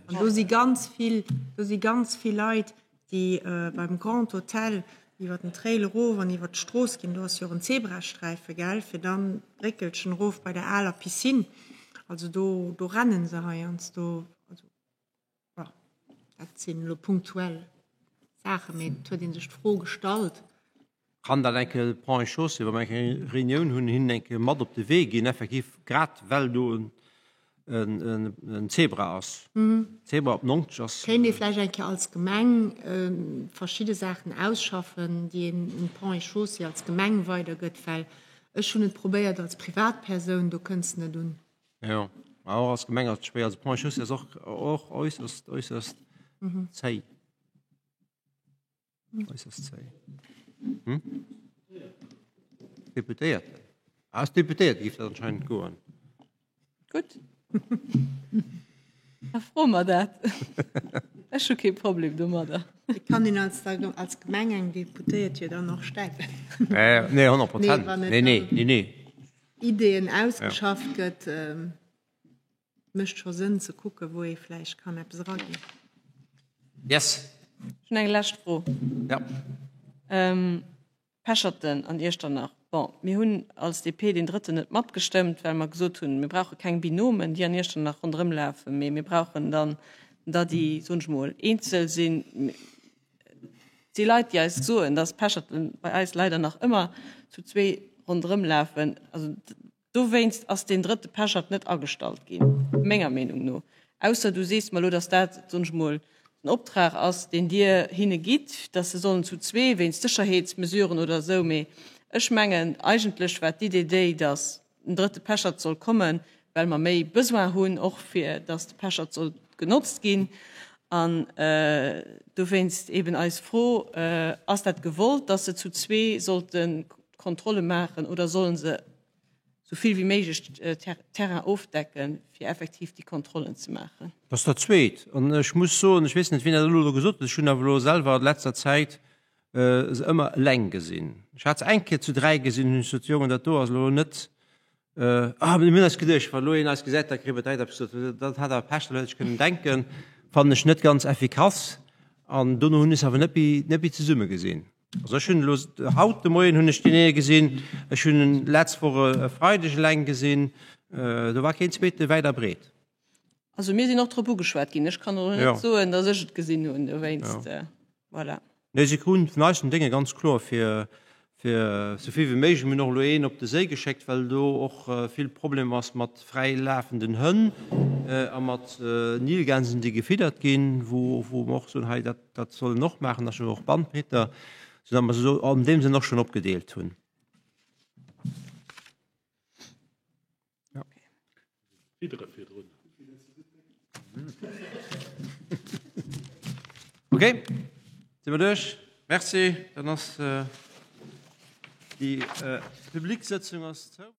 An do si ganz vill, do si ganz vill Leit, déi beim Grand Hotel iwwer den Trail erof an iwwer d'Strooss ginn. Do ass jo och en Zebrasträife, gell, fir dann d'Bréckelchen erof bei der aler Piscine. Also do, do rennen se heiansdo. Also, voilà, dat sinn elo punktuell Saachen, mee et huet ee sech d'Fro gestallt. Kann dat eng Kéier Ponts et Chaussées, wa mer eng Kéier Reunioun hunn, hinnen eng Kéier mat op de Wee ginn, effektiv, grad well do en Zebra ass. Zebra op 90 ass. Kéint ee vläicht eng Kéier als Gemeng verschidde Saachen ausschaffen, déi een un d'Ponts et Chaussées als Gemeng weidergëtt, well ech hunn et probéiert als Privatpersoun, do kënns de net un. Jo, ma och als Gemeng ass et schwéier. Also Ponts et Chaussées ass och, och äusserst, äusserst zéi. Äusserst zéi. Hm? Deputéierten. Als Deputéierte géif dat anscheinend goen. Gutt. Da froe mer dat. Ech hu kee Problem domadder. Et kann een als, als Gemeng eng Deputéiert jo dann och stäipen. Äh, nee, 100 Prozent. Nee, nee, nee, nee. Ideeën ausgeschafft gëtt, mécht scho Sënn ze kucken, wou ee vläicht kann eppes eraginn. Yes. Ech hunn eng lescht Fro. Ja. Pecherten an Iechternach, bon, mir hunn als DP deen drëtten net matgestëmmt, well mer gesot hunn, mir brauche keng Binomen, déi an Iechternach ronderëm lafen, mee mir brauchen dann der, déi, soen ech mol, eenzel sinn. Et si Leit, déi eis soen, dass Pecherten bei eis leider nach ëmmer zu zwee ronderëm lafen. Also Dowéinst ass deen drëtte Pechert net agestallt ginn, menger Meenung no. Ausser du sees mer elo, datt dat, soen ech mol, den Optrag ass, deen Dir hinne gitt, datt se sollen zu zwee, wéinst Sécherheetsmesuren oder esou. Mee ech mengen, eigentlech war d'Idee déi, datt en drëtte Pechert soll kommen, well mer méi Besoin hunn, och fir datt de Pechert soll genotzt ginn. An dowéinst eben eis Fro, Ass dat gewollt, datt se zu zwee sollte Kontrolle maachen oder solle se sou vill wéi méiglech Terrain ofdecken, fir effektiv déi Kontrollen ze maachen? Dat ass dat Zweet. An ech muss soen, ech weess net, wien dat elo do gesot huet, ech hunn awer elo selwer an letzter Zäit se ëmmer eleng gesinn. Ech hat se eng Kéier zu 3 gesinn, hunn ech gesot, Jongen, dat do ass elo net, ah, mir hunn eis geduecht, wa elo een eis gesäit, da kréie mer direkt eppes gesot. Dat hat awer Pech, dat hätt ech kënnen denken, fannen ech net ganz effikass. An dono hunn ech se awer net méi, net méi zesumme gesinn. Also ech hunn elo, haut de Moien hunn ech deen ee gesinn, ech hunn en letz Woch e Freideg eleng gesinn, do war keen zweete wäit a breet. Also mir sinn och drop ugeschwat ginn. Ech kann elo net soen, datt ech et gesinn hunn, dowéinst, voilà. Nee, si kruten vun eis den Dénge ganz kloer fir fir sou vill wéi méiglech. Mir hunn och elo een op de Séi geschéckt, well do och vill Problem ass mat fräi lafenden Hënn a mat Nilgänsen, déi gefiddert ginn, wou wou mer och soen, hei dat Dat soll en och maachen, ass jo och Bandpeter, soudatt mer se an deem Sënn och schonn opgedeelt hunn. Ja. Fiddere virdrun. Okay, si mer duerch. Merci, dann ass déi public Sëtzung ass zou.